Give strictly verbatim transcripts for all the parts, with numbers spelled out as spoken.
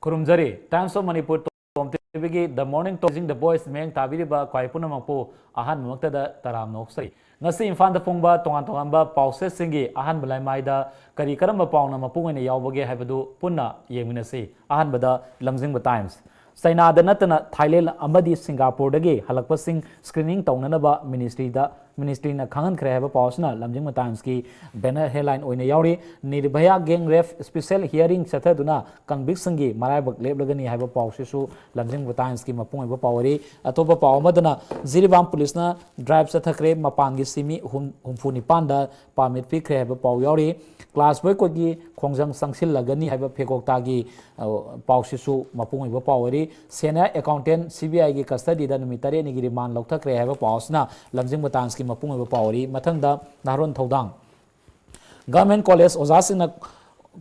ꯈꯨꯔꯨꯝꯖꯔꯤ꯫ Times of Manipur Tom ꯇꯤꯚꯤꯒꯤ The Morning Talk, Raising the Voice ꯃꯤꯠꯌꯦꯡ ꯇꯥꯕꯤꯔꯤꯕ ꯈ꯭ꯋꯥꯏ ꯄꯨꯝꯅꯃꯛꯄꯨ ꯑꯍꯥꯟꯕꯃꯛꯇꯗ ꯇꯔꯥꯝꯅ ꯑꯣꯛꯆꯔꯤ꯫ ꯉꯁꯤ ꯏꯝꯐꯥꯜꯗ ꯐꯣꯡꯕ ꯇꯣꯉꯥꯟ ꯇꯣꯉꯥꯟꯕ ꯄꯥꯎꯆꯦꯁꯤꯡꯒꯤ ꯑꯍꯥꯟꯕ ꯂꯥꯏꯃꯥꯏꯗ ꯀꯔꯤ ꯀꯔꯝꯕ ꯄꯥꯎꯅ ꯃꯄꯨꯡ ꯑꯣꯏꯅ ꯌꯥꯎꯕꯒꯦ ꯍꯥꯏꯕꯗꯨ ꯄꯨꯟꯅ ꯌꯦꯡꯃꯤꯟꯅꯁꯤ꯫ ꯑꯍꯥꯟꯕꯗ ꯂꯝꯖꯤꯡꯕ ꯇꯥꯏꯝꯁ꯫ ꯆꯩꯅꯥꯗ ꯅꯠꯇꯅ ꯊꯥꯏꯂꯦꯟ ꯑꯃꯗꯤ ꯁꯤꯡꯒꯥꯄꯨꯔꯗꯒꯤ ꯍꯜꯂꯛꯄꯁꯤꯡ ꯁ꯭ꯀ꯭ꯔꯤꯅꯤꯡ ꯇꯧꯅꯅꯕ ꯃꯤꯅꯤꯁꯇ꯭ꯔꯤꯗ, ꯃꯤꯅꯤꯁꯇ꯭ꯔꯤꯅ ꯈꯪꯍꯟꯈ꯭ꯔꯦ ꯍꯥꯏꯕ ꯄꯥꯎ ꯑꯁꯤꯅ ꯂꯝꯖꯤꯡꯕ ꯇꯥꯏꯝꯁꯀꯤ ꯕꯦꯅꯔ ꯍꯦꯗꯂꯥꯏꯟ ꯑꯣꯏꯅ ꯌꯥꯎꯔꯤ꯫ ꯅꯤꯔꯚꯌꯥ ꯒꯦꯡ ꯔꯦꯞ ꯁ꯭ꯄꯦꯁꯦꯜ ꯍꯤꯌꯥꯔꯤꯡ ꯆꯠꯊꯗꯨꯅ ꯀꯟꯚꯤꯛꯁꯤꯡꯒꯤ ꯃꯔꯥꯏꯕꯛ ꯂꯦꯞꯂꯒꯅꯤ ꯍꯥꯏꯕ ꯄꯥꯎꯁꯤꯁꯨ ꯂꯝꯖꯤꯡꯕ ꯇꯥꯏꯝꯁꯀꯤ ꯃꯄꯨꯡ ꯑꯣꯏꯕ ꯄꯥꯎ ꯑꯣꯏꯔꯤ꯫ ꯑꯇꯣꯞꯄ ꯄꯥꯎ ꯑꯃꯗꯅ ꯖꯤꯔꯤꯕꯥꯝ ꯄꯨꯂꯤꯁꯅ ꯗ꯭ꯔꯥꯏꯚ ꯆꯠꯊꯈ꯭ꯔꯦ, ꯃꯄꯥꯟꯒꯤ ꯁꯤꯃꯤ ꯍꯨꯝ-, ꯍꯨꯝꯐꯨ ꯅꯤꯄꯥꯟꯗ ꯄꯥꯔꯃꯤꯠ ꯄꯤꯈ꯭ꯔꯦ ꯍꯥꯏꯕ ꯄꯥꯎ ꯌꯥꯎꯔꯤ꯫ ꯀ꯭ꯂꯥꯁ ꯕꯣꯏꯀꯣꯠꯀꯤ ꯈꯣꯡꯖꯪ ꯆꯪꯁꯤꯜꯂꯒꯅꯤ ꯍꯥꯏꯕ ꯐꯦꯀꯣꯛꯇꯥꯒꯤ, ꯑ, ꯄꯥꯎꯁꯤꯁꯨ ꯃꯄꯨꯡ ꯑꯣꯏꯕ ꯄꯥꯎ ꯑꯣꯏꯔꯤ꯫ ꯁꯦꯅꯤꯌꯔ ꯑꯦꯀꯥꯎꯟꯇꯦꯟ ꯁꯤꯕꯤꯑꯥꯏꯒꯤ ꯀꯁꯇꯗꯤꯗ ꯅꯨꯃꯤꯠ ꯇꯔꯦꯠꯅꯤꯒꯤ ꯔꯤꯃꯥꯟ ꯂꯧꯊꯈ꯭ꯔꯦ ꯍꯥꯏꯕ ꯄꯥꯎ ꯑꯁꯤꯅ ꯂꯝꯖꯤꯡꯕ ꯇꯥꯏꯝꯁꯀꯤ ꯃꯄꯨꯡ ꯑꯣꯏꯕ ꯄꯥꯎ ꯑꯣꯏꯔꯤ꯫ ꯃꯊꯪꯗ ꯅꯍꯥꯔꯣꯟ ꯊꯧꯗꯥꯡ꯫ ꯒꯚꯔꯟꯃꯦꯟꯠ ꯀꯣꯂꯦꯖ ꯑꯣꯖꯥꯁꯤꯡꯅ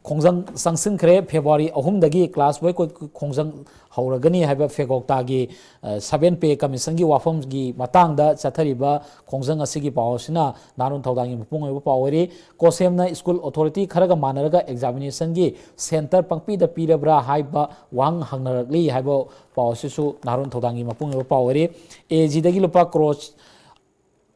ꯈꯣꯡꯖꯪ ꯆꯪꯁꯤꯟꯈ꯭ꯔꯦ꯫ ꯐꯦꯕ꯭ꯔꯨꯋꯥꯔꯤ ꯑꯍꯨꯝꯗꯒꯤ ꯀ꯭ꯂꯥꯁ ꯕꯣꯏꯀꯣꯠ ꯈꯣꯡꯖꯪ ꯍꯧꯔꯒꯅꯤ ꯍꯥꯏꯕ ꯐꯦꯀꯣꯛꯇꯥꯒꯤ, ꯑ, ꯁꯚꯦꯟ ꯄꯦ ꯀꯃꯤꯁꯟꯒꯤ ꯋꯥꯐꯝꯒꯤ ꯃꯇꯥꯡꯗ ꯆꯠꯊꯔꯤꯕ ꯈꯣꯡꯖꯪ ꯑꯁꯤꯒꯤ ꯄꯥꯎ ꯑꯁꯤꯅ ꯅꯍꯥꯔꯣꯟ ꯊꯧꯗꯥꯡꯒꯤ ꯃꯄꯨꯡ ꯑꯣꯏꯕ ꯄꯥꯎ ꯑꯣꯏꯔꯤ꯫ ꯀꯣꯁꯦꯝꯅ ꯁ꯭ꯀꯨꯜ ꯑꯣꯊꯣꯔꯤꯇꯤ ꯈꯔꯒ ꯃꯥꯟꯅꯔꯒ ꯑꯦꯛꯖꯥꯃꯤꯅꯦꯁꯟꯒꯤ ꯁꯦꯟꯇꯔ ꯄꯪꯄꯤꯗ ꯄꯤꯔꯕ꯭ꯔꯥ ꯍꯥꯏꯕ ꯋꯥꯍꯪ ꯍꯪꯅꯔꯛꯂꯤ ꯍꯥꯏꯕ ꯄꯥꯎ ꯑꯁꯤꯁꯨ ꯅꯍꯥꯔꯣꯟ ꯊꯧꯗꯥꯡꯒꯤ ꯃꯄꯨꯡ ꯑꯣꯏꯕ ꯄꯥꯎ ꯑꯣꯏꯔꯤ꯫ ꯑꯦ ꯖꯤꯗꯒꯤ ꯂꯨꯄꯥ ꯀ꯭ꯔꯣꯔ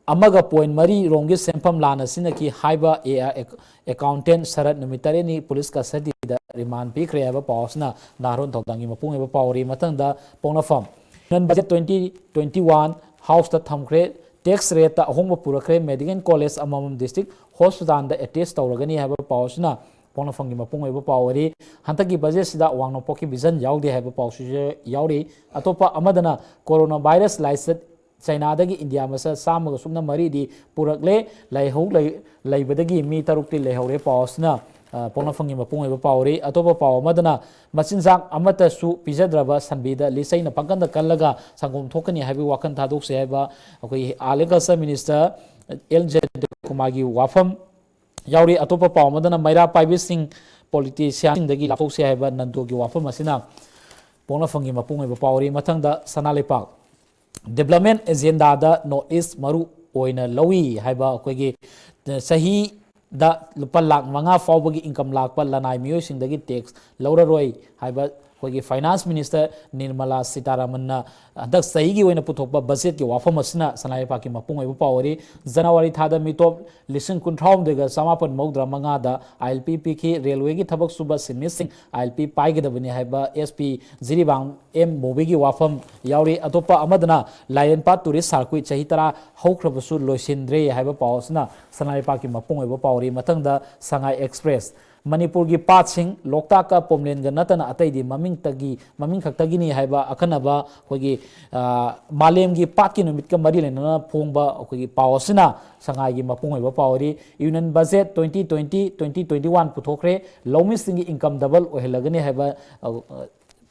ꯑꯃꯒ ꯄꯣꯏꯟ ꯃꯔꯤ ꯔꯣꯝꯒꯤ ꯁꯦꯟꯐꯝ ꯂꯥꯟꯅ ꯁꯤꯖꯤꯟꯅꯈꯤ ꯍꯥꯏꯕ ꯑꯦ ꯑꯥꯏ ꯑꯦꯛ-, ꯑꯦꯀꯥꯎꯟꯇꯦꯟ ꯁꯔꯠ ꯅꯨꯃꯤꯠ ꯇꯔꯦꯠꯅꯤ ꯄꯨꯂꯤꯁ ꯀꯁꯇꯗꯤꯗ ꯔꯤꯃꯥꯟ ꯄꯤꯈ꯭ꯔꯦ ꯍꯥꯏꯕ ꯄꯥꯎ ꯑꯁꯤꯅ ꯅꯍꯥꯔꯣꯟ ꯊꯧꯗꯥꯡꯒꯤ ꯃꯄꯨꯡ ꯑꯣꯏꯕ ꯄꯥꯎ ꯑꯣꯏꯔꯤ꯫ ꯃꯊꯪꯗ ꯄꯣꯛꯅꯐꯝ꯫ Union budget twenty twenty one ꯍꯥꯎꯁꯇ ꯊꯝꯈ꯭ꯔꯦ꯫ ꯇꯦꯛꯁ ꯔꯦꯠꯇ ꯑꯍꯣꯡꯕ ꯄꯨꯔꯛꯈ꯭ꯔꯦ꯫ ꯃꯦꯗꯤꯀꯦꯜ ꯀꯣꯂꯦꯖ ꯑꯃꯃꯝ ꯗꯤꯁꯇ꯭ꯔꯤꯛ ꯍꯣꯁꯄꯤꯇꯥꯜꯗ ꯑꯦꯇꯦꯁ ꯇꯧꯔꯒꯅꯤ ꯍꯥꯏꯕ ꯄꯥꯎ ꯑꯁꯤꯅ ꯄꯣꯛꯅꯐꯝꯒꯤ ꯃꯄꯨꯡ ꯑꯣꯏꯕ ꯄꯥꯎ ꯑꯣꯏꯔꯤ꯫ ꯍꯟꯗꯛꯀꯤ ꯕꯖꯦꯠꯁꯤꯗ ꯋꯥꯡꯅꯣꯛꯄꯣꯛꯀꯤ ꯚꯤꯖꯟ ꯌꯥꯎꯗꯦ ꯍꯥꯏꯕ ꯄꯥꯎꯁꯤꯁꯨ ꯌꯥꯎꯔꯤ꯫ ꯑꯇꯣꯞꯄ ꯑꯃꯗꯅ ꯀꯣꯔꯣꯅꯥ ꯚꯥꯏꯔꯁ ꯂꯥꯏꯆꯠ ꯆꯩꯅꯥꯗꯒꯤ ꯏꯟꯗꯤꯌꯥ ꯃꯆꯥ ꯆꯥꯝꯃꯒ ꯁꯨꯞꯅ ꯃꯔꯤꯗꯤ ꯄꯨꯔꯛꯂꯦ꯫ ꯂꯥꯏꯍꯧ ꯂꯩ-, ꯂꯩꯕꯗꯒꯤ ꯃꯤ ꯇꯔꯨꯛꯇꯤ ꯂꯩꯍꯧꯔꯦ꯫ ꯄꯥꯎ ꯑꯁꯤꯅ, ꯑ, ꯄꯣꯛꯅꯐꯝꯒꯤ ꯃꯄꯨꯡ ꯑꯣꯏꯕ ꯄꯥꯎ ꯑꯣꯏꯔꯤ꯫ ꯑꯇꯣꯞꯄ ꯄꯥꯎ ꯑꯃꯗꯅ ꯃꯆꯤꯟꯖꯥꯛ ꯑꯃꯠꯇꯁꯨ ꯄꯤꯖꯗ꯭ꯔꯕ ꯁꯟꯕꯤꯗ ꯂꯤꯆꯩꯅ ꯄꯪꯀꯟꯗ ꯀꯜꯂꯒ ꯁꯪꯒꯣꯝ ꯊꯣꯛꯀꯅꯤ ꯍꯥꯏꯕꯒꯤ ꯋꯥꯈꯜ ꯊꯥꯗꯣꯛꯆꯩ ꯍꯥꯏꯕ ꯑꯩꯈꯣꯏꯒꯤ ꯑꯦꯒ꯭ꯔꯤꯀꯜꯆꯔ ꯃꯤꯅꯤꯁꯇꯔ ꯑꯦꯜ ꯖꯌꯟꯇ ꯀꯨꯃꯥꯔꯒꯤ ꯋꯥꯐꯝ ꯌꯥꯎꯔꯤ꯫ ꯑꯇꯣꯞꯄ ꯄꯥꯎ ꯑꯃꯗꯅ ꯃꯩꯔꯥ ꯄꯥꯏꯕꯤꯁꯤꯡ ꯄꯣꯂꯤꯇꯤꯁꯤꯌꯥꯟꯁꯤꯡꯗꯒꯤ ꯂꯥꯞꯊꯣꯛꯁꯤ ꯍꯥꯏꯕ ꯅꯟꯗꯣꯒꯤ ꯋꯥꯐꯝ ꯑꯁꯤꯅ ꯄꯣꯛꯅꯐꯝꯒꯤ ꯃꯄꯨꯡ ꯑꯣꯏꯕ ꯄꯥꯎ ꯑꯣꯏꯔꯤ꯫ ꯃꯊꯪꯗ ꯁꯅꯥ ꯂꯩꯄꯥꯛ꯫ ꯗꯤꯕ꯭ꯂꯞꯃꯦꯟꯠ ꯑꯦꯖꯦꯟꯗꯥꯗ ꯅꯣꯔꯠ ꯏꯁ ꯃꯔꯨ ꯑꯣꯏꯅ ꯂꯧꯏ ꯍꯥꯏꯕ ꯑꯩꯈꯣꯏꯒꯤ ꯆꯍꯤꯗ ꯂꯨꯄꯥ ꯂꯥꯈ ꯃꯉꯥ ꯐꯥꯎꯕꯒꯤ ꯏꯟꯀꯝ ꯂꯥꯛꯄ ꯂꯅꯥꯏ ꯃꯤꯑꯣꯏꯁꯤꯡꯗꯒꯤ ꯇꯦꯛꯁ ꯂꯧꯔꯔꯣꯏ ꯍꯥꯏꯕ ꯑꯩꯈꯣꯏꯒꯤ ꯐꯥꯏꯅꯥꯟꯁ ꯃꯤꯅꯤꯁꯇꯔ ꯅꯤꯔꯃꯂꯥ ꯁꯤꯇꯥꯔꯥꯃꯟꯅ ꯍꯟꯗꯛ ꯆꯍꯤꯒꯤ ꯑꯣꯏꯅ ꯄꯨꯊꯣꯛꯄ ꯕꯖꯦꯠꯀꯤ ꯋꯥꯐꯝ ꯑꯁꯤꯅ ꯁꯅꯥ ꯂꯩꯕꯥꯛꯀꯤ ꯃꯄꯨꯡ ꯑꯣꯏꯕ ꯄꯥꯎ ꯑꯣꯏꯔꯤ꯫ ꯖꯅꯋꯥꯔꯤ ꯊꯥꯗ ꯃꯤꯇꯣꯞ ꯂꯤꯁꯤꯡ ꯀꯨꯟꯊ꯭ꯔꯥ ꯍꯨꯝꯗꯣꯏꯒ ꯆꯃꯥꯄꯟ ꯃꯧꯗ꯭ꯔꯥ ꯃꯉꯥꯗ ꯑꯥꯏ ꯑꯦꯜ ꯄꯤ ꯄꯤꯈꯤ꯫ ꯔꯦꯜꯋꯦꯒꯤ ꯊꯕꯛ ꯁꯨꯕ ꯁꯤꯟꯃꯤꯁꯤꯡ ꯑꯥꯏ ꯑꯦꯜ ꯄꯤ ꯄꯥꯏꯒꯗꯕꯅꯤ ꯍꯥꯏꯕ ꯑꯦꯁ ꯄꯤ ꯖꯤꯔꯤꯕꯥꯝ ꯑꯦꯝ ꯕꯣꯕꯤꯒꯤ ꯋꯥꯐꯝ ꯌꯥꯎꯔꯤ꯫ ꯑꯇꯣꯞꯄ ꯑꯃꯗꯅ ꯂꯥꯏꯔꯦꯟꯄꯥꯠ ꯇꯨꯔꯤꯁ ꯁꯥꯔꯀ꯭ꯋꯤꯠ ꯆꯍꯤ ꯇꯔꯥ ꯍꯧꯈ꯭ꯔꯕꯁꯨ ꯂꯣꯏꯁꯤꯟꯗ꯭ꯔꯦ ꯍꯥꯏꯕ ꯄꯥꯎ ꯑꯁꯤꯅ ꯁꯅꯥ ꯂꯩꯕꯥꯛꯀꯤ ꯃꯄꯨꯡ ꯑꯣꯏꯕ ꯄꯥꯎꯔꯤ꯫ ꯃꯊꯪꯗ ꯁꯉꯥꯏ ꯑꯦꯛꯁꯄ꯭ꯔꯦꯁ꯫ ꯃꯅꯤꯄꯨꯔꯒꯤ ꯄꯥꯠꯁꯤꯡ ꯂꯣꯛꯇꯥꯛꯀ ꯄꯣꯝꯂꯦꯟꯒ ꯅꯠꯇꯅ ꯑꯇꯩꯗꯤ ꯃꯃꯤꯡꯇꯒꯤ, ꯃꯃꯤꯡ ꯈꯛꯇꯒꯤꯅꯤ ꯍꯥꯏꯕ ꯑꯈꯟꯅꯕ ꯑꯩꯈꯣꯏꯒꯤ, ꯑ, ꯃꯥꯂꯦꯝꯒꯤ ꯄꯥꯠꯀꯤ ꯅꯨꯃꯤꯠꯀ ꯃꯔꯤ ꯂꯩꯅꯅ ꯐꯣꯡꯕ ꯑꯩꯈꯣꯏꯒꯤ ꯄꯥꯎ ꯑꯁꯤꯅ ꯁꯉꯥꯏꯒꯤ ꯃꯄꯨꯡ ꯑꯣꯏꯕ ꯄꯥꯎꯔꯤ꯫ Union Budget twenty twenty, twenty twenty-one ꯄꯨꯊꯣꯛꯈ꯭ꯔꯦ꯫ ꯂꯧꯃꯤꯁꯤꯡꯒꯤ income double ꯑꯣꯏꯍꯜꯂꯒꯅꯤ ꯍꯥꯏꯕ, ꯑ,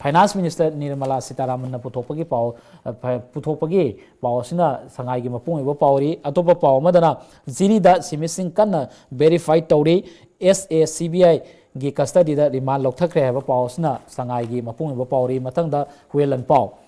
ꯐꯥꯏꯅꯥꯟꯁ ꯃꯤꯅꯤꯁꯇꯔ ꯅꯤꯔꯃꯂꯥ ꯁꯤꯇꯥꯔꯥꯃꯟꯅ ꯄꯨꯊꯣꯛꯄꯒꯤ ꯄꯥꯎ, ꯑ, ꯐ-, ꯄꯨꯊꯣꯛꯄꯒꯤ ꯄꯥꯎ ꯑꯁꯤꯅ ꯁꯉꯥꯏꯒꯤ ꯃꯄꯨꯡ ꯑꯣꯏꯕ ꯄꯥꯎꯔꯤ꯫ ꯑꯇꯣꯞꯄ ꯄꯥꯎ ꯑꯃꯗꯅ ꯖꯤꯔꯤꯗ ꯁꯤꯟꯃꯤꯁꯤꯡ ꯀꯟꯅ verify ꯇꯧꯔꯤ, ꯑꯦꯁ ꯑꯦ ꯁꯤ ꯕꯤ ꯑꯥꯏꯒꯤ custody ꯗ remand ꯂꯧꯊꯈ꯭ꯔꯦ ꯍꯥꯏꯕ ꯄꯥꯎ ꯑꯁꯤꯅ ꯁꯉꯥꯏꯒꯤ ꯃꯄꯨꯡ ꯑꯣꯏꯕ ꯄꯥꯎꯔꯤ꯫ ꯃꯊꯪꯗ ꯍꯨꯌꯦꯜꯂꯟ ꯄꯥꯎ꯫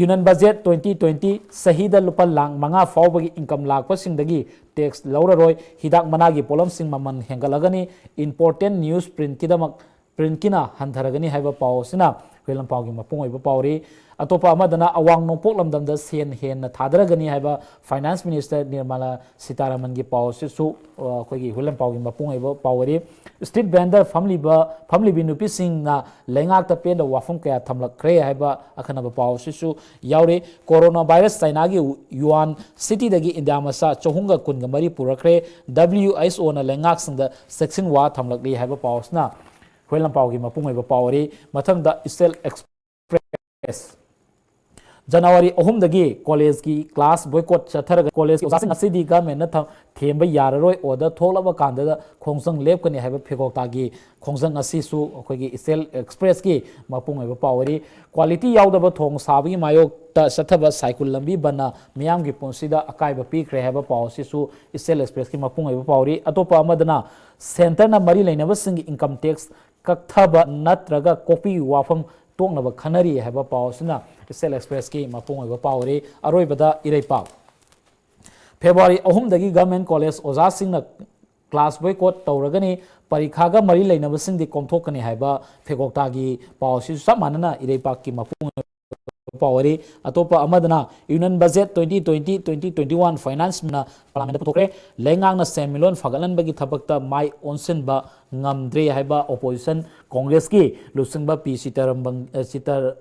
Union Budget twenty twenty, ꯆꯍꯤꯗ ꯂꯨꯄꯥ ꯂꯥꯈ ꯃꯉꯥ ꯐꯥꯎꯕꯒꯤ income ꯂꯥꯛꯄꯁꯤꯡꯗꯒꯤ tax ꯂꯧꯔꯔꯣꯏ, ꯍꯤꯗꯥꯛ ꯃꯅꯥꯒꯤ ꯄꯣꯠꯂꯝꯁꯤꯡ ꯃꯃꯜ ꯍꯦꯟꯒꯠꯂꯒꯅꯤ, important news print ꯀꯤꯗꯃꯛ print ꯀꯤꯅ ꯍꯟꯊꯔꯒꯅꯤ ꯍꯥꯏꯕ ꯄꯥꯎ ꯑꯁꯤꯅ ꯍꯨꯌꯦꯜꯂꯟ ꯄꯥꯎꯒꯤ ꯃꯄꯨꯡ ꯑꯣꯏꯕ ꯄꯥꯎꯔꯤ꯫ ꯑꯇꯣꯞꯄ ꯑꯃꯗꯅ ꯑꯋꯥꯡ ꯅꯣꯡꯄꯣꯛ ꯂꯝꯗꯝꯗ ꯁꯦꯟ ꯍꯦꯟꯅ ꯊꯥꯗꯔꯒꯅꯤ ꯍꯥꯏꯕ ꯐꯥꯏꯅꯥꯟꯁ ꯃꯤꯅꯤꯁꯇꯔ ꯅꯤꯔꯃꯂꯥ ꯁꯤꯇꯥꯔꯥꯃꯟꯒꯤ ꯄꯥꯎ ꯑꯁꯤꯁꯨ, ꯑ, ꯑꯩꯈꯣꯏꯒꯤ ꯍꯨꯌꯦꯜꯂꯟ ꯄꯥꯎꯒꯤ ꯃꯄꯨꯡ ꯑꯣꯏꯕ ꯄꯥꯎ ꯑꯣꯏꯔꯤ꯫ Street vendor ꯐꯝꯂꯤꯕ, ꯐꯝꯂꯤꯕꯤ ꯅꯨꯄꯤꯁꯤꯡꯅ ꯂꯩꯉꯥꯛꯇ ꯄꯦꯟꯗꯕ ꯋꯥꯐꯝ ꯀꯌꯥ ꯊꯝꯂꯛꯈ꯭ꯔꯦ ꯍꯥꯏꯕ ꯑꯈꯟꯅꯕ ꯄꯥꯎ ꯑꯁꯤꯁꯨ ꯌꯥꯎꯔꯤ꯫ ꯀꯣꯔꯣꯅꯥ ꯚꯥꯏꯔꯁ ꯆꯥꯏꯅꯥꯒꯤ ꯋꯨꯍꯥꯟ ꯁꯤꯇꯤꯗꯒꯤ ꯏꯟꯗꯤꯌꯥ ꯃꯆꯥ ꯆꯍꯨꯝꯒ ꯀꯨꯟꯒ ꯃꯔꯤ ꯄꯨꯔꯛꯈ꯭ꯔꯦ꯫ ꯗꯕ꯭ꯂꯤꯌꯨ ꯑꯩꯆ ꯑꯣꯅ ꯂꯩꯉꯥꯛꯁꯤꯡꯗ ꯆꯦꯛꯁꯤꯟꯋꯥ ꯊꯝꯂꯛꯂꯤ ꯍꯥꯏꯕ ꯄꯥꯎ ꯑꯁꯤꯅ ꯍꯨꯌꯦꯜꯂꯝꯄꯥꯎꯒꯤ ꯃꯄꯨꯡ ꯑꯣꯏꯕ ꯄꯥꯎ ꯑꯣꯏꯔꯤ꯫ ꯃꯊꯪꯗ ꯏꯆꯦꯜ ꯑꯦꯛꯁꯄ꯭ꯔꯦꯁ꯫ ꯖꯅꯋꯥꯔꯤ ꯑꯍꯨꯝꯗꯒꯤ ꯀꯣꯂꯦꯖꯀꯤ class boycott ꯆꯠꯊꯔꯒ ꯀꯣꯂꯦꯖꯀꯤ ꯑꯣꯖꯥꯁꯤꯡ ꯑꯁꯤꯗꯤ ꯒꯚꯔꯟꯃꯦꯟꯠꯅ ꯊꯝ-, ꯊꯦꯝꯕ ꯌꯥꯔꯔꯣꯏ, order ꯊꯣꯛꯂꯕ ꯀꯥꯟꯗꯗ ꯈꯣꯡꯖꯪ ꯂꯦꯞꯀꯅꯤ ꯍꯥꯏꯕ ꯐꯦꯀꯧꯇꯥꯒꯤ ꯈꯣꯡꯖꯪ ꯑꯁꯤꯁꯨ ꯑꯩꯈꯣꯏꯒꯤ ꯏꯆꯦꯜ ꯑꯦꯛꯁꯄ꯭ꯔꯦꯁꯀꯤ ꯃꯄꯨꯡ ꯑꯣꯏꯕ ꯄꯥꯎ ꯑꯣꯏꯔꯤ꯫ Quality ꯌꯥꯎꯗꯕ ꯊꯣꯡ ꯁꯥꯕꯒꯤ ꯃꯥꯌꯣꯛꯇ ꯆꯠꯊꯕ ꯁꯥꯏꯀꯨꯜ ꯂꯝꯕꯤ ꯕꯟꯅ ꯃꯤꯌꯥꯝꯒꯤ ꯄꯨꯟꯁꯤꯗ ꯑꯀꯥꯏꯕ ꯄꯤꯈ꯭ꯔꯦ ꯍꯥꯏꯕ ꯄꯥꯎ ꯑꯁꯤꯁꯨ ꯏꯆꯦꯜ ꯑꯦꯛꯁꯄ꯭ꯔꯦꯁꯀꯤ ꯃꯄꯨꯡ ꯑꯣꯏꯕ ꯄꯥꯎꯔꯤ꯫ ꯑꯇꯣꯞꯄ ꯑꯃꯗꯅ centreꯅ ꯃꯔꯤ ꯂꯩꯅꯕꯁꯤꯡꯒꯤ income tax ꯀꯛꯊꯕ ꯅꯠꯇ꯭ꯔꯒ ꯀꯣꯛꯄꯤꯒꯤ ꯋꯥꯐꯝ ꯇꯣꯛꯅꯕ ꯈꯟꯅꯔꯤ ꯍꯥꯏꯕ ꯄꯥꯎ ꯑꯁꯤꯅ ꯏꯆꯦꯜ ꯑꯦꯛꯁꯄ꯭ꯔꯦꯁꯀꯤ ꯃꯄꯨꯡ ꯑꯣꯏꯕ ꯄꯥꯎꯔꯤ꯫ ꯑꯔꯣꯏꯕꯗ ꯏꯔꯩꯄꯥꯛ꯫ ꯐꯦꯕ꯭ꯔꯨꯋꯥꯔꯤ ꯑꯍꯨꯝꯗꯒꯤ ꯒꯚꯔꯟꯃꯦꯟꯠ ꯀꯣꯂꯦꯖ ꯑꯣꯖꯥꯁꯤꯡꯅ class boycott ꯇꯧꯔꯒꯅꯤ, ꯄꯔꯤꯈꯥꯒ ꯃꯔꯤ ꯂꯩꯅꯕꯁꯤꯡꯗꯤ ꯀꯣꯝꯊꯣꯛꯀꯅꯤ ꯍꯥꯏꯕ ꯐꯦꯒꯣꯛꯇꯥꯒꯤ ꯄꯥꯎ ꯑꯁꯤꯁꯨ ꯆꯞ ꯃꯥꯟꯅꯅ ꯏꯔꯩꯄꯥꯛꯀꯤ ꯃꯄꯨꯡ ꯑꯣꯏꯕ ꯄꯥꯎ ꯑꯣꯏꯔꯤ꯫ ꯑꯇꯣꯞꯄ ꯑꯃꯗꯅ Union Budget twenty twenty, twenty twenty-one Finance Minister ꯅ Parliament ꯗ ꯄꯨꯊꯣꯛꯈ꯭ꯔꯦ꯫ ꯂꯩꯉꯥꯛꯅ ꯁꯦꯟꯃꯤꯠꯂꯣꯟ ꯐꯒꯠꯍꯟꯕꯒꯤ ꯊꯕꯛꯇ ꯃꯥꯏ ꯑꯣꯟꯁꯤꯟꯕ ꯉꯝꯗ꯭ꯔꯦ ꯍꯥꯏꯕ opposition Congress ꯀꯤ ꯂꯨꯆꯤꯡꯕ ꯄꯤ ꯆꯤꯇꯔꯝꯕꯝ-, ꯑ, ꯆꯤꯇꯔ-,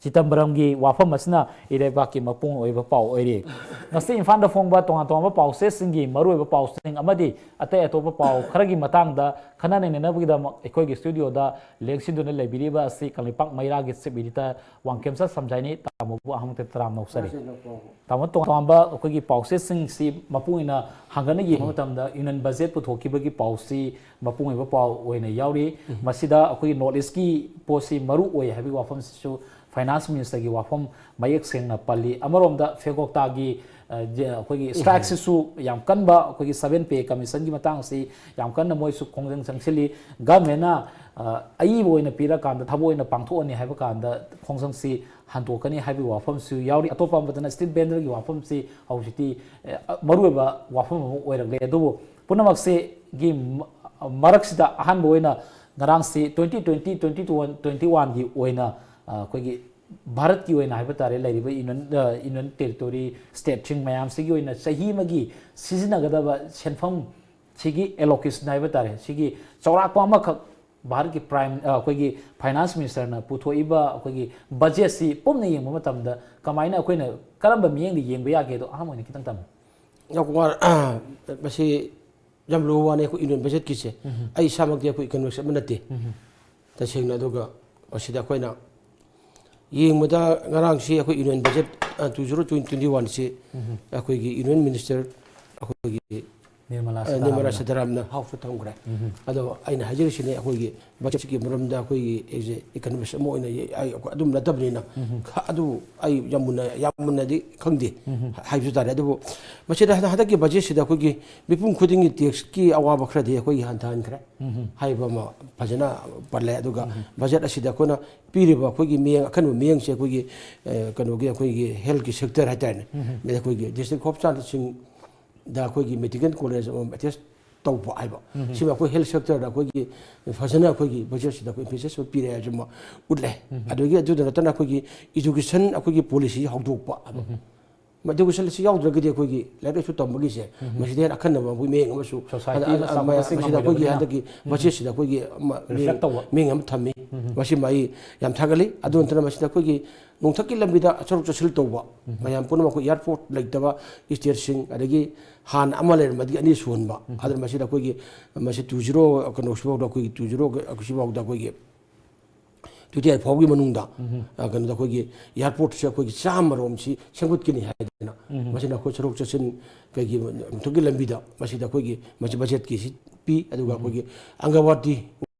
ꯆꯤꯗꯝꯕꯔꯝꯒꯤ ꯋꯥꯐꯝ ꯑꯁꯤꯅ ꯏꯔꯩꯕꯥꯛꯀꯤ ꯃꯄꯨꯡ ꯑꯣꯏꯕ ꯄꯥꯎ ꯑꯣꯏꯔꯤ꯫ ꯉꯁꯤ ꯏꯝꯐꯥꯜꯗ ꯐꯣꯡꯕ ꯇꯣꯉꯥꯟ ꯇꯣꯉꯥꯟꯕ ꯄꯥꯎꯆꯦꯁꯤꯡꯒꯤ ꯃꯔꯨꯑꯣꯏꯕ ꯄꯥꯎꯁꯤꯡ ꯑꯃꯗꯤ ꯑꯇꯩ ꯑꯇꯣꯞꯄ ꯄꯥꯎ ꯈꯔꯒꯤ ꯃꯇꯥꯡꯗ ꯈꯟꯅ ꯅꯩꯅꯅꯕꯒꯤꯗꯃꯛ ꯑꯩꯈꯣꯏꯒꯤ studio ꯗ ꯂꯦꯡꯁꯤꯟꯗꯨꯅ ꯂꯩꯕꯤꯔꯤꯕ ꯑꯁꯤ ꯀꯪꯂꯩꯄꯥꯛ ꯃꯩꯔꯥꯒꯤ Chief Editor ꯋꯥꯡꯈꯦꯝꯆꯠ ꯁꯝꯖꯥꯏꯅꯤ꯫ ꯇꯥꯃꯣꯕꯨ ꯑꯍꯥꯟꯕꯗ ꯇꯔꯥꯝꯅ ꯑꯣꯛꯆꯔꯤ꯫ ꯇꯥꯃꯣ, ꯇꯣꯉꯥꯟ ꯇꯣꯉꯥꯟꯕ ꯑꯩꯈꯣꯏꯒꯤ ꯄꯥꯎꯆꯦꯁꯤꯡꯁꯤ ꯃꯄꯨꯡ ꯑꯣꯏꯅ ꯍꯪꯒꯠꯅ ꯌꯦꯡꯕ ꯃꯇꯝꯗ Union Budget ꯄꯨꯊꯣꯛꯈꯤꯕꯒꯤ ꯄꯥꯎꯁꯤ ꯃꯄꯨꯡ ꯑꯣꯏꯕ ꯄꯥꯎ ꯑꯣꯏꯅ ꯌꯥꯎꯔꯤ꯫ ꯃꯁꯤꯗ ꯑꯩꯈꯣꯏꯒꯤ North East ꯀꯤ ꯄꯣꯠꯁꯤ ꯃꯔꯨ ꯑꯣꯏ ꯍꯥꯏꯕꯒꯤ ꯋꯥꯐꯝꯁꯤꯁꯨ Finance Minister ꯒꯤ ꯋꯥꯐꯝ ꯃꯌꯦꯛ ꯁꯦꯡꯅ ꯄꯜꯂꯤ꯫ ꯑꯃꯔꯣꯝꯗ ꯐꯦꯒꯣꯛꯇꯥꯒꯤ, ꯑ, ꯖ-, ꯑꯩꯈꯣꯏꯒꯤ strike ꯁꯤꯁꯨ ꯌꯥꯝ ꯀꯟꯕ, ꯑꯩꯈꯣꯏꯒꯤ seven pay commission ꯒꯤ ꯃꯇꯥꯡꯁꯤ ꯌꯥꯝ ꯀꯟꯅ ꯃꯣꯏꯁꯨ ꯈꯣꯡꯖꯪ ꯆꯪꯁꯤꯜꯂꯤ꯫ Government ꯅ, ꯑ, ꯑꯏꯕ ꯑꯣꯏꯅ ꯄꯤꯔꯀꯥꯟꯗ ꯊꯕꯛ ꯑꯣꯏꯅ ꯄꯥꯡꯊꯣꯛꯑꯅꯤ ꯍꯥꯏꯕ ꯀꯥꯟꯗ ꯈꯣꯡꯖꯪꯁꯤ ꯍꯟꯗꯣꯛꯀꯅꯤ ꯍꯥꯏꯕꯒꯤ ꯋꯥꯐꯝꯁꯨ ꯌꯥꯎꯔꯤ꯫ ꯑꯇꯣꯞꯄ ꯑꯃꯗꯅ street vendor ꯒꯤ ꯋꯥꯐꯝꯁꯤ ꯍꯧꯖꯤꯛꯇꯤ, ꯑ, ꯃꯔꯨꯑꯣꯏꯕ ꯋꯥꯐꯝ ꯑꯃ ꯑꯣꯏꯔꯛꯂꯦ꯫ ꯑꯗꯨꯕꯨ ꯄꯨꯝꯅꯃꯛꯁꯤꯒꯤ ꯃ-, ꯃꯔꯛꯁꯤꯗ ꯑꯍꯥꯟꯕ ꯑꯣꯏꯅ ꯉꯔꯥꯡꯁꯤ twenty twenty, twenty twenty-one ꯒꯤ ꯑꯣꯏꯅ, ꯑ, ꯑꯩꯈꯣꯏꯒꯤ ꯚꯥꯔꯠꯀꯤ ꯑꯣꯏꯅ ꯍꯥꯏꯕ ꯇꯥꯔꯦ, ꯂꯩꯔꯤꯕ Union, ꯑ, Union Territory, state ꯁꯤꯡ ꯃꯌꯥꯝꯁꯤꯒꯤ ꯑꯣꯏꯅ ꯆꯍꯤ ꯑꯃꯒꯤ ꯁꯤꯖꯤꯟꯅꯒꯗꯕ ꯁꯦꯟꯐꯝ ꯁꯤꯒꯤ allocation ꯍꯥꯏꯕ ꯇꯥꯔꯦ, ꯁꯤꯒꯤ ꯆꯥꯎꯔꯥꯛꯄ ꯑꯃꯈꯛ ꯚꯥꯔꯠꯀꯤ Prime, ꯑ, ꯑꯩꯈꯣꯏꯒꯤ Finance Minister ꯅ ꯄꯨꯊꯣꯛꯏꯕ ꯑꯩꯈꯣꯏꯒꯤ budget ꯁꯤ ꯄꯨꯟꯅ ꯌꯦꯡꯕ ꯃꯇꯝꯗ ꯀꯃꯥꯏꯅ ꯑꯩꯈꯣꯏꯅ ꯀꯔꯝꯕ ꯃꯤꯠꯌꯦꯡꯗ ꯌꯦꯡꯕ ꯌꯥꯒꯦꯗꯣ ꯑꯍꯥꯟꯕ ꯑꯣꯏꯅ ꯈꯤꯇꯪ ꯇꯝꯃꯨ꯫ ꯌꯥꯝ ꯋꯥ-, ꯃꯁꯤ ꯌꯥꯝ ꯂꯨꯕ ꯋꯥꯅꯤ꯫ ꯑꯩꯈꯣꯏ Union Budget ꯀꯤꯁꯦ, ꯑꯩ ꯏꯁꯥꯃꯛꯇꯤ ꯑꯩꯈꯣꯏ economist ꯑꯃ ꯅꯠꯇꯦ꯫ ꯇꯁꯦꯡꯅ꯫ ꯑꯗꯨꯒ ꯃꯁꯤꯗ ꯑꯩꯈꯣꯏꯅ ꯌꯦꯡꯕꯗ ꯉꯔꯥꯡꯁꯤ ꯑꯩꯈꯣꯏ Union Budget, ꯑ, two zero twenty twenty-one ꯁꯤ ꯑꯩꯈꯣꯏꯒꯤ Union Minister ꯑꯩꯈꯣꯏꯒꯤ, ꯅꯤꯔꯃꯂꯥ ꯑ, ꯅꯤꯔꯃꯂꯥ ꯁꯤꯇꯥꯔꯥꯃꯟꯅ House ꯇ ꯊꯝꯈ꯭ꯔꯦ꯫ ꯑꯗꯣ ꯑꯩꯅ ꯍꯥꯏꯖꯔꯤꯁꯤꯅꯦ, ꯑꯩꯈꯣꯏꯒꯤ budget ꯀꯤ ꯃꯔꯝꯗ ꯑꯩꯈꯣꯏꯒꯤ, ꯑꯩꯁꯦ economist ꯑꯃ ꯑꯣꯏꯅ ꯑꯩ ꯑꯗꯨꯝ ꯅꯠꯇꯕꯅꯤꯅ, ꯈ-, ꯑꯗꯨ ꯑꯩ ꯌꯥꯝ ꯃꯨꯟꯅ, ꯌꯥꯝ ꯃꯨꯟꯅꯗꯤ ꯈꯪꯗꯦ ꯍꯥꯏꯕꯁꯨ ꯇꯥꯔꯦ꯫ ꯑꯗꯨꯕꯨ ꯃꯁꯤꯗ ꯍꯟꯗꯛ-, ꯍꯟꯗꯛꯀꯤ budget ꯁꯤꯗ ꯑꯩꯈꯣꯏꯒꯤ ꯃꯤꯄꯨꯝ ꯈꯨꯗꯤꯡꯒꯤ tax ꯀꯤ ꯑꯋꯥꯕ ꯈꯔꯗꯤ ꯑꯩꯈꯣꯏꯒꯤ ꯍꯟꯊꯍꯟꯈ꯭ꯔꯦ ꯍꯥꯏꯕ ꯑꯃ ꯐꯖꯅ ꯄꯜꯂꯦ꯫ ꯑꯗꯨꯒ budget ꯑꯁꯤꯗ ꯑꯩꯈꯣꯏꯅ ꯄꯤꯔꯤꯕ ꯑꯩꯈꯣꯏꯒꯤ ꯃꯤꯠꯌꯦꯡ, ꯑꯈꯟꯕ ꯃꯤꯠꯌꯦꯡꯁꯦ ꯑꯩꯈꯣꯏꯒꯤ, ꯑ, ꯀꯩꯅꯣꯒꯤ, ꯑꯩꯈꯣꯏꯒꯤ health ꯀꯤ sector ꯍꯥꯏꯇꯥꯔꯦꯅꯦ꯫ ꯑꯩꯈꯣꯏꯒꯤ district hospital ꯁꯤꯡꯗ ꯑꯩꯈꯣꯏꯒꯤ medical college ꯑꯃꯃꯝ attach ꯇꯧꯕ ꯍꯥꯏꯕ꯫ ꯁꯤꯃ ꯑꯩꯈꯣꯏ health sectorꯗ ꯑꯩꯈꯣꯏꯒꯤ ꯐꯖꯅ ꯑꯩꯈꯣꯏꯒꯤ budgetꯁꯤꯗ ꯑꯩꯈꯣꯏ emphasis ꯑꯃ ꯄꯤꯔꯦ ꯍꯥꯏꯕꯁꯤꯃ ꯎꯠꯂꯦ꯫ ꯑꯗꯒꯤ ꯑꯗꯨꯗ ꯅꯠꯇꯅ ꯑꯩꯈꯣꯏꯒꯤ education ꯑꯩꯈꯣꯏꯒꯤ policy ꯍꯧꯗꯣꯛꯄ ꯍꯥꯏꯕ꯫ Education ꯑꯁꯤ ꯌꯥꯎꯗ꯭ꯔꯒꯗꯤ ꯑꯩꯈꯣꯏꯒꯤ ꯂꯥꯏꯔꯤꯛ ꯂꯥꯏꯁꯨ ꯇꯝꯕꯒꯤꯁꯦ ꯃꯁꯤꯗ ꯍꯦꯟꯅ ꯑꯈꯟꯅꯕ ꯑꯩꯈꯣꯏ ꯃꯤꯠꯌꯦꯡ ꯑꯃꯁꯨ society ꯑꯃ ꯆꯥꯎꯈꯠꯄ ꯃꯁꯤꯗ ꯑꯩꯈꯣꯏꯒꯤ ꯆꯤꯡꯉꯝꯗꯕꯅꯤꯅ꯫ ꯍꯟꯗꯛꯀꯤ budgetꯁꯤꯗ ꯑꯩꯈꯣꯏꯒꯤ ꯑꯃ reflect ꯇꯧꯕ꯫ ꯃꯤꯠꯌꯦꯡ ꯑꯃ ꯊꯝꯃꯤ꯫ ꯃꯁꯤꯃ ꯑꯩ ꯌꯥꯝ ꯊꯥꯒꯠꯂꯤ꯫ ꯑꯗꯨ ꯅꯠꯇꯅ ꯃꯁꯤꯗ ꯑꯩꯈꯣꯏꯒꯤ ꯅꯣꯡꯊꯛꯀꯤ ꯂꯝꯕꯤꯗ ꯆꯠꯊꯣꯛ ꯆꯠꯁꯤꯟ ꯇꯧꯕ ꯃꯌꯥꯝ ꯄꯨꯝꯅꯃꯛ ꯑꯩꯈꯣꯏ airport ꯂꯩꯇꯕ stateꯁꯤꯡ, ꯑꯗꯒꯤ ꯍꯥꯟꯅ ꯑꯃ ꯂꯩꯔꯝꯕꯗꯒꯤ ꯑꯅꯤ ꯁꯨꯍꯟꯕ꯫ ꯑꯗꯨꯅ ꯃꯁꯤꯗ ꯑꯩꯈꯣꯏꯒꯤ ꯃꯁꯤ two zero ꯀꯩꯅꯣꯁꯤꯐꯥꯎꯗ ꯑꯩꯈꯣꯏꯒꯤ two zero ꯁꯤꯐꯥꯎꯗ ꯑꯩꯈꯣꯏꯒꯤ twenty eight ꯐꯥꯎꯒꯤ ꯃꯅꯨꯡꯗ, ꯑ, ꯀꯩꯅꯣꯗ ꯑꯩꯈꯣꯏꯒꯤ airportꯁꯦ ꯑꯩꯈꯣꯏꯒꯤ ꯆꯥꯝꯃꯔꯣꯝꯁꯤ ꯁꯦꯝꯒꯠꯀꯅꯤ ꯍꯥꯏꯗꯅ ꯃꯁꯤꯅ ꯑꯩꯈꯣꯏ ꯆꯠꯊꯣꯛ ꯆꯠꯁꯤꯟ ꯀꯩꯒꯤ ꯅꯣꯡꯊꯛꯀꯤ ꯂꯝꯕꯤꯗ ꯃꯁꯤꯗ ꯑꯩꯈꯣꯏꯒꯤ ꯃꯁꯤ budgetꯀꯤꯁꯤ ꯄꯤ꯫ ꯑꯗꯨꯒ ꯑꯩꯈꯣꯏꯒꯤ ꯑꯪꯒꯟꯋꯥꯗꯤ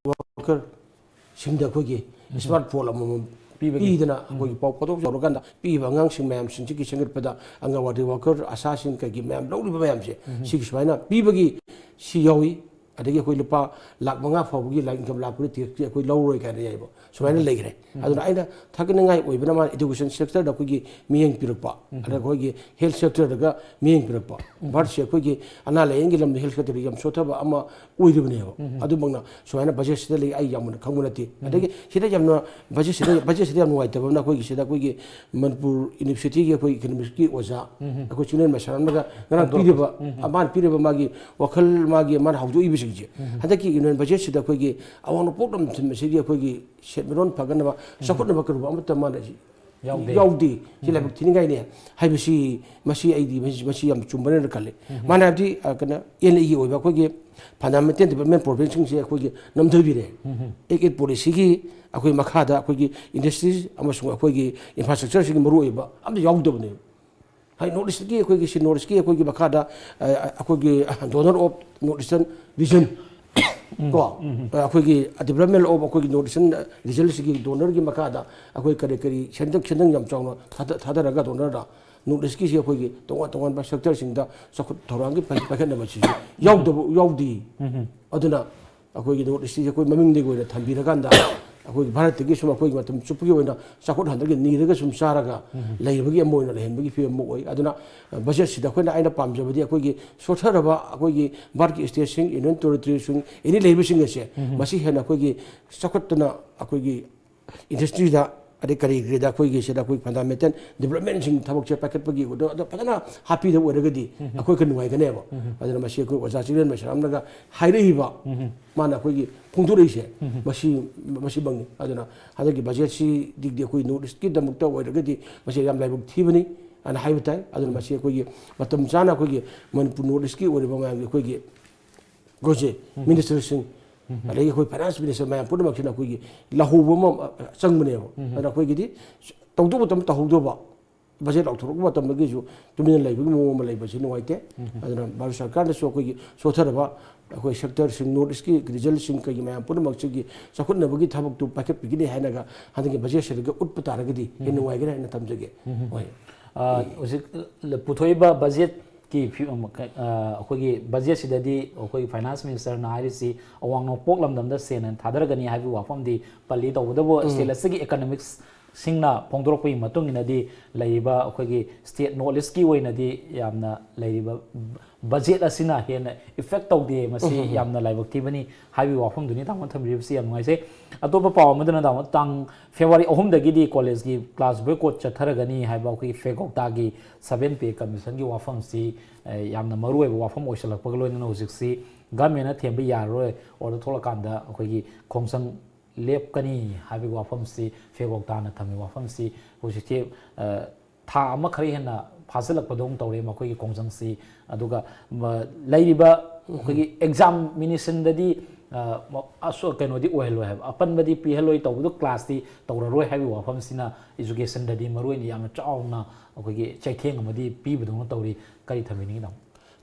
workerꯁꯤꯡꯗ ꯑꯩꯈꯣꯏꯒꯤ smart phone ꯑꯃꯃꯝ ꯄꯤꯕꯒꯤ꯫ ꯄꯤꯗꯅ ꯑꯩꯈꯣꯏꯒꯤ ꯄꯥꯎ ꯐꯥꯎꯗꯣꯛ ꯇꯧꯔꯀꯥꯟꯗ ꯄꯤꯕ ꯑꯉꯥꯡꯁꯤꯡ ꯃꯌꯥꯝꯁꯤꯡꯁꯤꯒꯤ ꯁꯦꯝꯒꯠꯄꯗ ꯑꯪꯒꯟꯋꯥꯗꯤ worker, ꯑꯁꯥꯁꯤꯡ ꯀꯩꯒꯤ ꯃꯌꯥꯝ ꯂꯧꯔꯤꯕ ꯃꯌꯥꯝꯁꯦ ꯁꯤꯒꯤ ꯁꯨꯃꯥꯏꯅ ꯄꯤꯕꯒꯤ ꯁꯤ ꯌꯥꯎꯏ꯫ ꯑꯗꯒꯤ ꯑꯩꯈꯣꯏ ꯂꯨꯄꯥ ꯂꯥꯈ ꯃꯉꯥ ꯐꯥꯎꯕꯒꯤ ꯂꯥꯏꯔꯤꯛ income ꯂꯥꯛꯄꯒꯤ taxꯇꯤ ꯑꯩꯈꯣꯏ ꯂꯧꯔꯣꯏ ꯀꯥꯏꯅ ꯌꯥꯏꯕ꯫ ꯁꯨꯃꯥꯏꯅ ꯂꯩꯈ꯭ꯔꯦ꯫ ꯑꯗꯨꯅ ꯑꯩꯅ ꯊꯥꯒꯠꯅꯤꯡꯉꯥꯏ ꯑꯣꯏꯕꯅ ꯃꯥꯅ education sectorꯗ ꯑꯩꯈꯣꯏꯒꯤ ꯃꯤꯠꯌꯦꯡ ꯄꯤꯔꯛꯄ, ꯑꯗꯒꯤ ꯑꯩꯈꯣꯏꯒꯤ health sectorꯗꯒ ꯃꯤꯠꯌꯦꯡ ꯄꯤꯔꯛꯄ꯫ ꯚꯥꯔꯠꯁꯦ ꯑꯩꯈꯣꯏꯒꯤ ꯑꯅꯥ ꯂꯥꯏꯌꯦꯡꯒꯤ ꯂꯝꯗ health sectorꯗ ꯌꯥꯝ ꯁꯣꯠꯊꯕ ꯑꯃ ꯑꯣꯏꯔꯤꯕꯅꯦꯕ꯫ ꯑꯗꯨꯃꯛꯅ ꯁꯨꯃꯥꯏꯅ budgetꯁꯤꯗ ꯂꯩ ꯑꯩ ꯌꯥꯝꯅ ꯈꯪꯕ ꯅꯠꯇꯦ꯫ ꯑꯗꯒꯤ ꯁꯤꯗ ꯌꯥꯝꯅ budgetꯁꯤꯗ, budgetꯁꯤꯗ ꯌꯥꯝ ꯅꯨꯡꯉꯥꯏꯇꯕ ꯑꯃꯅ ꯑꯩꯈꯣꯏꯒꯤ ꯁꯤꯗ ꯑꯩꯈꯣꯏꯒꯤ ꯃꯅꯤꯄꯨꯔ universityꯒꯤ ꯑꯩꯈꯣꯏ economicsꯀꯤ ꯑꯣꯖꯥ ꯑꯩꯈꯣꯏ ꯆꯤꯡꯂꯦꯟ ꯃꯩꯁꯅꯥꯝꯅꯒ ꯉꯔꯥꯡ ꯄꯤꯔꯤꯕ, ꯃꯥꯅ ꯄꯤꯔꯤꯕ ꯃꯥꯒꯤ ꯋꯥꯈꯜ, ꯃꯥꯒꯤ ꯃꯥꯅ ꯍꯧꯗꯣꯛꯏꯕꯁꯤꯡꯁꯦ ꯍꯟꯗꯛꯀꯤ union budgetꯁꯤꯗ ꯑꯩꯈꯣꯏꯒꯤ ꯑꯋꯥꯡ ꯅꯣꯡꯄꯣꯛ ꯂꯝꯗꯝ ꯑꯁꯤꯒꯤ ꯑꯩꯈꯣꯏꯒꯤ ꯁꯦꯟꯃꯤꯠꯂꯣꯟ ꯐꯒꯠꯅꯕ, ꯆꯥꯎꯈꯠꯅꯕ ꯀꯔꯤꯒꯨꯝꯕ ꯑꯃꯠꯇ ꯃꯥꯅ ꯌꯥꯎꯗꯦ꯫ ꯌꯥꯎꯗꯦ꯫ ꯁꯤ ꯂꯥꯏꯕꯛ ꯊꯤꯅꯤꯡꯉꯥꯏꯅꯦ ꯍꯥꯏꯕꯁꯤ, ꯃꯁꯤ ꯑꯩꯗꯤ ꯃꯁꯤ, ꯃꯁꯤ ꯌꯥꯝ ꯆꯨꯝꯕꯅꯦꯅ ꯈꯜꯂꯤ꯫ ꯃꯥꯅ ꯍꯥꯏꯕꯗꯤ, ꯑ, ꯀꯩꯅꯣ, ꯑꯦꯟ ꯏꯒꯤ ꯑꯣꯏꯕ ꯑꯩꯈꯣꯏꯒꯤ fundamental development programꯁꯤꯡꯁꯦ ꯑꯩꯈꯣꯏꯒꯤ ꯅꯝꯊꯕꯤꯔꯦ꯫ Act eight policyꯒꯤ ꯑꯩꯈꯣꯏ ꯃꯈꯥꯗ ꯑꯩꯈꯣꯏꯒꯤ industries ꯑꯃꯁꯨꯡ ꯑꯩꯈꯣꯏꯒꯤ infrastructureꯁꯤꯒꯤ ꯃꯔꯨꯑꯣꯏꯕ ꯑꯝꯇ ꯌꯥꯎꯗꯕꯅꯦ꯫ ꯍꯥꯏ, North Eastꯀꯤ ꯑꯩꯈꯣꯏꯒꯤ, ꯁꯤ North Eastꯀꯤ ꯑꯩꯈꯣꯏꯒꯤ ꯃꯈꯥꯗ, ꯑ, ꯑꯩꯈꯣꯏꯒꯤ donor of North Eastern Region, ꯀꯣ, ꯑ, ꯑꯩꯈꯣꯏꯒꯤ development of ꯑꯩꯈꯣꯏꯒꯤ North Eastern Regionꯁꯤꯒꯤ donorꯒꯤ ꯃꯈꯥꯗ ꯑꯩꯈꯣꯏ ꯀꯔꯤ ꯀꯔꯤ ꯁꯦꯟꯗꯪ, ꯁꯦꯟꯗꯪ ꯌꯥꯝ ꯆꯥꯎꯅ ꯊꯥꯗ-, ꯊꯥꯗꯔꯒ donorꯗ North Eastꯀꯤꯁꯤ ꯑꯩꯈꯣꯏꯒꯤ ꯇꯣꯉꯥꯟ ꯇꯣꯉꯥꯟꯕ sectorꯁꯤꯡꯗ ꯆꯥꯎꯈꯠ ꯊꯧꯔꯥꯡꯒꯤ ꯄꯥꯏ-, ꯄꯥꯏꯈꯠꯅꯕꯁꯤꯁꯨ ꯌꯥꯎꯗꯕ, ꯌꯥꯎꯗꯦ꯫ ꯑꯗꯨꯅ ꯑꯩꯈꯣꯏꯒꯤ North Eastꯁꯤ ꯑꯩꯈꯣꯏ ꯃꯃꯤꯡꯗꯒꯤ ꯑꯣꯏꯅ ꯊꯝꯕꯤꯔꯀꯥꯟꯗ ꯑꯩꯈꯣꯏꯒꯤ ꯚꯥꯔꯠꯇꯒꯤ ꯁꯨꯝ ꯑꯩꯈꯣꯏꯒꯤ ꯃꯇꯝ ꯆꯨꯞꯄꯒꯤ ꯑꯣꯏꯅ ꯆꯥꯎꯈꯠꯍꯟꯗ꯭ꯔꯒ ꯅꯤꯔꯒ ꯁꯨꯝ ꯆꯥꯔꯒ ꯂꯩꯕꯒꯤ ꯑꯃ ꯑꯣꯏꯅ ꯂꯩꯍꯟꯕꯒꯤ ꯐꯤꯕꯝ ꯑꯃ ꯑꯣꯏ꯫ ꯑꯗꯨꯅ, ꯑ, ꯕꯖꯦꯠꯁꯤꯗ ꯑꯩꯈꯣꯏꯅ, ꯑꯩꯅ ꯄꯥꯝꯖꯕꯗꯤ ꯑꯩꯈꯣꯏꯒꯤ ꯁꯣꯠꯊꯔꯕ ꯑꯩꯈꯣꯏꯒꯤ ꯚꯥꯔꯠꯀꯤ ꯁ꯭ꯇꯦꯠꯁꯤꯡ, ꯌꯨꯅꯤꯌꯟ ꯇꯦꯔꯤꯇꯣꯔꯤꯁꯤꯡ, ꯑꯦꯅꯤ ꯂꯩꯔꯤꯕꯁꯤꯡ ꯑꯁꯦ ꯃꯁꯤ ꯍꯦꯟꯅ ꯑꯩꯈꯣꯏꯒꯤ ꯆꯥꯎꯈꯠꯇꯅ ꯑꯩꯈꯣꯏꯒꯤ ꯏꯟꯗꯁꯇ꯭ꯔꯤꯗ, ꯑꯗꯩ ꯀꯔꯤ ꯀꯔꯤꯗ ꯑꯩꯈꯣꯏꯒꯤ ꯁꯤꯗ ꯑꯩꯈꯣꯏ ꯐꯟꯗꯥꯃꯦꯟꯇꯦꯜ ꯗꯤꯕꯂꯞꯃꯦꯟꯁꯤꯡ ꯊꯕꯛꯁꯦ ꯄꯥꯏꯈꯠꯄꯒꯤ ꯑꯗꯣ, ꯑꯗꯣ ꯐꯖꯅ ꯍꯥꯞꯄꯤꯗꯕ ꯑꯣꯏꯔꯒꯗꯤ ꯑꯩꯈꯣꯏ ꯈꯔ ꯅꯨꯡꯉꯥꯏꯒꯅꯦꯕ꯫ ꯑꯗꯨꯅ ꯃꯁꯤ ꯑꯩꯈꯣꯏ ꯑꯣꯖꯥ ꯆꯤꯡꯂꯦꯟ ꯃꯩꯁꯅꯥꯝꯅꯒ ꯍꯥꯏꯔꯛꯏꯕ, ꯃꯥꯅ ꯑꯩꯈꯣꯏꯒꯤ ꯐꯣꯡꯗꯣꯔꯛꯏꯁꯦ, ꯃꯁꯤ, ꯃꯁꯤꯃꯛꯅꯤ꯫ ꯑꯗꯨꯅ ꯍꯟꯗꯛꯀꯤ ꯕꯖꯦꯠꯁꯤꯗꯤ ꯑꯩꯈꯣꯏ ꯅꯣꯔꯠ ꯏꯁꯀꯤꯗꯃꯛꯇ ꯑꯣꯏꯔꯒꯗꯤ ꯃꯁꯤ ꯌꯥꯝ ꯂꯥꯏꯕꯛ ꯊꯤꯕꯅꯤ ꯍꯥꯏꯅ ꯍꯥꯏꯕ ꯇꯥꯏ꯫ ꯑꯗꯨꯅ ꯃꯁꯤ ꯑꯩꯈꯣꯏꯒꯤ ꯃꯇꯝ ꯆꯥꯅ ꯑꯩꯈꯣꯏꯒꯤ ꯃꯅꯤꯄꯨꯔ ꯅꯣꯔꯠ ꯏꯁꯀꯤ ꯑꯣꯏꯔꯤꯕ ꯃꯌꯥꯝꯒꯤ ꯑꯩꯈꯣꯏꯒꯤ ꯑꯩꯈꯣꯏꯁꯦ ꯃꯤꯅꯤꯁꯇꯔꯁꯤꯡ, ꯑꯗꯒꯤ ꯑꯩꯈꯣꯏ ꯐꯥꯏꯅꯥꯟꯁ ꯃꯤꯅꯤꯁꯇꯔ ꯃꯌꯥꯝ ꯄꯨꯝꯅꯃꯛꯁꯤꯅ ꯑꯩꯈꯣꯏꯒꯤ ꯂꯥꯛꯍꯧꯕ ꯑꯃ, ꯑ, ꯆꯪꯕꯅꯦꯕ꯫ ꯑꯗꯨꯅ ꯑꯩꯈꯣꯏꯒꯤꯗꯤ ꯇꯧꯗꯧꯕ ꯃꯇꯝ ꯇꯧꯍꯧꯗꯕ, ꯕꯖꯦꯠ ꯂꯥꯎꯊꯣꯔꯛꯄ ꯃꯇꯝꯗꯒꯤꯁꯨ ꯇꯨꯃꯤꯟꯅ ꯂꯩꯕꯒꯤ ꯃꯑꯣꯡ ꯑꯃ ꯂꯩꯕꯁꯤ ꯅꯨꯡꯉꯥꯏꯇꯦ꯫ ꯑꯗꯨꯅ ꯚꯥꯔꯠ ꯁꯔꯀꯥꯔꯅꯁꯨ ꯑꯩꯈꯣꯏꯒꯤ ꯁꯣꯠꯊꯔꯕ ꯑꯩꯈꯣꯏ ꯁꯦꯛꯇꯔꯁꯤꯡ, ꯅꯣꯔꯠ ꯏꯁꯀꯤ ꯔꯤꯖꯜꯁꯤꯡ, ꯀꯩꯒꯤ ꯃꯌꯥꯝ ꯄꯨꯝꯅꯃꯛꯁꯤꯒꯤ ꯆꯥꯎꯈꯠꯅꯕꯒꯤ ꯊꯕꯛꯇꯨ ꯄꯥꯏꯈꯠꯄꯤꯒꯅꯤ ꯍꯥꯏꯅꯒ ꯍꯟꯗꯛꯀꯤ ꯕꯖꯦꯠꯁꯤꯗꯒ ꯎꯠꯄ ꯇꯥꯔꯒꯗꯤ ꯍꯦꯟꯅ ꯅꯨꯡꯉꯥꯏꯒꯅꯤ ꯍꯥꯏꯅ ꯊꯝꯖꯒꯦ꯫ ꯍꯣꯏ꯫ ꯑ, ꯍꯧꯖꯤꯛ ꯄꯨꯊꯣꯛꯏꯕ ꯕꯖꯦꯠꯀꯤ ꯐꯤ-, ꯑ, ꯑꯩꯈꯣꯏꯒꯤ ꯕꯖꯦꯠꯁꯤꯗꯗꯤ ꯑꯩꯈꯣꯏꯒꯤ ꯐꯥꯏꯅꯥꯟꯁ ꯃꯤꯅꯤꯁꯇꯔꯅ ꯍꯥꯏꯔꯤꯁꯤ ꯑꯋꯥꯡ ꯅꯣꯡꯄꯣꯛ ꯂꯝꯗꯝꯗ ꯁꯦꯟ ꯍꯦꯟꯅ ꯊꯥꯗꯔꯒꯅꯤ ꯍꯥꯏꯕꯒꯤ ꯋꯥꯐꯝꯗꯤ ꯄꯜꯂꯤ꯫ ꯇꯧꯕꯇꯕꯨ ꯁ꯭ꯇꯦꯠ ꯑꯁꯤꯒꯤ ꯏꯀꯅꯣꯃꯤꯛꯁꯁꯤꯡꯅ ꯐꯣꯡꯗꯣꯔꯛꯄꯒꯤ ꯃꯇꯨꯡ ꯏꯟꯅꯗꯤ ꯂꯩꯔꯤꯕ ꯑꯩꯈꯣꯏꯒꯤ ꯁ꯭ꯇꯦꯠ ꯅꯣꯔꯠ ꯏꯁꯀꯤ ꯑꯣꯏꯅꯗꯤ ꯌꯥꯝꯅ ꯂꯩꯔꯤꯕ ꯕꯖꯦꯠ ꯑꯁꯤꯅ ꯍꯦꯟꯅ ꯏꯐꯦꯛ ꯇꯧꯗꯦ꯫ ꯃꯁꯤ ꯌꯥꯝꯅ ꯂꯥꯏꯕꯛ ꯊꯤꯕꯅꯤ ꯍꯥꯏꯕꯒꯤ ꯋꯥꯐꯝꯗꯨꯅꯤ ꯇꯥꯃꯣꯅ ꯊꯝꯕꯤꯔꯤꯕꯁꯤ꯫ ꯌꯥꯝ ꯅꯨꯡꯉꯥꯏꯖꯩ꯫ ꯑꯇꯣꯞꯄ ꯄꯥꯎ ꯑꯃꯗꯅ ꯇꯥꯃꯣ, ꯇꯥꯡ ꯐꯦꯕ꯭ꯔꯨꯋꯥꯔꯤ ꯑꯍꯨꯝꯗꯒꯤꯗꯤ ꯀꯣꯂꯦꯖꯀꯤ ꯀ꯭ꯂꯥꯁ ꯕꯣꯏꯀꯣꯠ ꯆꯠꯊꯔꯒꯅꯤ ꯍꯥꯏꯕ ꯑꯩꯈꯣꯏꯒꯤ ꯐꯦꯒꯣꯛꯇꯥꯒꯤ ꯁꯚꯦꯟ ꯄꯦ ꯀꯃꯤꯁꯟꯒꯤ ꯋꯥꯐꯝꯁꯤ, ꯑ, ꯌꯥꯝꯅ ꯃꯔꯨꯑꯣꯏꯕ ꯋꯥꯐꯝ ꯑꯣꯏꯁꯜꯂꯛꯄꯒ ꯂꯣꯏꯅꯅ ꯍꯧꯖꯤꯛꯁꯤ ꯒꯃꯦꯟꯅ ꯊꯦꯝꯕ ꯌꯥꯔꯔꯣꯏ, ꯑꯣꯔꯗꯔ ꯊꯣꯛꯂꯀꯥꯟꯗ ꯑꯩꯈꯣꯏꯒꯤ ꯈꯣꯡꯖꯪ ꯂꯦꯞꯀꯅꯤ ꯍꯥꯏꯕꯒꯤ ꯋꯥꯐꯝꯁꯤ, ꯐꯦꯒꯣꯛꯇꯥꯅ ꯊꯝꯃꯤ ꯋꯥꯐꯝꯁꯤ ꯍꯧꯖꯤꯛꯁꯤ, ꯑ, ꯊꯥ ꯑꯃ ꯈꯔ ꯍꯦꯟꯅ ꯐꯥꯖꯤꯜꯂꯛꯄꯗꯧꯅ ꯇꯧꯔꯦ ꯃꯈꯣꯏꯒꯤ ꯈꯣꯡꯖꯪꯁꯤ꯫ ꯑꯗꯨꯒ ꯃ-, ꯂꯩꯔꯤꯕ ꯑꯩꯈꯣꯏꯒꯤ ꯑꯦꯛꯖꯥꯃꯤꯅꯦꯁꯟꯗꯗꯤ, ꯑ, ꯃ-, ꯑꯁꯣ-, ꯀꯩꯅꯣꯗꯤ ꯑꯣꯏꯍꯜꯂꯣꯏ ꯍꯥꯏꯕ, ꯑꯄꯟꯕꯗꯤ ꯄꯤꯍꯜꯂꯣꯏ, ꯇꯧꯕꯗꯣ ꯀ꯭ꯂꯥꯁꯇꯤ ꯇꯧꯔꯔꯣꯏ ꯍꯥꯏꯕꯒꯤ ꯋꯥꯐꯝꯁꯤꯅ ꯏꯖꯨꯀꯦꯁꯟꯗꯗꯤ ꯃꯔꯨꯑꯣꯏꯅ ꯌꯥꯝꯅ ꯆꯥꯎꯅ ꯑꯩꯈꯣꯏꯒꯤ ꯆꯩꯊꯦꯡ ꯑꯃꯗꯤ ꯄꯤꯕꯗꯧꯅ ꯇꯧꯔꯤ꯫ ꯀꯔꯤ ꯊꯝꯕꯤꯅꯤꯡꯉꯤ, ꯇꯥꯃꯣ?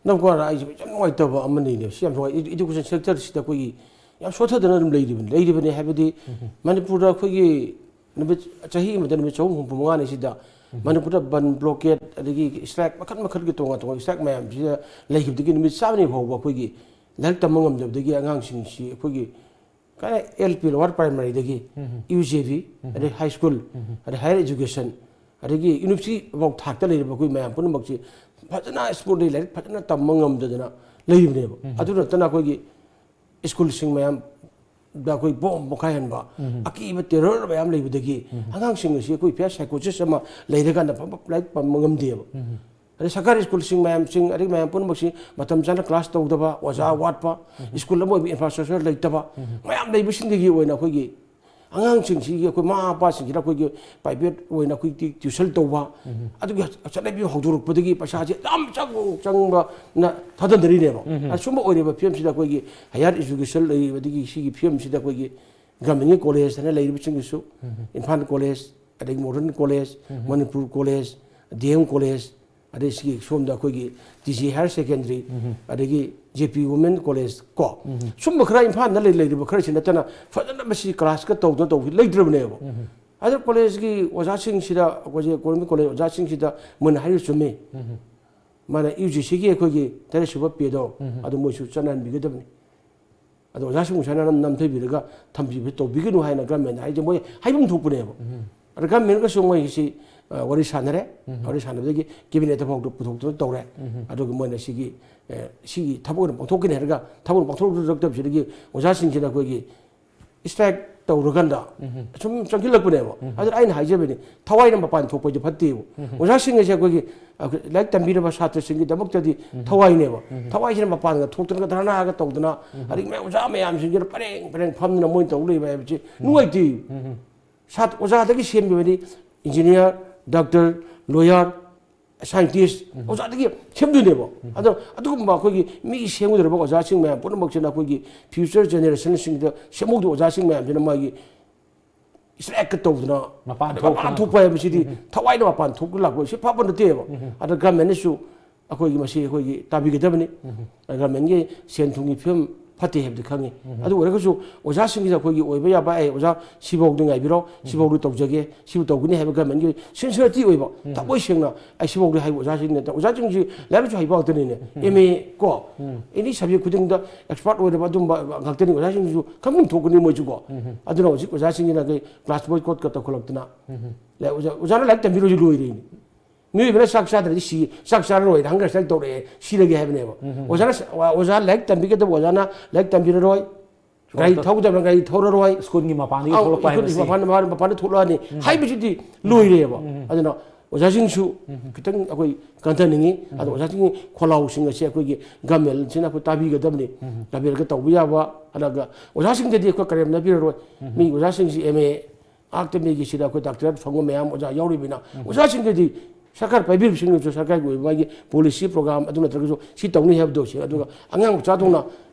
ꯅꯝꯀꯣꯔ, ꯑꯩꯁꯦ ꯌꯥꯝ ꯅꯨꯡꯉꯥꯏꯇꯕ ꯑꯃꯅꯤꯅꯦ꯫ ꯁꯤ ꯌꯥꯝ ꯅꯨꯡꯉꯥꯏ꯫ ꯏ-, ꯏꯗꯨꯀꯦꯁꯟ ꯁꯦꯛꯇꯔꯁꯤꯗ ꯑꯩꯈꯣꯏꯒꯤ ꯌꯥꯝ ꯁꯣꯠꯊꯗꯅ ꯑꯗꯨꯝ ꯂꯩꯔꯤꯕꯅꯤ, ꯂꯩꯔꯤꯕꯅꯤ ꯍꯥꯏꯕꯗꯤ ꯃꯅꯤꯄꯨꯔꯗ ꯑꯩꯈꯣꯏꯒꯤ ꯅꯨꯃꯤꯠ, ꯆꯍꯤ ꯑꯃꯗ ꯅꯨꯃꯤꯠ ꯆꯍꯨꯝ ꯍꯨꯝꯐꯨ ꯃꯉꯥꯅꯤ ꯁꯤꯗ ꯃꯅꯤꯄꯨꯔꯗ ꯕꯟ, ꯕ꯭ꯂꯣꯀꯦꯠ, ꯑꯗꯒꯤ ꯁ꯭ꯇ꯭ꯔꯥꯏꯛ ꯃꯈꯜ ꯃꯈꯜꯒꯤ ꯇꯣꯉꯥꯟ ꯇꯣꯉꯥꯟꯕ ꯁ꯭ꯇ꯭ꯔꯥꯏꯛ ꯃꯌꯥꯝꯁꯤꯗ ꯂꯩꯈꯤꯕꯗꯒꯤ ꯅꯨꯃꯤꯠ ꯆꯥꯝꯃꯅꯤ ꯐꯥꯎꯕ ꯑꯩꯈꯣꯏꯒꯤ ꯂꯥꯏꯔꯤꯛ ꯇꯝꯕ ꯉꯝꯗꯕꯗꯒꯤ ꯑꯉꯥꯡꯁꯤꯡꯁꯤ ꯑꯩꯈꯣꯏꯒꯤ ꯀꯥꯏꯅ ꯑꯦꯜ ꯄꯤ, ꯂꯣꯋꯔ ꯄ꯭ꯔꯥꯏꯃꯔꯤꯗꯒꯤ ꯌꯨ ꯖꯦ ꯕꯤ, ꯑꯗꯩ ꯍꯥꯏ ꯁ꯭ꯀꯨꯜ, ꯑꯗꯩ ꯍꯥꯌꯔ ꯏꯖꯨꯀꯦꯁꯟ, ꯑꯗꯒꯤ ꯌꯨꯅꯤꯚꯔꯁꯤꯇꯤ ꯐꯥꯎ ꯊꯥꯛꯇ ꯂꯩꯔꯤꯕ ꯑꯩꯈꯣꯏ ꯃꯌꯥꯝ ꯄꯨꯝꯅꯃꯛꯁꯤ ꯐꯖꯅ ꯁ꯭ꯄꯣꯔꯠꯇ ꯂꯥꯏꯔꯤꯛ ꯐꯖꯅ ꯇꯝꯕ ꯉꯝꯗꯗꯅ ꯂꯩꯔꯤꯕꯅꯦꯕ꯫ ꯑꯗꯨ ꯅꯠꯇꯅ ꯑꯩꯈꯣꯏꯒꯤ ꯁ꯭ꯀꯨꯜꯁꯤꯡ ꯃꯌꯥꯝꯗ ꯑꯩꯈꯣꯏ ꯕꯣꯝ ꯄꯣꯈꯥꯏꯍꯟꯕ, ꯑꯀꯤꯕ ꯇꯦꯔꯣꯔ ꯃꯌꯥꯝ ꯂꯩꯕꯗꯒꯤ ꯑꯉꯥꯡꯁꯤꯡ ꯑꯁꯤ ꯑꯩꯈꯣꯏ ꯐꯤꯌꯔ ꯁꯥꯏꯀꯣꯁꯤꯁ ꯑꯃ ꯂꯩꯔꯀꯥꯟꯗ ꯐꯕ ꯂꯥꯏꯔꯤꯛ ꯇꯝꯕ ꯉꯝꯗꯦꯕ꯫ ꯑꯗꯩ ꯁꯔꯀꯥꯔ ꯁ꯭ꯀꯨꯜꯁꯤꯡ ꯃꯌꯥꯝꯁꯤꯡ, ꯑꯗꯩ ꯃꯌꯥꯝ ꯄꯨꯝꯅꯃꯛꯁꯤ ꯃꯇꯝ ꯆꯥꯅ ꯀ꯭ꯂꯥꯁ ꯇꯧꯗꯕ, ꯑꯣꯖꯥ ꯋꯥꯠꯄ, ꯁ꯭ꯀꯨꯜ ꯑꯃ ꯑꯣꯏꯕ ꯏꯟꯐ꯭ꯔꯥꯁ꯭ꯇ꯭ꯔꯛꯆꯔ ꯂꯩꯇꯕ, ꯃꯌꯥꯝ ꯂꯩꯕꯁꯤꯡꯗꯒꯤ ꯑꯣꯏꯅ ꯑꯩꯈꯣꯏꯒꯤ ꯑꯉꯥꯡꯁꯤꯡꯁꯤꯒꯤ ꯑꯩꯈꯣꯏ ꯃꯃꯥ ꯃꯄꯥꯁꯤꯡꯁꯤꯅ ꯑꯩꯈꯣꯏꯒꯤ ꯄ꯭ꯔꯥꯏꯚꯦꯠ ꯑꯣꯏꯅ ꯑꯩꯈꯣꯏꯒꯤ ꯇ꯭ꯌꯨꯁꯟ ꯇꯧꯕ, ꯑꯗꯨꯒꯤ ꯆꯠꯅꯕꯤ ꯍꯧꯗꯣꯔꯛꯄꯗꯒꯤ ꯄꯩꯁꯥꯁꯦ ꯌꯥꯝ ꯆꯪ-, ꯆꯪꯕꯅ ꯊꯥꯗꯅꯔꯤꯅꯦꯕ꯫ ꯑꯁꯨꯝꯕ ꯑꯣꯏꯔꯤꯕ ꯐꯤꯕꯝꯁꯤꯗ ꯑꯩꯈꯣꯏꯒꯤ ꯍꯥꯌꯔ ꯏꯖꯨꯀꯦꯁꯟ ꯂꯩꯔꯤꯕ, ꯑꯗꯒꯤ ꯁꯤꯒꯤ ꯐꯤꯕꯝꯁꯤꯗ ꯑꯩꯈꯣꯏꯒꯤ ꯒꯚꯔꯟꯃꯦꯟꯒꯤ ꯀꯣꯂꯦꯖ ꯍꯥꯏꯅ ꯂꯩꯔꯤꯕꯁꯤꯡꯒꯤꯁꯨ, ꯏꯝꯐꯥꯜ ꯀꯣꯂꯦꯖ, ꯑꯗꯒꯤ modern college, Manipur college, D M college, ꯑꯗꯩ ꯁꯤꯒꯤ ꯁꯣꯝꯗ ꯑꯩꯈꯣꯏꯒꯤ ꯇꯤ ꯖꯤ ꯍꯥꯌꯔ ꯁꯦꯀꯦꯟꯗꯔꯤ, ꯑꯗꯒꯤ ꯖꯦ ꯄꯤ ꯋꯨꯃꯦꯟ ꯀꯣꯂꯦꯖ ꯀꯣ, ꯁꯨꯝꯕ ꯈꯔ ꯏꯝꯐꯥꯜꯗ ꯂꯩ-, ꯂꯩꯔꯤꯕ ꯈꯔꯁꯤ ꯅꯠꯇꯅ ꯐꯖꯅ ꯃꯁꯤ ꯀ꯭ꯂꯥꯁꯀ ꯇꯧꯗꯅ ꯇꯧꯕ ꯂꯩꯇ꯭ꯔꯕꯅꯦꯕ꯫ ꯑꯗ ꯀꯣꯂꯦꯖꯀꯤ ꯑꯣꯖꯥꯁꯤꯡꯁꯤꯗ, ꯑꯩꯈꯣꯏꯁꯦ ꯒꯣꯔꯃꯦꯟ ꯀꯣꯂꯦꯖ ꯑꯣꯖꯥꯁꯤꯡꯁꯤꯗ ꯃꯣꯏꯅ ꯍꯥꯏꯔꯤꯕ ꯆꯨꯝꯃꯤ꯫ ꯃꯥꯅ ꯌꯨ ꯖꯤ ꯁꯤꯒꯤ ꯑꯩꯈꯣꯏꯒꯤ ꯇꯔꯦꯠ ꯁꯨꯕ ꯄꯦꯗꯣ ꯑꯗꯨ ꯃꯣꯏꯁꯨ ꯆꯠꯅꯍꯟꯕꯤꯒꯗꯕꯅꯤ꯫ ꯑꯗꯣ ꯑꯣꯖꯥꯁꯤꯡꯕꯨ ꯁꯨꯃꯥꯏꯅ ꯅꯝ-, ꯅꯝꯊꯕꯤꯔꯒ ꯊꯝꯕꯤꯕ ꯇꯧꯕꯤꯒꯅꯨ ꯍꯥꯏꯅ ꯒꯚꯔꯟꯃꯦꯟꯗ ꯍꯥꯏꯁꯦ ꯃꯣꯏ ꯍꯥꯏꯐꯝ ꯊꯣꯛꯄꯅꯦꯕ꯫ ꯑꯗ ꯒꯚꯔꯟꯃꯦꯟꯒꯁꯨ ꯃꯣꯏꯒꯤꯁꯤ, ꯑ, ꯋꯥꯔꯤ ꯁꯥꯟꯅꯔꯦ꯫ ꯋꯥꯔꯤ ꯁꯥꯟꯅꯕꯗꯒꯤ ꯀꯦꯕꯤꯅꯦꯠꯇ ꯐꯥꯎꯗ ꯄꯨꯊꯣꯛꯇꯅ ꯇꯧꯔꯦ꯫ ꯑꯗꯨꯒ ꯃꯣꯏꯅ ꯁꯤꯒꯤ, ꯑ, ꯁꯤꯒꯤ ꯊꯕꯛ ꯑꯣꯏꯅ ꯄꯥꯡꯊꯣꯛꯀꯅꯤ ꯍꯥꯏꯔꯒ ꯊꯕꯛ ꯑꯣꯏꯅ ꯄꯥꯡꯊꯣꯛꯂꯛꯇꯕꯁꯤꯗꯒꯤ ꯑꯣꯖꯥꯁꯤꯡꯁꯤꯅ ꯑꯩꯈꯣꯏꯒꯤ ꯁ꯭ꯇ꯭ꯔꯥꯏꯛ ꯇꯧꯔꯀꯥꯟꯗ ꯁꯨꯝ ꯆꯪꯁꯤꯜꯂꯛꯄꯅꯦꯕ꯫ ꯑꯗꯨꯅ ꯑꯩꯅ ꯍꯥꯏꯖꯕꯅꯤ, ꯊꯋꯥꯏꯅ ꯃꯄꯥꯟ ꯊꯣꯛꯄꯁꯦ ꯐꯠꯇꯦꯕ꯫ ꯑꯣꯖꯥꯁꯤꯡ ꯑꯁꯦ ꯑꯩꯈꯣꯏꯒꯤ, ꯑ, ꯂꯥꯏꯔꯤꯛ ꯇꯝꯕꯤꯔꯕ ꯁꯥꯇ꯭ꯔꯁꯤꯡꯒꯤꯗꯃꯛꯇꯗꯤ ꯊꯋꯥꯏꯅꯦꯕ꯫ ꯊꯋꯥꯏꯁꯤꯅ ꯃꯄꯥꯟꯒ ꯊꯣꯛꯇꯅꯒ ꯙꯔꯅꯥꯒ ꯇꯧꯗꯅ, ꯑꯗꯒꯤ ꯃꯌꯥꯝ ꯑꯣꯖꯥ ꯃꯌꯥꯝꯁꯤꯡꯁꯤꯅ ꯄꯔꯦꯡ ꯄꯔꯦꯡ ꯐꯝꯗꯅ ꯃꯣꯏꯅ ꯇꯧ ꯂꯩꯕ ꯍꯥꯏꯕꯁꯤ ꯅꯨꯡꯉꯥꯏꯇꯦ꯫ ꯁꯥꯇ꯭ꯔ, ꯑꯣꯖꯥꯗꯒꯤ ꯁꯦꯝꯈꯤꯕꯅꯤ ꯏꯟꯖꯤꯅꯤꯌꯥꯔ, ꯗꯥꯛꯇꯔ, ꯂꯣꯌꯔ, ꯁꯥꯏꯟꯇꯤꯁ, ꯑꯣꯖꯥꯗꯒꯤ ꯁꯦꯝꯗꯣꯏꯅꯦꯕ꯫ ꯑꯗꯣ ꯑꯗꯨꯒꯨꯝꯕ ꯑꯩꯈꯣꯏꯒꯤ ꯃꯤ ꯁꯦꯝꯒꯗꯧꯔꯤꯕ ꯑꯣꯖꯥꯁꯤꯡ ꯃꯌꯥꯝ ꯄꯨꯝꯅꯃꯛꯁꯤꯅ ꯑꯩꯈꯣꯏꯒꯤ ꯐ꯭ꯌꯨꯆꯔ ꯖꯦꯅꯦꯔꯦꯁꯟꯁꯤꯡꯗ ꯁꯦꯝꯍꯧꯗꯣꯏꯕ ꯑꯣꯖꯥꯁꯤꯡ ꯃꯌꯥꯝꯁꯤꯅ ꯃꯥꯒꯤ ꯏꯁꯇ꯭ꯔꯥꯏꯛꯀ ꯇꯧꯗꯅ ꯃꯄꯥꯟ ꯑꯗ ꯃꯄꯥꯟ ꯊꯣꯛꯇꯅ꯫ ꯊꯣꯛꯄ ꯍꯥꯏꯕꯁꯤꯗꯤ ꯊꯋꯥꯏꯅ ꯃꯄꯥꯟ ꯊꯣꯛꯄ ꯂꯥꯛꯄ ꯁꯤ ꯐꯕ ꯅꯠꯇꯦꯕ꯫ ꯑꯗ ꯒꯚꯔꯟꯃꯦꯟꯠꯅꯁꯨ ꯑꯩꯈꯣꯏꯒꯤ ꯃꯁꯤ ꯑꯩꯈꯣꯏꯒꯤ ꯇꯥꯕꯤꯒꯗꯕꯅꯤ꯫ ꯒꯚꯔꯟꯃꯦꯟꯠꯀꯤ ꯁꯦꯟ ꯊꯨꯝꯒꯤ ꯐꯤꯕꯝ ꯐꯠꯇꯦ ꯍꯥꯏꯕꯗꯤ ꯈꯪꯉꯤ꯫ ꯑꯗꯨ ꯑꯣꯏꯔꯒꯁꯨ ꯑꯣꯖꯥꯁꯤꯡꯁꯤꯗ ꯑꯩꯈꯣꯏꯒꯤ ꯑꯣꯏꯕ ꯌꯥꯕ, "ꯑꯩ ꯑꯣꯖꯥ ꯁꯤꯐꯥꯎꯗꯤ ꯉꯥꯏꯕꯤꯔꯣ, ꯁꯤꯐꯥꯎꯗꯤ ꯇꯧꯖꯒꯦ, ꯁꯤꯕꯨ ꯇꯧꯒꯅꯤ" ꯍꯥꯏꯕ ꯒꯃꯦꯟꯒꯤ ꯁꯤꯟꯁꯤꯌꯔꯤꯇꯤ ꯑꯣꯏꯕ, ꯊꯃꯣꯏ ꯁꯦꯡꯅ ꯑꯩ ꯁꯤꯐꯥꯎꯗꯤ ꯍꯥꯏꯕ ꯑꯣꯖꯥꯁꯤꯡꯅ, ꯑꯣꯖꯥꯁꯤꯡꯁꯤ ꯂꯥꯏꯔꯤꯛꯁꯨ ꯍꯩꯕ ꯉꯥꯛꯇꯅꯤꯅꯦ, ꯑꯦꯝ ꯑꯦ ꯀꯣ, ꯑꯦꯅꯤ ꯁꯕꯖꯦꯛ ꯈꯨꯗꯤꯡꯗ ꯑꯦꯛꯁꯄꯥꯔꯠ ꯑꯣꯏꯔꯕ ꯑꯗꯨꯝꯕ ꯉꯥꯛꯇꯅꯤ꯫ ꯑꯣꯖꯥꯁꯤꯡꯁꯤꯁꯨ ꯈꯪꯐꯝ ꯊꯣꯛꯀꯅꯤ ꯃꯣꯏꯁꯨ ꯀꯣ꯫ ꯑꯗꯨꯅ ꯍꯧꯖꯤꯛ ꯑꯣꯖꯥꯁꯤꯡꯁꯤꯅ ꯑꯩꯈꯣꯏ ꯀ꯭ꯂꯥꯁ ꯕꯣꯏꯀꯣꯠꯀ ꯇꯧꯈꯠꯂꯛꯇꯅ, ꯂꯥꯏ-, ꯑꯣꯖꯥ, ꯑꯣꯖꯥꯅ ꯂꯥꯏꯔꯤꯛ ꯇꯝꯕꯤꯔꯣꯏꯁꯨ ꯂꯣꯏꯔꯦꯅꯦ꯫ ꯃꯤꯑꯣꯏꯕꯅ ꯆꯥꯛ ꯆꯥꯗ꯭ꯔꯗꯤ ꯁꯤ, ꯆꯥꯛ ꯆꯥꯔꯔꯣꯏꯅ ꯍꯪꯒꯔ ꯁ꯭ꯇ꯭ꯔꯥꯏꯛ ꯇꯧꯔꯛꯑꯦ, ꯁꯤꯔꯒꯦ ꯍꯥꯏꯕꯅꯦꯕ꯫ ꯑꯣꯖꯥꯅ ꯁ-, ꯑꯣꯖꯥ ꯂꯥꯏꯔꯤꯛ ꯇꯝꯕꯤꯒꯗꯕ ꯑꯣꯖꯥꯅ ꯂꯥꯏꯔꯤꯛ ꯇꯝꯕꯤꯔꯔꯣꯏ, ꯒꯥꯔꯤ ꯁꯣꯝꯗ ꯊꯧꯒꯗꯕꯅ ꯒꯥꯔꯤ ꯊꯧꯔꯔꯣꯏ, ꯁ꯭ꯀꯨꯜꯒꯤ ꯃꯄꯥꯟꯗꯒꯤ ꯑꯧ, ꯊꯣꯛꯂꯛꯄ ꯁ꯭ꯀꯨꯜꯒꯤ ꯍꯥꯏꯕꯁꯤ꯫ ꯃꯄꯥꯟ, ꯃꯄꯥꯟ, ꯃꯄꯥꯟꯗ ꯊꯣꯛꯂꯛꯑꯅꯤ ꯍꯥꯏꯕꯁꯤꯗꯤ ꯂꯣꯏꯔꯦꯕ꯫ ꯑꯗꯨꯅ ꯑꯣꯖꯥꯁꯤꯡꯁꯨ ꯈꯤꯇꯪ ꯑꯩꯈꯣꯏ ꯀꯟꯊꯅꯤꯡꯉꯤ꯫ ꯑꯗꯣ ꯑꯣꯖꯥꯁꯤꯡꯒꯤ ꯈꯣꯜꯂꯥꯎꯁꯤꯡ ꯑꯁꯤ ꯑꯩꯈꯣꯏꯒꯤ ꯒꯃꯦꯟꯁꯤꯅ ꯑꯩꯈꯣꯏ ꯇꯥꯕꯤꯒꯗꯕꯅꯤ꯫ ꯇꯥꯕꯤꯔꯒ ꯇꯧꯕ ꯌꯥꯕ, ꯑꯗꯨꯒ ꯑꯣꯖꯥꯁꯤꯡꯗꯗꯤ ꯑꯩꯈꯣꯏ ꯀꯔꯦꯝꯅꯕꯤꯔꯔꯣꯏ꯫ ꯃꯤ ꯑꯣꯖꯥꯁꯤꯡꯁꯤ ꯑꯦꯝ ꯑꯦ ꯉꯥꯛꯇ ꯃꯤꯒꯤ ꯁꯤꯗ ꯑꯩꯈꯣꯏ ꯗꯥꯛꯇꯔꯦꯠ ꯐꯪꯕ ꯃꯌꯥꯝ ꯑꯣꯖꯥ ꯌꯥꯎꯔꯤꯕꯅꯤꯅ, ꯑꯣꯖꯥꯁꯤꯡꯗꯗꯤ ꯁꯔꯀꯥꯔ ꯄꯥꯏꯕꯤꯔꯤꯕꯁꯤꯡꯅꯁꯨ ꯁꯔꯀꯥꯔꯒꯤ ꯑꯣꯏꯕ ꯃꯥꯒꯤ ꯄꯣꯂꯤꯁꯤ ꯄ꯭ꯔꯣꯒ꯭ꯔꯥꯝ ꯑꯗꯨ ꯅꯠꯇ꯭ꯔꯒꯁꯨ ꯁꯤ ꯇꯧꯅꯤ ꯍꯥꯏꯕꯗꯣ ꯁꯤ, ꯑꯗꯨꯒ ꯑꯉꯥꯡ ꯃꯆꯥꯗꯧꯅ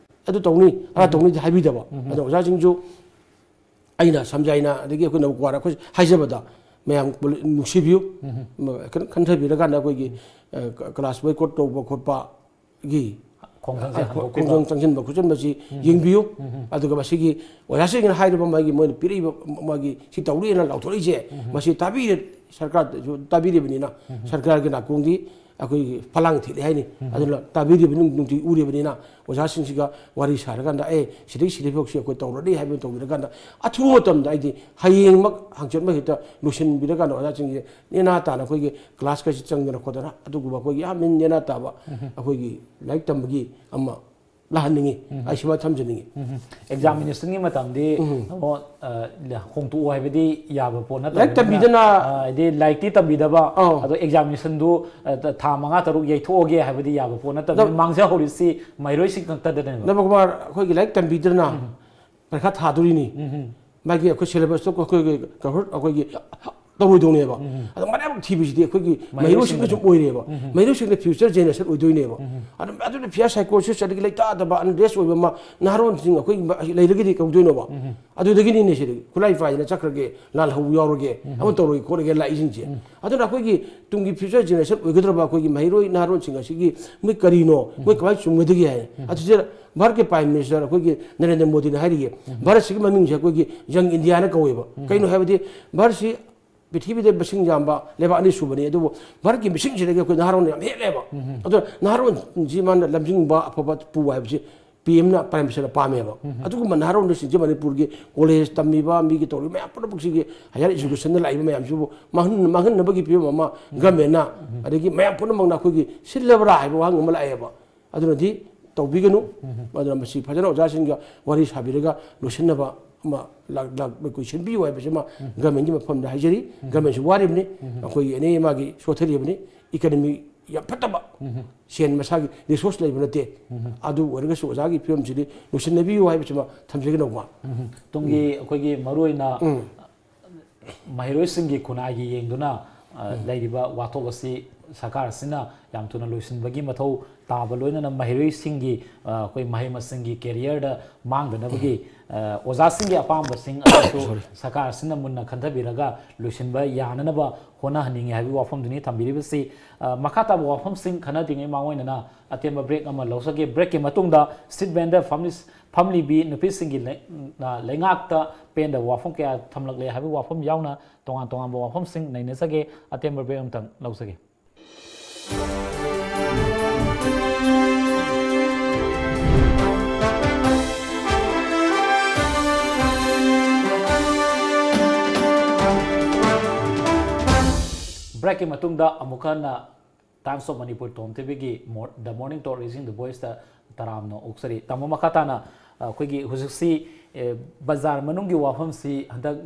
ꯑꯗꯨ ꯇꯧꯅꯤ, ꯑꯗꯥ ꯇꯧꯅꯤꯗꯤ ꯍꯥꯏꯕꯤꯗꯕ꯫ ꯑꯗꯣ ꯑꯣꯖꯥꯁꯤꯡꯁꯨ ꯑꯩꯅ ꯁꯝꯖꯥꯏꯅ, ꯑꯗꯒꯤ ꯑꯩꯈꯣꯏ ꯅꯧꯀ꯭ꯋꯥꯔ ꯑꯩꯈꯣꯏ ꯍꯥꯏꯖꯕꯗ ꯃꯌꯥꯝ ꯄꯨꯂꯤ-, ꯅꯨꯡꯁꯤꯕꯤꯌꯨ꯫ ꯈꯟ-, ꯈꯟꯊꯕꯤꯔꯀꯥꯟꯗ ꯑꯩꯈꯣꯏꯒꯤ, ꯑ, ꯀ-, ꯀ꯭ꯂꯥꯁ ꯕꯣꯏꯀꯣꯠ ꯇꯧꯕ ꯈꯣꯠꯄꯒꯤ, ꯈꯣꯡꯖꯪꯁꯦ ꯑ, ꯈꯣ-, ꯍꯟꯗꯣꯛꯄꯤꯕ꯫ ꯈꯣꯡꯖꯪ ꯆꯪꯁꯤꯟꯕ ꯈꯣꯠꯆꯟꯕꯁꯤ ꯌꯦꯡꯕꯤꯌꯨ꯫ ꯑꯗꯨꯒ ꯃꯁꯤꯒꯤ ꯑꯣꯖꯥꯁꯤꯡꯅ ꯍꯥꯏꯔꯤꯕ ꯃꯥꯒꯤ ꯃꯣꯏꯅ ꯄꯤꯔꯛꯏꯕ ꯃꯥꯒꯤ ꯁꯤ ꯇꯧꯔꯤꯅ ꯂꯥꯎꯊꯣꯔꯛꯏꯁꯦ, ꯃꯁꯤ ꯇꯥꯕꯤꯔ-, ꯁꯔꯀꯥꯔꯗꯁꯨ ꯇꯥꯕꯤꯔꯤꯕꯅꯤꯅ ꯁꯔꯀꯥꯔꯒꯤ ꯅꯥꯀꯣꯡꯗꯤ ꯑꯩꯈꯣꯏꯒꯤ ꯐꯂꯥꯡ ꯊꯤꯜꯂꯤ ꯍꯥꯏꯅꯤ꯫ ꯑꯗꯨꯅ ꯇꯥꯕꯤꯔꯤꯕ ꯅꯨꯡ-, ꯅꯨꯡꯇꯤ ꯎꯔꯤꯕꯅꯤꯅ ꯑꯣꯖꯥꯁꯤꯡꯁꯤꯒ ꯋꯥꯔꯤ ꯁꯥꯔꯀꯥꯟꯗ, "ꯑꯦ, ꯁꯤꯗꯒꯤ ꯁꯤꯗꯐꯥꯎꯁꯤ ꯑꯩꯈꯣꯏ ꯇꯧꯔꯅꯤ" ꯍꯥꯏꯕ ꯇꯧꯕꯤꯔꯀꯥꯟꯗ ꯑꯊꯨꯕ ꯃꯇꯝꯗ ꯑꯩꯗꯤ ꯍꯌꯦꯡꯃꯛ ꯍꯪꯆꯤꯠꯃꯛ ꯍꯦꯛꯇ ꯂꯣꯏꯁꯤꯟꯕꯤꯔꯀꯥꯟꯗ ꯑꯣꯖꯥꯁꯤꯡꯁꯦ ꯅꯦꯅꯥ ꯇꯥꯅ ꯑꯩꯈꯣꯏꯒꯤ ꯀ꯭ꯂꯥꯁꯀꯁꯤ ꯆꯪꯗꯅ ꯈꯣꯠꯇꯅ ꯑꯗꯨꯒꯨꯝꯕ ꯑꯩꯈꯣꯏꯒꯤ ꯌꯥꯝ ꯅꯦꯅꯥ ꯇꯥꯕ ꯑꯩꯈꯣꯏꯒꯤ ꯂꯥꯏꯔꯤꯛ ꯇꯝꯕꯒꯤ ꯑꯃ ꯂꯥꯛꯍꯟꯅꯤꯡꯉꯤ꯫ ꯑꯩ ꯁꯤꯃ ꯊꯝꯖꯅꯤꯡꯉꯤ꯫ ꯑꯦꯛꯖꯥꯝ ꯃꯤꯅꯤꯁꯇꯔꯒꯤ ꯃꯇꯝꯗꯤ ꯑꯃꯨꯛ, ꯑ, ꯍꯣꯡꯗꯣꯛꯑꯣ ꯍꯥꯏꯕꯗꯤ ꯌꯥꯕ ꯄꯣꯠ ꯅꯠꯇꯕꯅꯤꯅ, ꯂꯥꯏꯔꯤꯛ ꯇꯝꯕꯤꯗꯅ ꯑ, ꯍꯥꯏꯗꯤ ꯂꯥꯏꯔꯤꯛꯇꯤ ꯇꯝꯕꯤꯗꯕ, ꯑꯧ꯫ ꯑꯗꯣ ꯑꯦꯛꯖꯥꯝ ꯃꯤꯅꯤꯁꯇꯔꯗꯨ, ꯑ, ꯊꯥ ꯃꯉꯥ ꯇꯔꯨꯛ ꯌꯩꯊꯣꯛꯑꯒꯦ ꯍꯥꯏꯕꯗꯤ ꯌꯥꯕ ꯄꯣꯠ ꯅꯠꯇꯕꯅꯤꯅ, ꯅ-, ꯃꯥꯡꯖꯍꯧꯔꯤꯁꯤ ꯃꯍꯩꯔꯣꯏꯁꯤꯡ ꯈꯛꯇꯗꯅꯦꯕ꯫ ꯅꯕꯀꯨꯃꯥꯔ, ꯑꯩꯈꯣꯏꯒꯤ ꯂꯥꯏꯔꯤꯛ ꯇꯝꯕꯤꯗꯅ ꯄꯔꯤꯈꯥ ꯊꯥꯗꯣꯔꯤꯅꯤ꯫ ꯃꯥꯒꯤ ꯑꯩꯈꯣꯏ ꯁꯦꯂꯦꯕꯁꯇꯣ ꯑꯩꯈꯣꯏꯒꯤ ꯀꯚꯔ ꯑꯩꯈꯣꯏꯒꯤ ꯇꯧꯔꯣꯏꯗꯧꯅꯦꯕ꯫ ꯑꯗꯣ ꯃꯔꯝ ꯊꯤꯕꯁꯤꯗꯤ ꯑꯩꯈꯣꯏꯒꯤ ꯃꯍꯩꯔꯣꯏꯁꯤꯡꯗ ꯁꯨꯝ ꯑꯣꯏꯔꯦꯕ꯫ ꯃꯍꯩꯔꯣꯏꯁꯤꯡꯅ future generation ꯑꯣꯏꯗꯣꯏꯅꯦꯕ꯫ ꯑꯗꯨꯝ ꯑꯗꯨꯅ fear psychosis, ꯑꯗꯒꯤ ꯂꯩꯇꯥꯗꯕ, unrest ꯑꯣꯏꯕ ꯑꯃ ꯅꯍꯥꯔꯣꯟꯁꯤꯡ ꯑꯩꯈꯣꯏꯒꯤ ꯃ-, ꯂꯩꯔꯒꯗꯤ ꯀꯧꯗꯣꯏꯅꯣꯕ? ꯑꯗꯨꯗꯒꯤꯅꯤꯅꯦ ꯁꯤꯗꯤ ꯈꯨꯠꯂꯥꯏ ꯄꯥꯏꯗꯅ ꯆꯠꯈ꯭ꯔꯒꯦ, ꯂꯥꯜꯍꯧ ꯌꯥꯎꯔꯒꯦ, ꯑꯃ ꯇꯧꯔꯒꯦ ꯈꯣꯠꯂꯒꯦ ꯂꯥꯛꯏꯁꯤꯡꯁꯦ꯫ ꯑꯗꯨꯅ ꯑꯩꯈꯣꯏꯒꯤ ꯇꯨꯡꯒꯤ future generation ꯑꯣꯏꯒꯗ꯭ꯔꯕ ꯑꯩꯈꯣꯏꯒꯤ ꯃꯍꯩꯔꯣꯏ ꯅꯍꯥꯔꯣꯟꯁꯤꯡ ꯑꯁꯤꯒꯤ ꯃꯣꯏ ꯀꯔꯤꯅꯣ, ꯃꯣꯏ ꯀꯃꯥꯏꯅ ꯆꯨꯝꯒꯗꯒꯦ ꯍꯥꯏ꯫ ꯑꯗꯨꯁꯤꯗ ꯚꯥꯔꯠꯀꯤ Prime Minister ꯑꯩꯈꯣꯏꯒꯤ ꯅꯔꯦꯟꯗ꯭ꯔ ꯃꯣꯗꯤꯅ ꯍꯥꯏꯔꯤꯌꯦ, ꯚꯥꯔꯠꯁꯤꯒꯤ ꯃꯃꯤꯡꯁꯦ ꯑꯩꯈꯣꯏꯒꯤ Young Indiaꯅ ꯀꯧꯋꯦꯕ꯫ ꯀꯩꯅꯣ ꯍꯥꯏꯕꯗꯤ ꯚꯥꯔꯠꯁꯤ ꯄ꯭ꯔꯤꯊꯤꯕꯤꯗ ꯃꯁꯤꯡ ꯌꯥꯝꯕ ꯂꯩꯕꯥꯛ ꯑꯅꯤ ꯁꯨꯕꯅꯤ, ꯑꯗꯨꯕꯨ ꯚꯥꯔꯠꯀꯤ ꯃꯤꯁꯤꯡꯁꯤꯗꯒꯤ ꯑꯩꯈꯣꯏ ꯅꯍꯥꯔꯣꯟ ꯌꯥꯝ ꯍꯦꯜꯂꯦꯕ꯫ ꯑꯗꯨꯅ ꯅꯍꯥꯔꯣꯟꯁꯤ ꯃꯥꯅ ꯂꯝꯖꯤꯡꯕ ꯑꯐꯕ ꯄꯨ ꯍꯥꯏꯕꯁꯤ P Mꯅ, Prime Ministerꯅ ꯄꯥꯝꯃꯦꯕ꯫ ꯑꯗꯨꯒꯨꯝꯕ ꯅꯍꯥꯔꯣꯟꯁꯤꯡꯁꯤ ꯃꯅꯤꯄꯨꯔꯒꯤ college ꯇꯝꯃꯤꯕ ꯃꯤꯒꯤ ꯇꯧꯔꯤꯕ ꯃꯌꯥꯝ ꯄꯨꯝꯅꯃꯛꯁꯤꯒꯤ higher educationꯗ ꯂꯥꯛꯏꯕ ꯃꯌꯥꯝꯁꯤꯕꯨ ꯃꯥꯡꯍꯟ-, ꯃꯥꯡꯍꯟꯅꯕꯒꯤ ꯐꯤꯕꯝ ꯑꯃ governmentꯅ, ꯑꯗꯒꯤ ꯃꯌꯥꯝ ꯄꯨꯝꯅꯃꯛꯅ ꯑꯩꯈꯣꯏꯒꯤ ꯁꯤꯜꯂꯕ꯭ꯔꯥ ꯍꯥꯏꯕ ꯋꯥꯍꯪ ꯑꯃ ꯂꯥꯛꯑꯦꯕ꯫ ꯑꯗꯨꯅꯗꯤ ꯇꯧꯕꯤꯒꯅꯨ꯫ ꯑꯗꯨꯅ ꯃꯁꯤ ꯐꯖꯅ ꯑꯣꯖꯥꯁꯤꯡꯒ ꯋꯥꯔꯤ ꯁꯥꯕꯤꯔꯒ ꯂꯣꯏꯁꯤꯟꯅꯕ ꯑꯃ ꯂꯥꯛ-, ꯂꯥꯛ-, ꯑꯩꯈꯣꯏ ꯁꯤꯟꯕꯤꯌꯨ ꯍꯥꯏꯕꯁꯤꯃ governmentꯀꯤ ꯃꯐꯝꯗ ꯍꯥꯏꯖꯔꯤ꯫ Governmentꯁꯨ ꯋꯥꯔꯤꯕꯅꯤ꯫ ꯑꯩꯈꯣꯏꯒꯤ ꯑꯦꯅꯤ ꯃꯥꯒꯤ ꯁꯣꯊꯔꯤꯕꯅꯤ, economy ꯌꯥꯝ ꯐꯠꯇꯕ, ꯁꯦꯟ ꯃꯁꯥꯒꯤ resource ꯂꯩꯕ ꯅꯠꯇꯦ꯫ ꯑꯗꯨ ꯑꯣꯏꯔꯒꯁꯨ ꯑꯣꯖꯥꯒꯤ ꯐꯤꯕꯝꯁꯤꯗꯤ ꯂꯣꯏꯁꯤꯟꯅꯕꯤꯌꯨ ꯍꯥꯏꯕꯁꯤꯃ ꯊꯝꯖꯒꯦ ꯅꯧꯕ꯫ ꯇꯨꯡꯒꯤ ꯑꯩꯈꯣꯏꯒꯤ ꯃꯔꯨꯑꯣꯏꯅ ꯃꯍꯩꯔꯣꯏꯁꯤꯡꯒꯤ ꯈꯨꯟꯅꯥꯏꯒꯤ ꯌꯦꯡꯗꯨꯅ, ꯑ, ꯂꯩꯔꯤꯕ ꯋꯥꯊꯣꯛ ꯑꯁꯤ ꯁꯔꯀꯥꯔ ꯑꯁꯤꯅ ꯌꯥꯝ ꯊꯨꯅ ꯂꯣꯏꯁꯤꯟꯕꯒꯤ ꯃꯊꯧ ꯇꯥꯕ, ꯂꯣꯏꯅꯅ ꯃꯍꯩꯔꯣꯏꯁꯤꯡꯒꯤ, ꯑ, ꯑꯩꯈꯣꯏ ꯃꯍꯩ ꯃꯁꯤꯡꯒꯤ careerꯗ ꯃꯥꯡꯗꯅꯕꯒꯤ, ꯑ, ꯑꯣꯖꯥꯁꯤꯡꯒꯤ ꯑꯄꯥꯝꯕꯁꯤꯡ ꯑꯗꯨꯁꯨ ꯁꯔꯀꯥꯔ ꯑꯁꯤꯅ ꯃꯨꯟꯅ ꯈꯟꯊꯕꯤꯔꯒ ꯂꯣꯏꯁꯤꯟꯕ ꯌꯥꯅꯅꯕ ꯍꯣꯠꯅꯍꯟꯅꯤꯡꯉꯤ ꯍꯥꯏꯕꯒꯤ ꯋꯥꯐꯝꯗꯨꯅꯤ ꯊꯝꯕꯤꯔꯤꯕꯁꯤ꯫ ꯑ, ꯃꯈꯥ ꯇꯥꯕ ꯋꯥꯐꯝꯁꯤꯡ ꯈꯟꯅꯗ꯭ꯔꯤꯉꯩ ꯃꯃꯥꯡ ꯑꯣꯏꯅꯅ ꯑꯇꯦꯟꯕ break ꯑꯃ ꯂꯧꯖꯒꯦ꯫ Breakꯀꯤ ꯃꯇꯨꯡꯗ street vendor, ꯐꯝꯂꯤ-, ꯐꯝꯂꯤꯕꯤ ꯅꯨꯄꯤꯁꯤꯡꯒꯤ ꯂꯩ-, ꯅ ꯂꯩꯉꯥꯛꯇ ꯄꯦꯟꯗꯕ ꯋꯥꯐꯝ ꯀꯌꯥ ꯊꯝꯂꯛꯂꯦ ꯍꯥꯏꯕꯒꯤ ꯋꯥꯐꯝ ꯌꯥꯎꯅ ꯇꯣꯉꯥꯟ ꯇꯣꯉꯥꯟꯕ ꯋꯥꯐꯝꯁꯤꯡ ꯅꯩꯅꯖꯒꯦ꯫ ꯑꯇꯦꯟꯕ break ꯑꯃꯇꯪ ꯂꯧꯖꯒꯦ꯫ Breakꯀꯤ ꯃꯇꯨꯡꯗ ꯑꯃꯨꯛ ꯍꯟꯅ Times of Manipur ꯇꯣꯝ ꯇꯤꯚꯤꯒꯤ ꯃꯣ-, The Morning Talk Raising the Voiceꯇ ꯇꯔꯥꯝꯅ ꯑꯣꯛꯆꯔꯤ꯫ ꯇꯥꯃꯣ, ꯃꯈꯥ ꯇꯥꯅ, ꯑ, ꯑꯩꯈꯣꯏꯒꯤ ꯍꯧꯖꯤꯛꯁꯤ, ꯑꯦ, ꯕꯖꯥꯔ ꯃꯅꯨꯡꯒꯤ ꯋꯥꯐꯝꯁꯤ ꯍꯟꯗꯛ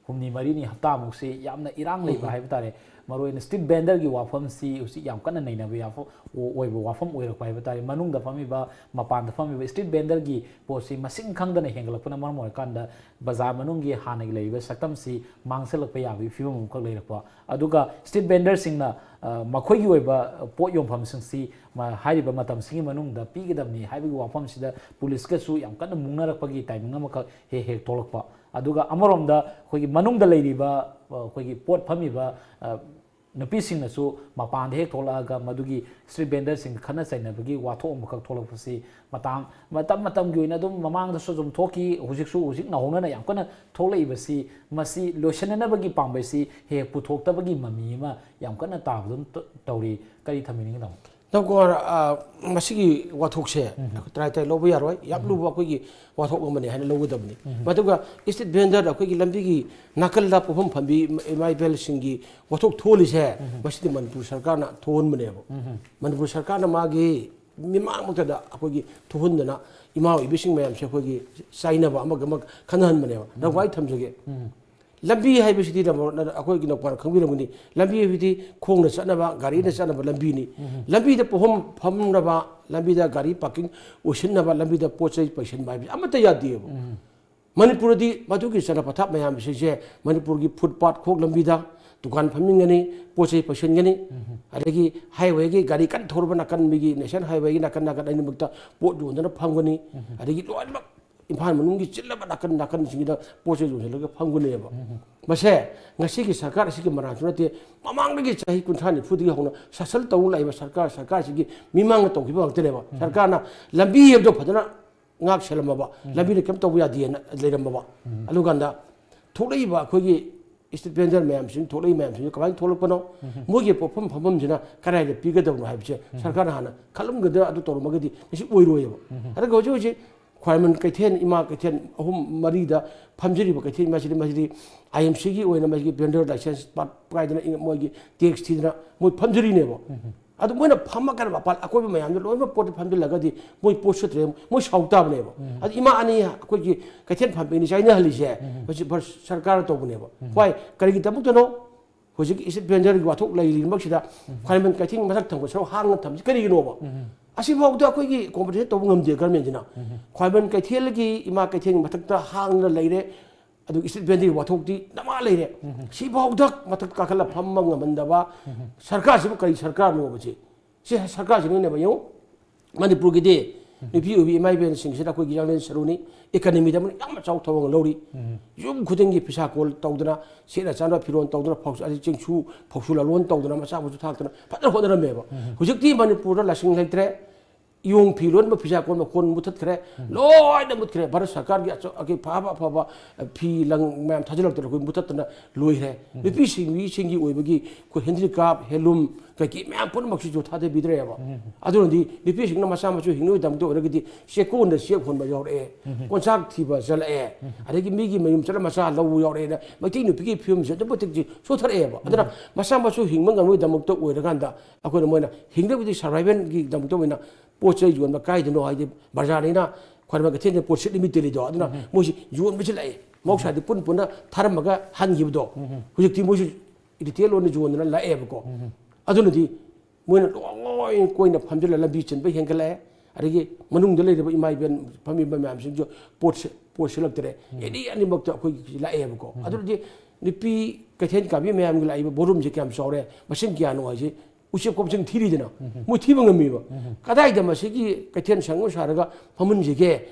ꯍꯨꯝꯅꯤ ꯃꯔꯤꯅꯤ ꯍꯞꯇꯥꯃꯨꯛꯁꯤ ꯌꯥꯝꯅ ꯏꯔꯥꯡ ꯂꯩꯕ ꯍꯥꯏꯕ ꯇꯥꯔꯦ꯫ ꯃꯔꯨꯑꯣꯏꯅ street vendorꯒꯤ ꯋꯥꯐꯝꯁꯤ ꯍꯧꯖꯤꯛ ꯌꯥꯝ ꯀꯟꯅ ꯅꯩꯅꯕ ꯌꯥꯐ-, ꯑꯣꯏꯕ ꯋꯥꯐꯝ ꯑꯣꯏꯔꯛꯄ ꯍꯥꯏꯕ ꯇꯥꯔꯦ꯫ ꯃꯅꯨꯡꯗ ꯐꯝꯃꯤꯕ, ꯃꯄꯥꯟꯗ ꯐꯝꯃꯤꯕ street vendorꯒꯤ ꯄꯣꯠꯁꯤ ꯃꯁꯤꯡ ꯈꯪꯗꯅ ꯍꯦꯟꯒꯠꯂꯛꯄꯅ ꯃꯔꯝ ꯑꯣꯏꯔꯀꯥꯟꯗ ꯕꯖꯥꯔ ꯃꯅꯨꯡꯒꯤ ꯍꯥꯟꯅꯒꯤ ꯂꯩꯔꯤꯕ ꯁꯛꯇꯝꯁꯤ ꯃꯥꯡꯁꯤꯜꯂꯛꯄ ꯌꯥꯕꯒꯤ ꯐꯤꯕꯝ ꯑꯃꯈꯛ ꯂꯩꯔꯛꯄ꯫ ꯑꯗꯨꯒ street vendorꯁꯤꯡꯅ, ꯑ, ꯃꯈꯣꯏꯒꯤ ꯑꯣꯏꯕ ꯄꯣꯠ ꯌꯣꯟꯐꯝꯁꯤꯡꯁꯤ ꯃ-, ꯍꯥꯏꯔꯤꯕ ꯃꯇꯝꯁꯤꯒꯤ ꯃꯅꯨꯡꯗ ꯄꯤꯒꯗꯕꯅꯤ ꯍꯥꯏꯕꯒꯤ ꯋꯥꯐꯝꯁꯤꯗ ꯄꯨꯂꯤꯁꯀꯁꯨ ꯌꯥꯝ ꯀꯟꯅ ꯃꯨꯛꯅꯔꯛꯄꯒꯤ timing ꯑꯃꯈꯛ ꯍꯦꯛ ꯍꯦꯛ ꯊꯣꯛꯂꯛꯄ꯫ ꯑꯗꯨꯒ ꯑꯃꯔꯣꯝꯗ ꯑꯩꯈꯣꯏꯒꯤ ꯃꯅꯨꯡꯗ ꯂꯩꯔꯤꯕ, ꯑ, ꯑꯩꯈꯣꯏꯒꯤ ꯄꯣꯠ ꯐꯝꯃꯤꯕ, ꯑ, ꯅꯨꯄꯤꯁꯤꯡꯅꯁꯨ ꯃꯄꯥꯟꯗ ꯍꯦꯛ ꯊꯣꯛꯂꯛꯑꯒ ꯃꯗꯨꯒꯤ street vendorꯁꯤꯡꯒ ꯈꯠꯅ ꯆꯩꯅꯕꯒꯤ ꯋꯥꯊꯣꯛ ꯑꯃꯈꯛ ꯊꯣꯛꯂꯛꯄꯁꯤ ꯃꯇꯥꯡ, ꯃꯇꯝ ꯃꯇꯝꯒꯤ ꯑꯣꯏꯅ ꯑꯗꯨꯝ ꯃꯃꯥꯡꯗꯁꯨ ꯑꯗꯨꯝ ꯊꯣꯛꯈꯤ, ꯍꯧꯖꯤꯛꯁꯨ, ꯍꯧꯖꯤꯛ ꯅꯧꯍꯧꯅꯅ ꯌꯥꯝ ꯀꯟꯅ ꯊꯣꯛꯂꯛꯏꯕꯁꯤ, ꯃꯁꯤ ꯂꯣꯏꯁꯤꯟꯅꯅꯕꯒꯤ ꯄꯥꯝꯕꯩꯁꯤ ꯍꯦꯛ ꯍꯦꯛ ꯄꯨꯊꯣꯛꯇꯕꯒꯤ ꯃꯃꯤ ꯑꯃ ꯌꯥꯝ ꯀꯟꯅ ꯇꯥꯕꯗꯨꯝ ꯇ-, ꯇꯧꯔꯤ꯫ ꯀꯔꯤ ꯊꯝꯕꯤꯅꯤꯡꯉꯤ, ꯇꯥꯃꯣ? ꯅꯧꯀꯣ, ꯑ, ꯃꯁꯤꯒꯤ ꯋꯥꯊꯣꯛꯁꯦ ꯇꯔꯥꯏ ꯇꯔꯥꯏ ꯂꯧꯕ ꯌꯥꯔꯣꯏ, ꯌꯥꯝ ꯂꯨꯕ ꯑꯩꯈꯣꯏꯒꯤ ꯋꯥꯊꯣꯛ ꯑꯃꯅꯤ ꯍꯥꯏꯅ ꯂꯧꯒꯗꯕꯅꯤ꯫ ꯑꯗꯨꯒ street vendor ꯑꯩꯈꯣꯏꯒꯤ ꯂꯝꯕꯤꯒꯤ ꯅꯥꯀꯜꯗ ꯄꯣꯠꯐꯝ ꯐꯝꯕꯤ ꯏꯃꯥ ꯏꯕꯦꯜꯁꯤꯡꯒꯤ ꯋꯥꯊꯣꯛ ꯊꯣꯛꯍꯜꯂꯤꯁꯦ, ꯃꯁꯤꯗꯤ ꯃꯅꯤꯄꯨꯔ ꯁꯔꯀꯥꯔꯅ ꯊꯣꯛꯍꯟꯕꯅꯦꯕ꯫ ꯃꯅꯤꯄꯨꯔ ꯁꯔꯀꯥꯔꯅ ꯃꯥꯒꯤ ꯃꯤꯃꯥꯡꯃꯛꯇꯗ ꯑꯩꯈꯣꯏꯒꯤ ꯊꯣꯛꯍꯟꯗꯅ ꯏꯃꯥ ꯏꯕꯦꯜꯁꯤꯡ ꯃꯌꯥꯝꯁꯦ ꯑꯩꯈꯣꯏꯒꯤ ꯆꯥꯏꯅꯕ, ꯑꯃꯒ ꯑꯃꯒ ꯈꯟꯅꯍꯟꯕꯅꯦꯕ꯫ ꯅꯧꯀꯣ, ꯑꯩ ꯊꯝꯖꯒꯦ꯫ ꯂꯝꯕꯤ ꯍꯥꯏꯕꯁꯤꯗꯤ ꯅꯧꯀꯣ, ꯑꯩꯈꯣꯏꯒꯤ ꯅꯧꯀꯣꯅ ꯈꯪꯕꯤꯔꯝꯒꯅꯤ, ꯂꯝꯕꯤ ꯍꯥꯏꯕꯗꯤ ꯈꯣꯡꯅ ꯆꯠꯅꯕ, ꯒꯥꯔꯤꯅ ꯆꯠꯅꯕ ꯂꯝꯕꯤꯅꯤ꯫ ꯂꯝꯕꯤꯗ ꯄꯣꯠꯐꯝ ꯐꯝꯅꯕ, ꯂꯝꯕꯤꯗ ꯒꯥꯔꯤ parking ꯑꯣꯏꯁꯤꯟꯅꯕ, ꯂꯝꯕꯤꯗ ꯄꯣꯠ ꯆꯩ ꯄꯩꯁꯤꯟꯕ ꯍꯥꯏꯕꯁꯤ ꯑꯃꯠꯇ ꯌꯥꯗꯦꯕ꯫ ꯃꯅꯤꯄꯨꯔꯗꯤ ꯃꯗꯨꯒꯤ ꯆꯠꯅ ꯄꯊꯥꯞ ꯃꯌꯥꯝꯁꯤꯡꯁꯦ ꯃꯅꯤꯄꯨꯔꯒꯤ footpath ꯈꯣꯡ ꯂꯝꯕꯤꯗ ꯗꯨꯀꯥꯟ ꯐꯝꯅꯤꯡꯒꯅꯤ, ꯄꯣꯠ ꯆꯩ ꯄꯩꯁꯤꯟꯒꯅꯤ, ꯑꯗꯒꯤ highwayꯒꯤ ꯒꯥꯔꯤ ꯀꯟꯅ ꯊꯧꯔꯕ ꯅꯥꯀꯟ, ꯃꯤꯒꯤ national highwayꯒꯤ ꯅꯥꯀꯟ ꯅꯥꯀꯟ ꯑꯅꯤꯃꯛꯇ ꯄꯣꯠ ꯌꯣꯟꯗꯅ ꯐꯝꯒꯅꯤ, ꯑꯗꯒꯤ ꯂꯣꯏꯅꯃꯛ ꯏꯝꯐꯥꯜ ꯃꯅꯨꯡꯒꯤ ꯆꯤꯜꯂꯕ ꯅꯥꯀꯟ ꯅꯥꯀꯟꯁꯤꯡꯁꯤꯗ ꯄꯣꯠ ꯆꯩ ꯌꯣꯟꯁꯤꯜꯂꯒ ꯐꯝꯒꯅꯦꯕ꯫ ꯃꯁꯦ ꯉꯁꯤꯒꯤ ꯁꯔꯀꯥꯔ ꯑꯁꯤꯒꯤ ꯃꯔꯥꯟꯁꯨ ꯅꯠꯇꯦ, ꯃꯃꯥꯡꯗꯒꯤ ꯆꯍꯤ ꯀꯨꯟꯊ꯭ꯔꯥ ꯅꯤꯐꯨꯗꯒꯤ ꯍꯧꯅ ꯁꯥꯁꯟ ꯇꯧ ꯂꯥꯛꯏꯕ ꯁꯔꯀꯥꯔ, ꯁꯔꯀꯥꯔꯁꯤꯒꯤ ꯃꯤꯃꯥꯡꯗ ꯇꯧꯈꯤꯕ ꯉꯥꯛꯇꯅꯦꯕ꯫ ꯁꯔꯀꯥꯔꯅ ꯂꯝꯕꯤ ꯍꯥꯏꯕꯗꯣ ꯐꯖꯅ ꯉꯥꯛ ꯁꯦꯜꯂꯝꯃꯕ, ꯂꯝꯕꯤꯅ ꯀꯩꯝ ꯇꯧꯕ ꯌꯥꯗꯦꯅ ꯂꯩꯔꯝꯃꯕ꯫ ꯑꯗꯨꯀꯥꯟꯗ ꯊꯣꯛꯂꯛꯏꯕ ꯑꯩꯈꯣꯏꯒꯤ street vendor ꯃꯌꯥꯝꯁꯤꯡ, ꯊꯣꯛꯂꯛꯏ ꯃꯌꯥꯝꯁꯤꯡꯁꯤ ꯀꯃꯥꯏꯅ ꯊꯣꯛꯂꯛꯄꯅꯣ? ꯃꯣꯏꯒꯤ ꯄꯣꯠꯐꯝ ꯐꯝꯐꯝꯁꯤꯅ ꯀꯗꯥꯏꯗ ꯄꯤꯒꯗꯕꯅꯣ ꯍꯥꯏꯕꯁꯦ ꯁꯔꯀꯥꯔꯅ ꯍꯥꯟꯅ ꯈꯜꯂꯝꯒꯗ꯭ꯔꯥ? ꯑꯗꯨ ꯇꯧꯔꯝꯃꯒꯗꯤ ꯃꯁꯤ ꯑꯣꯏꯔꯣꯏꯕ꯫ ꯑꯗꯨꯒ ꯍꯧꯖꯤꯛ ꯍꯧꯖꯤꯛ ꯈ꯭ꯋꯥꯏꯔꯝꯕꯟ ꯀꯩꯊꯦꯜ, ꯏꯃꯥ ꯀꯩꯊꯦꯜ ꯑꯍꯨꯝ ꯃꯔꯤꯗ ꯐꯝꯖꯔꯤꯕ ꯀꯩꯊꯦꯜ ꯃꯁꯤꯗꯤ, ꯃꯁꯤꯗꯤ IMCꯒꯤ ꯑꯣꯏꯅ ꯃꯁꯤꯒꯤ vendor license ꯄꯥꯏꯗꯅ ꯃꯣꯏꯒꯤ tax ꯊꯤꯗꯅ ꯃꯣꯏ ꯐꯝꯖꯔꯤꯅꯦꯕ꯫ ꯑꯗꯨ ꯃꯣꯏꯅ ꯐꯝꯃꯀꯥꯟꯗ ꯃꯄꯥꯟ ꯑꯀꯣꯏꯕ ꯃꯌꯥꯝꯗꯣ ꯂꯣꯏꯅꯃꯛ ꯄꯣꯠꯇ ꯐꯝꯖꯤꯜꯂꯒꯗꯤ ꯃꯣꯏ ꯄꯣꯠ ꯁꯤꯠꯇ꯭ꯔꯦ, ꯃꯣꯏ ꯁꯥꯎ ꯇꯥꯕꯅꯦꯕ꯫ ꯑꯗꯨ ꯏꯃꯥ ꯑꯅꯤ ꯑꯩꯈꯣꯏꯒꯤ ꯀꯩꯊꯦꯜ ꯐꯝꯕꯤꯅꯤ ꯆꯥꯏꯅꯍꯜꯂꯤꯁꯦ ꯃꯁꯤ ꯚꯥꯔꯠ ꯁꯔꯀꯥꯔꯅ ꯇꯧꯕꯅꯦꯕ꯫ ꯍꯣꯏ, ꯀꯔꯤꯒꯤꯗꯃꯛꯇꯅꯣ? ꯍꯧꯖꯤꯛ ꯏꯁꯇ꯭ꯔꯤꯠ ꯚꯦꯟꯗꯔꯒꯤ ꯋꯥꯊꯣꯛ ꯂꯩꯔꯤꯃꯛꯁꯤꯗ ꯈ꯭ꯋꯥꯏꯔꯝꯕꯟ ꯀꯩꯊꯦꯜ ꯃꯊꯛ ꯊꯪꯕ ꯁꯔꯨꯛ ꯍꯥꯡꯅ ꯊꯝꯕꯁꯤ ꯀꯔꯤꯒꯤꯅꯣꯕ? ꯑꯁꯤꯐꯥꯎꯗ ꯑꯩꯈꯣꯏꯒꯤ ꯀꯣꯝꯄꯦꯟꯁꯦꯠ ꯇꯧꯕ ꯉꯝꯗꯦ ꯒꯔꯃꯦꯟꯁꯤꯅ꯫ ꯈ꯭ꯋꯥꯏꯔꯝꯕꯟ ꯀꯩꯊꯦꯜꯒꯤ ꯏꯃꯥ ꯀꯩꯊꯦꯜꯒꯤ ꯃꯊꯛꯇ ꯍꯥꯡꯅ ꯂꯩꯔꯦ, ꯑꯗꯨꯒ ꯏꯁꯇ꯭ꯔꯤꯠ ꯚꯦꯟꯗꯔꯒꯤ ꯋꯥꯊꯣꯛꯇꯤ ꯗꯃꯥ ꯂꯩꯔꯦ꯫ ꯁꯤꯐꯥꯎꯗ ꯃꯊꯛ ꯀꯥꯈꯠꯂ ꯐꯝꯕ ꯉꯝꯍꯟꯗꯕ ꯁꯔꯀꯥꯔꯁꯤꯕꯨ ꯀꯔꯤ ꯁꯔꯀꯥꯔꯅꯣꯕ ꯁꯤ? ꯁꯤ ꯁꯔꯀꯥꯔꯁꯤꯅꯅꯦꯕ, ꯌꯦꯡꯉꯨ, ꯃꯅꯤꯄꯨꯔꯒꯤꯗꯤ ꯅꯨꯄꯤ ꯑꯣꯏꯕꯤ ꯏꯃꯥ ꯏꯕꯦꯟꯁꯤꯡꯁꯤꯗ ꯑꯩꯈꯣꯏꯒꯤ ꯌꯥꯡꯂꯦꯟ ꯁꯔꯨꯅꯤ, ꯏꯀꯅꯃꯤꯗ ꯑꯃꯅ ꯌꯥꯝꯅ ꯆꯥꯎ ꯊꯧꯗꯥꯡ ꯂꯧꯔꯤ꯫ ꯌꯨꯝ ꯈꯨꯗꯤꯡꯒꯤ ꯐꯤꯁꯥ ꯀꯣꯜ ꯇꯧꯗꯅ, ꯁꯦꯠꯅ ꯆꯥꯅꯕ ꯐꯤꯔꯣꯜ ꯇꯧꯗꯅ, ꯐꯧ-, ꯑꯗꯩ ꯆꯦꯡꯁꯨ, ꯐꯧꯁꯨ ꯂꯂꯣꯟ ꯇꯧꯗꯅ, ꯃꯆꯥ ꯃꯁꯨ ꯊꯥꯛꯇꯅ ꯐꯖꯅ ꯍꯣꯠꯅꯔꯝꯃꯦꯕ꯫ ꯍꯧꯖꯤꯛꯇꯤ ꯃꯅꯤꯄꯨꯔꯗ ꯂꯥꯁꯤꯡ ꯂꯩꯇ꯭ꯔꯦ, ꯏꯌꯣꯡ ꯐꯤ ꯂꯣꯟꯕ ꯐꯤꯁꯥ ꯀꯣꯟꯕ ꯀꯣꯟ ꯃꯨꯊꯠꯈ꯭ꯔꯦ, ꯂꯣꯏꯅ ꯃꯨꯠꯈ꯭ꯔꯦ꯫ ꯚꯥꯔꯠ ꯁꯔꯀꯥꯔꯒꯤ ꯑꯆꯧ-, ꯑꯐꯕ ꯑꯐꯕ ꯐꯤ ꯂꯪ ꯃꯌꯥꯝ ꯊꯥꯖꯤꯜꯂꯛꯇꯅ ꯑꯩꯈꯣꯏ ꯃꯨꯊꯠꯇꯅ ꯂꯣꯏꯈ꯭ꯔꯦ꯫ ꯅꯨꯄꯤꯁꯤꯡꯒꯤ ꯑꯣꯏꯕꯒꯤ ꯑꯩꯈꯣꯏ ꯍꯦꯟꯗꯤꯀ꯭ꯔꯥꯐ, ꯍꯦꯟꯂꯨꯝ ꯀꯩꯀꯩ ꯃꯌꯥꯝ ꯄꯨꯝꯅꯃꯛꯁꯤꯁꯨ ꯊꯥꯗꯕꯤꯗ꯭ꯔꯦꯕ꯫ ꯑꯗꯨꯅꯗꯤ ꯅꯨꯄꯤꯁꯤꯡꯅ ꯃꯆꯥ ꯃꯁꯨ ꯍꯤꯡꯅꯕꯒꯤꯗꯃꯛꯇ ꯑꯣꯏꯔꯒꯗꯤ ꯆꯦꯛꯀꯣꯟꯗ ꯆꯦꯛ ꯍꯣꯟꯕ ꯌꯥꯎꯔꯛꯑꯦ, ꯀꯣꯟꯆꯥꯛ ꯊꯤꯕ ꯆꯠꯂꯛꯑꯦ, ꯑꯗꯒꯤ ꯃꯤꯒꯤ ꯃꯌꯨꯝ ꯆꯠꯂ ꯃꯆꯥ ꯂꯧꯕ ꯌꯥꯎꯔꯛꯑꯦꯅ ꯃꯩꯇꯩ ꯅꯨꯄꯤꯒꯤ ꯐꯤꯕꯝꯁꯦ ꯑꯗꯨꯛꯀꯤ ꯃꯇꯤꯛ ꯁꯣꯊꯔꯛꯑꯦꯕ꯫ ꯑꯗꯨꯅ ꯃꯆꯥ ꯃꯁꯨ ꯍꯤꯡꯕ ꯉꯝꯕꯒꯤꯗꯃꯛꯇ ꯑꯣꯏꯔꯀꯥꯟꯗ ꯑꯩꯈꯣꯏꯅ ꯃꯣꯏꯅ ꯍꯤꯡꯅꯕꯒꯤ ꯁꯔꯚꯥꯏꯚꯦꯜꯒꯤꯗꯃꯛꯇ ꯑꯣꯏꯅ ꯄꯣꯠ ꯆꯩ ꯌꯣꯟꯕ ꯀꯥꯏꯗꯅꯣ, ꯍꯥꯏꯗꯤ ꯕꯖꯥꯔꯅꯤꯅ ꯈ꯭ꯋꯥꯏꯔꯝꯕꯟ ꯀꯩꯊꯦꯜꯗ ꯄꯣꯠ ꯁꯤꯠꯂꯤ ꯃꯤ ꯇꯤꯜꯂꯤꯗꯣ, ꯑꯗꯨꯅ ꯃꯣꯏꯁꯤ ꯌꯣꯟꯕꯁꯤ ꯂꯥꯛꯑꯦ꯫ ꯃꯍꯧꯁꯥꯗꯤ ꯄꯨꯟ ꯄꯨꯟꯅ ꯊꯥꯔꯝꯃꯒ ꯍꯟꯈꯤꯕꯗꯣ, ꯍꯧꯖꯤꯛꯇꯤ ꯃꯣꯏꯁꯨ ꯔꯤꯇꯦꯜ ꯑꯣꯏꯅ ꯌꯣꯟꯗꯅ ꯂꯥꯛꯑꯦꯕꯀꯣ꯫ ꯑꯗꯨꯅꯗꯤ ꯃꯣꯏꯅ ꯂꯣꯏ ꯀꯣꯏꯅ ꯐꯝꯖꯤꯜꯂ ꯂꯝꯕꯤ ꯆꯤꯟꯕ ꯍꯦꯟꯒꯠꯂꯛꯑꯦ꯫ ꯑꯗꯒꯤ ꯃꯅꯨꯡꯗ ꯂꯩꯔꯤꯕ ꯏꯃꯥ ꯏꯕꯦꯟ ꯐꯝꯃꯤꯕ ꯃꯌꯥꯝꯁꯤꯡꯁꯨ ꯄꯣꯠ ꯁꯤ-, ꯄꯣꯠ ꯁꯤꯠꯂꯛꯇ꯭ꯔꯦ꯫ ꯑꯦꯅꯤ ꯑꯅꯤꯃꯛꯇ ꯑꯩꯈꯣꯏꯒꯤ ꯂꯥꯛꯑꯦꯕꯀꯣ꯫ ꯑꯗꯨꯅꯗꯤ ꯅꯨꯄꯤ ꯀꯩꯊꯦꯜ ꯀꯥꯕꯤ ꯃꯌꯥꯝꯒꯤ ꯂꯥꯛꯏꯕ ꯕꯣꯔꯨꯝꯁꯦ ꯀꯌꯥꯝ ꯆꯥꯎꯔꯦ, ꯃꯁꯤꯡ ꯀꯌꯥꯅꯣ ꯍꯥꯏꯁꯦ ꯎꯆꯦꯛ ꯀꯣꯝꯁꯤꯡ ꯊꯤꯔꯤꯗꯅ, ꯃꯣꯏ ꯊꯤꯕ ꯉꯝꯃꯤꯕ꯫ ꯀꯗꯥꯏꯗ ꯃꯁꯤꯒꯤ ꯀꯩꯊꯦꯜ ꯁꯪ ꯑꯃ ꯁꯥꯔꯒ ꯐꯝꯍꯟꯁꯤꯒꯦ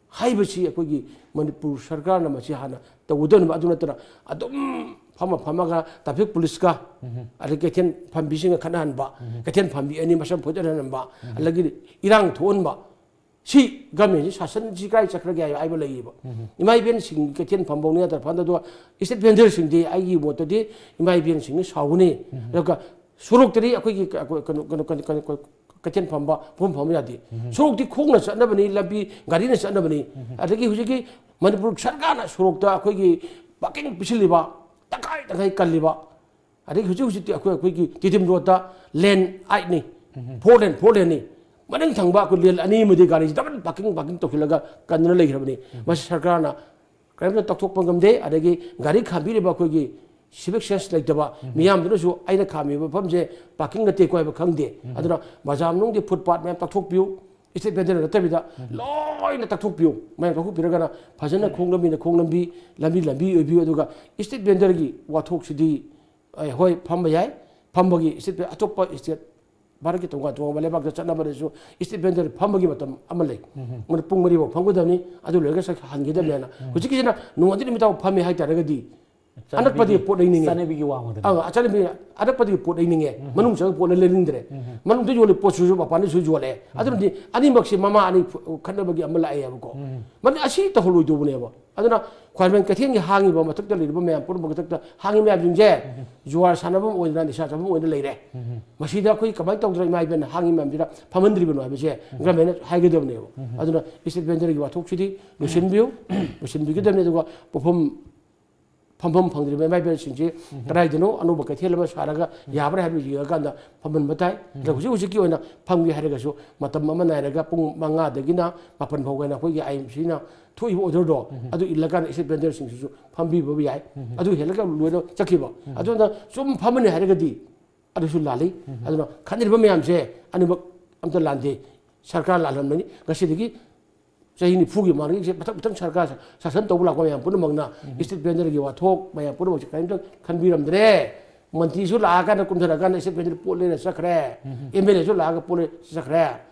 ꯍꯥꯏꯕꯁꯤ ꯑꯩꯈꯣꯏꯒꯤ ꯃꯅꯤꯄꯨꯔ ꯁꯔꯀꯥꯔꯅ ꯃꯁꯤ ꯍꯥꯟꯅ ꯇꯧꯒꯗꯕꯅꯦꯕ꯫ ꯑꯗꯨ ꯅꯠꯇꯅ ꯑꯗꯨꯝ ꯐꯝꯃ ꯐꯝꯃꯒ ꯇ꯭ꯔꯥꯐꯤꯛ ꯄꯨꯂꯤꯁꯀ ꯑꯗꯩ ꯀꯩꯊꯦꯜ ꯐꯝꯕꯤꯁꯤꯡꯒ ꯈꯠꯅꯍꯟꯕ, ꯀꯩꯊꯦꯜ ꯐꯝꯕꯤ ꯑꯅꯤ ꯃꯁꯝ ꯐꯣꯏꯗꯠꯍꯟꯕ, ꯑꯗꯒꯤ ꯏꯔꯥꯡ ꯊꯣꯛꯍꯟꯕ, ꯁꯤ ꯒꯃꯦꯟꯁꯤ ꯁꯥꯁꯟꯁꯤ ꯀꯥꯏ ꯆꯠꯈ꯭ꯔꯒꯦ ꯍꯥꯏꯕ ꯍꯥꯏꯕ ꯂꯩꯌꯦꯕ꯫ ꯏꯃꯥ ꯏꯕꯦꯟꯁꯤꯡ ꯀꯩꯊꯦꯜ ꯐꯝꯕꯧꯅꯤ ꯅꯠꯇ꯭ꯔ ꯐꯝꯗ, ꯑꯗꯨꯒ ꯏꯁꯇ꯭ꯔꯤꯠ ꯚꯦꯟꯗꯔꯁꯤꯡꯗꯤ ꯑꯩꯒꯤ ꯃꯣꯠꯇꯗꯤ ꯏꯃꯥ ꯏꯕꯦꯟꯁꯤꯡꯅ ꯁꯥꯎꯒꯅꯤ꯫ ꯑꯗꯨꯒ ꯁꯣꯔꯣꯛꯇꯗꯤ ꯑꯩꯈꯣꯏꯒꯤ ꯀ-, ꯀꯩꯅꯣ, ꯀꯩꯅꯣ, ꯀꯩꯅꯣ, ꯀꯩꯅꯣ, ꯀꯩꯅꯣ, ꯀꯩꯊꯦꯜ ꯐꯝꯕ, ꯄꯣꯠꯐꯝ ꯐꯝꯕ ꯌꯥꯗꯦ꯫ ꯁꯣꯔꯣꯛꯇꯤ ꯈꯣꯡꯅ ꯆꯠꯅꯕꯅꯤ, ꯂꯝꯕꯤ ꯒꯥꯔꯤꯅ ꯆꯠꯅꯕꯅꯤ꯫ ꯑꯗꯒꯤ ꯍꯧꯖꯤꯛꯀꯤ ꯃꯅꯤꯄꯨꯔ ꯁꯔꯀꯥꯔꯅ ꯁꯣꯔꯣꯛꯇ ꯑꯩꯈꯣꯏꯒꯤ ꯄꯥꯔꯀꯤꯡ ꯄꯤꯁꯤꯜꯂꯤꯕ, ꯇꯪꯈꯥꯏ ꯇꯪꯈꯥꯏ ꯀꯜꯂꯤꯕ, ꯑꯗꯒꯤ ꯍꯧꯖꯤꯛ ꯍꯧꯖꯤꯛꯇꯤ ꯑꯩꯈꯣꯏ ꯑꯩꯈꯣꯏꯒꯤ ꯇꯤꯗꯤꯝ ꯔꯣꯗꯇ ꯂꯦꯟ ꯑꯥꯏꯠꯅꯤ, ꯐꯣꯔ ꯂꯦꯟ, ꯐꯣꯔ ꯂꯦꯟꯅꯤ꯫ ꯃꯅꯤꯡ ꯊꯪꯕ ꯑꯩꯈꯣꯏ ꯂꯦꯟ ꯑꯅꯤ ꯑꯃꯗꯤ ꯒꯥꯔꯤꯁꯤ ꯗꯕꯜ ꯄꯥꯔꯀꯤꯡ, ꯄꯥꯔꯀꯤꯡ ꯇꯧꯁꯤꯜꯂꯒ ꯀꯟꯗꯨꯅ ꯂꯩꯈ꯭ꯔꯕꯅꯤ꯫ ꯃꯁꯤ ꯁꯔꯀꯥꯔꯅ ꯀꯔꯤꯝꯇ ꯇꯧꯊꯣꯛꯄ ꯉꯝꯗꯦ꯫ ꯑꯗꯒꯤ ꯒꯥꯔꯤ ꯈꯥꯝꯕꯤꯔꯤꯕ ꯑꯩꯈꯣꯏꯒꯤ ꯁꯤꯚꯤꯛ ꯁꯦꯟꯁ ꯂꯩꯇꯕ ꯃꯤꯌꯥꯝꯗꯨꯅꯁꯨ ꯑꯩꯅ ꯈꯥꯝꯃꯤꯕ ꯃꯐꯝꯁꯦ ꯄꯥꯔꯀꯤꯡ ꯅꯠꯇꯦꯀꯣ ꯍꯥꯏꯕ ꯈꯪꯗꯦ꯫ ꯑꯗꯨꯅ ꯕꯖꯥꯔ ꯃꯅꯨꯡꯒꯤ ꯐꯨꯠꯄꯥꯠ ꯃꯌꯥꯝ ꯇꯛꯊꯣꯛꯄꯤꯌꯨ, ꯁ꯭ꯇ꯭ꯔꯤꯠ ꯚꯦꯟꯗꯔ ꯅꯠꯇꯕꯤꯗ ꯂꯣꯏꯅ ꯇꯛꯊꯣꯛꯄꯤꯌꯨ꯫ ꯃꯌꯥꯝ ꯀꯛꯊꯣꯛꯄꯤꯔꯒꯅ ꯐꯖꯅ ꯈꯣꯡ ꯂꯝꯕꯤꯅ ꯈꯣꯡ ꯂꯝꯕꯤ, ꯂꯝꯕꯤ ꯂꯝꯕꯤ ꯑꯣꯏꯕꯤꯌꯨ꯫ ꯑꯗꯨꯒ ꯁ꯭ꯇ꯭ꯔꯤꯠ ꯚꯦꯟꯗꯔꯒꯤ ꯋꯥꯊꯣꯛꯁꯤꯗꯤ, ꯑꯦ, ꯍꯣꯏ, ꯐꯝꯕ ꯌꯥꯏ, ꯐꯝꯕꯒꯤ ꯁ꯭ꯇ꯭ꯔꯤꯠ ꯚꯦꯟ-, ꯑꯇꯣꯞꯄ ꯁ꯭ꯇꯦꯠ, ꯚꯥꯔꯠꯀꯤ ꯇꯣꯉꯥꯟ ꯇꯣꯉꯥꯟꯕ ꯂꯩꯕꯥꯛꯇ ꯆꯠꯅꯕꯗꯁꯨ ꯁ꯭ꯇ꯭ꯔꯤꯠ ꯚꯦꯟꯗꯔ ꯐꯝꯕꯒꯤ ꯃꯇꯝ ꯑꯃ ꯂꯩ꯫ ꯃꯣꯏꯅ ꯄꯨꯡ ꯃꯔꯤ ꯐꯥꯎ ꯐꯝꯒꯗꯕꯅꯤ, ꯑꯗꯨ ꯂꯣꯏꯔꯒ ꯁꯛ ꯍꯟꯒꯗꯕꯅꯦꯅ꯫ ꯍꯧꯖꯤꯛꯀꯤꯁꯤꯅ ꯅꯣꯡꯉꯥꯟꯗꯩ ꯅꯨꯃꯤꯠ ꯇꯥꯕ ꯐꯝꯃꯦ ꯍꯥꯏꯇꯥꯔꯒꯗꯤ, ꯑꯅꯛꯄꯗꯤ ꯆꯠꯅꯕꯤꯒꯤ, ꯄꯣꯠ ꯂꯩꯅꯤꯡꯉꯦ꯫ ꯆꯠꯅꯕꯤꯒꯤ ꯋꯥꯡꯃꯗꯅꯤ꯫ ꯑꯪ, ꯆꯠꯅꯕꯤ, ꯑꯅꯛꯄꯗꯤ ꯄꯣꯠ ꯂꯩꯅꯤꯡꯉꯦ꯫ ꯃꯅꯨꯡ ꯆꯪꯉ ꯄꯣꯠ ꯂꯩꯅꯤꯡꯗ꯭ꯔꯦ꯫ ꯃꯅꯨꯡꯗ ꯌꯣꯜꯂꯤ ꯄꯣꯠꯁꯤꯁꯨ ꯃꯄꯥꯟꯗꯁꯨ ꯌꯣꯜꯂꯦ꯫ ꯑꯗꯨꯅꯗꯤ ꯑꯅꯤꯃꯛꯁꯦ ꯃꯃꯥ ꯑꯅꯤ ꯐꯨ-, ꯈꯠꯅꯕꯒꯤ ꯑꯃ ꯂꯥꯛꯑꯦꯕꯀꯣ꯫ ꯃꯔꯝꯗꯤ ꯑꯁꯤ ꯇꯧꯍꯜꯂꯣꯏꯗꯧꯕꯅꯦꯕ꯫ ꯑꯗꯨꯅ ꯈ꯭ꯋꯥꯏꯔꯝꯕꯟ ꯀꯩꯊꯦꯜꯒꯤ ꯍꯥꯡꯉꯤꯕ ꯃꯊꯛꯇ ꯂꯩꯔꯤꯕ ꯃꯌꯥꯝ ꯄꯨꯝꯅꯃꯛ ꯃꯊꯛꯇ ꯍꯥꯡꯉꯤ ꯃꯌꯥꯝꯁꯤꯡꯁꯦ, ꯖꯨꯋꯥꯔ ꯁꯥꯟꯅꯐꯝ ꯑꯣꯏꯗꯅ, ꯅꯤꯁꯥ ꯆꯥꯐꯝ ꯑꯣꯏꯅ ꯂꯩꯔꯦ꯫ ꯃꯁꯤꯗ ꯑꯩꯈꯣꯏ ꯀꯃꯥꯏꯅ ꯇꯧꯗꯅ ꯏꯃꯥ ꯏꯕꯦꯟꯅ ꯍꯥꯡꯉꯤ ꯃꯌꯥꯝꯁꯤꯗ ꯐꯝꯍꯟꯗ꯭ꯔꯤꯕꯅꯣ ꯍꯥꯏꯕꯁꯦ ꯒꯚꯔꯟꯃꯦꯟꯅ ꯍꯥꯏꯒꯗꯕꯅꯦꯕ꯫ ꯑꯗꯨꯅ ꯁ꯭ꯇ꯭ꯔꯤꯠ ꯚꯦꯟꯗꯔꯒꯤ ꯋꯥꯊꯣꯛꯁꯤꯗꯤ ꯂꯣꯏꯁꯤꯟꯕꯤꯌꯨ꯫ ꯂꯣꯏꯁꯤꯟꯕꯤꯒꯗꯕꯅꯤ꯫ ꯑꯗꯨꯒ ꯄꯣꯠꯐꯝ ꯐꯝꯐꯝ ꯐꯪꯗ꯭ꯔꯤꯕ ꯏꯃꯥ ꯏꯕꯦꯜꯁꯤꯡꯁꯤ ꯀꯗꯥꯏꯗꯅꯣ ꯑꯅꯧꯕ ꯀꯩꯊꯦꯜ ꯑꯃ ꯁꯥꯔꯒ ꯌꯥꯕ꯭ꯔꯥ ꯍꯥꯏꯕꯗꯨ ꯌꯦꯡꯉꯀꯥꯟꯗ ꯐꯝꯍꯟꯕ ꯇꯥꯏ꯫ ꯑꯗ ꯍꯧꯖꯤꯛ ꯍꯧꯖꯤꯛꯀꯤ ꯑꯣꯏꯅ ꯐꯝꯒꯦ ꯍꯥꯏꯔꯒꯁꯨ ꯃꯇꯝ ꯑꯃ ꯅꯥꯏꯔꯒ ꯄꯨꯡ ꯃꯉꯥꯗꯒꯤꯅ ꯃꯥꯄꯟ ꯐꯥꯎꯕ ꯍꯥꯏꯅ ꯑꯩꯈꯣꯏꯒꯤ ꯑꯥꯏ ꯑꯦꯝ ꯁꯤꯅ ꯊꯣꯛꯏꯕ ꯑꯣꯔꯗꯔꯗꯣ ꯑꯗꯨ ꯏꯜꯂꯀꯥꯟꯗ ꯁ꯭ꯇ꯭ꯔꯤꯠ ꯚꯦꯟꯗꯔꯁꯤꯡꯁꯤꯁꯨ ꯐꯝꯕꯤꯕ ꯌꯥꯏ꯫ ꯑꯗꯨ ꯍꯦꯜꯂꯒ ꯂꯣꯏꯅ ꯆꯠꯈꯤꯕ꯫ ꯑꯗꯨꯅ ꯁꯨꯝ ꯐꯝꯃꯅꯤ ꯍꯥꯏꯔꯒꯗꯤ ꯑꯗꯨꯁꯨ ꯂꯥꯜꯂꯤ꯫ ꯑꯗꯨꯅ ꯈꯟꯅꯔꯤꯕ ꯃꯌꯥꯝꯁꯦ ꯑꯅꯤꯃꯛ ꯑꯝꯇ ꯂꯥꯟꯗꯦ꯫ ꯁꯔꯀꯥꯔ ꯂꯥꯜꯂꯝꯕꯅꯤ꯫ ꯉꯁꯤꯗꯒꯤ ꯆꯍꯤ ꯅꯤꯐꯨꯒꯤ ꯃꯃꯥꯡꯗꯒꯤ ꯃꯊꯪ ꯃꯊꯪ ꯁꯔꯀꯥꯔ ꯁꯥꯁꯟ ꯇꯧꯕ ꯂꯥꯛꯄ ꯃꯌꯥꯝ ꯄꯨꯝꯅꯃꯛꯅ ꯁ꯭ꯇ꯭ꯔꯤꯠ ꯚꯦꯟꯗꯔꯒꯤ ꯋꯥꯊꯣꯛ ꯃꯌꯥꯝ ꯄꯨꯝꯅꯃꯛꯁꯦ ꯀꯔꯤꯝꯇ ꯈꯟꯕꯤꯔꯝꯗ꯭ꯔꯦ꯫ ꯃꯟꯇ꯭ꯔꯤꯁꯨ ꯂꯥꯛꯑꯀꯥꯟꯗ, ꯀꯨꯝꯊꯔꯀꯥꯟꯗ ꯁ꯭ꯇ꯭ꯔꯤꯠ ꯚꯦꯟꯗꯔ ꯄꯣꯠ ꯂꯩꯔ ꯆꯠꯈ꯭ꯔꯦ꯫ ꯑꯦꯝ ꯑꯦꯜ ꯑꯦꯁꯨ ꯂꯥꯛꯑꯒ ꯄꯣꯠ ꯂꯩꯔ ꯆꯠꯈ꯭ꯔꯦ꯫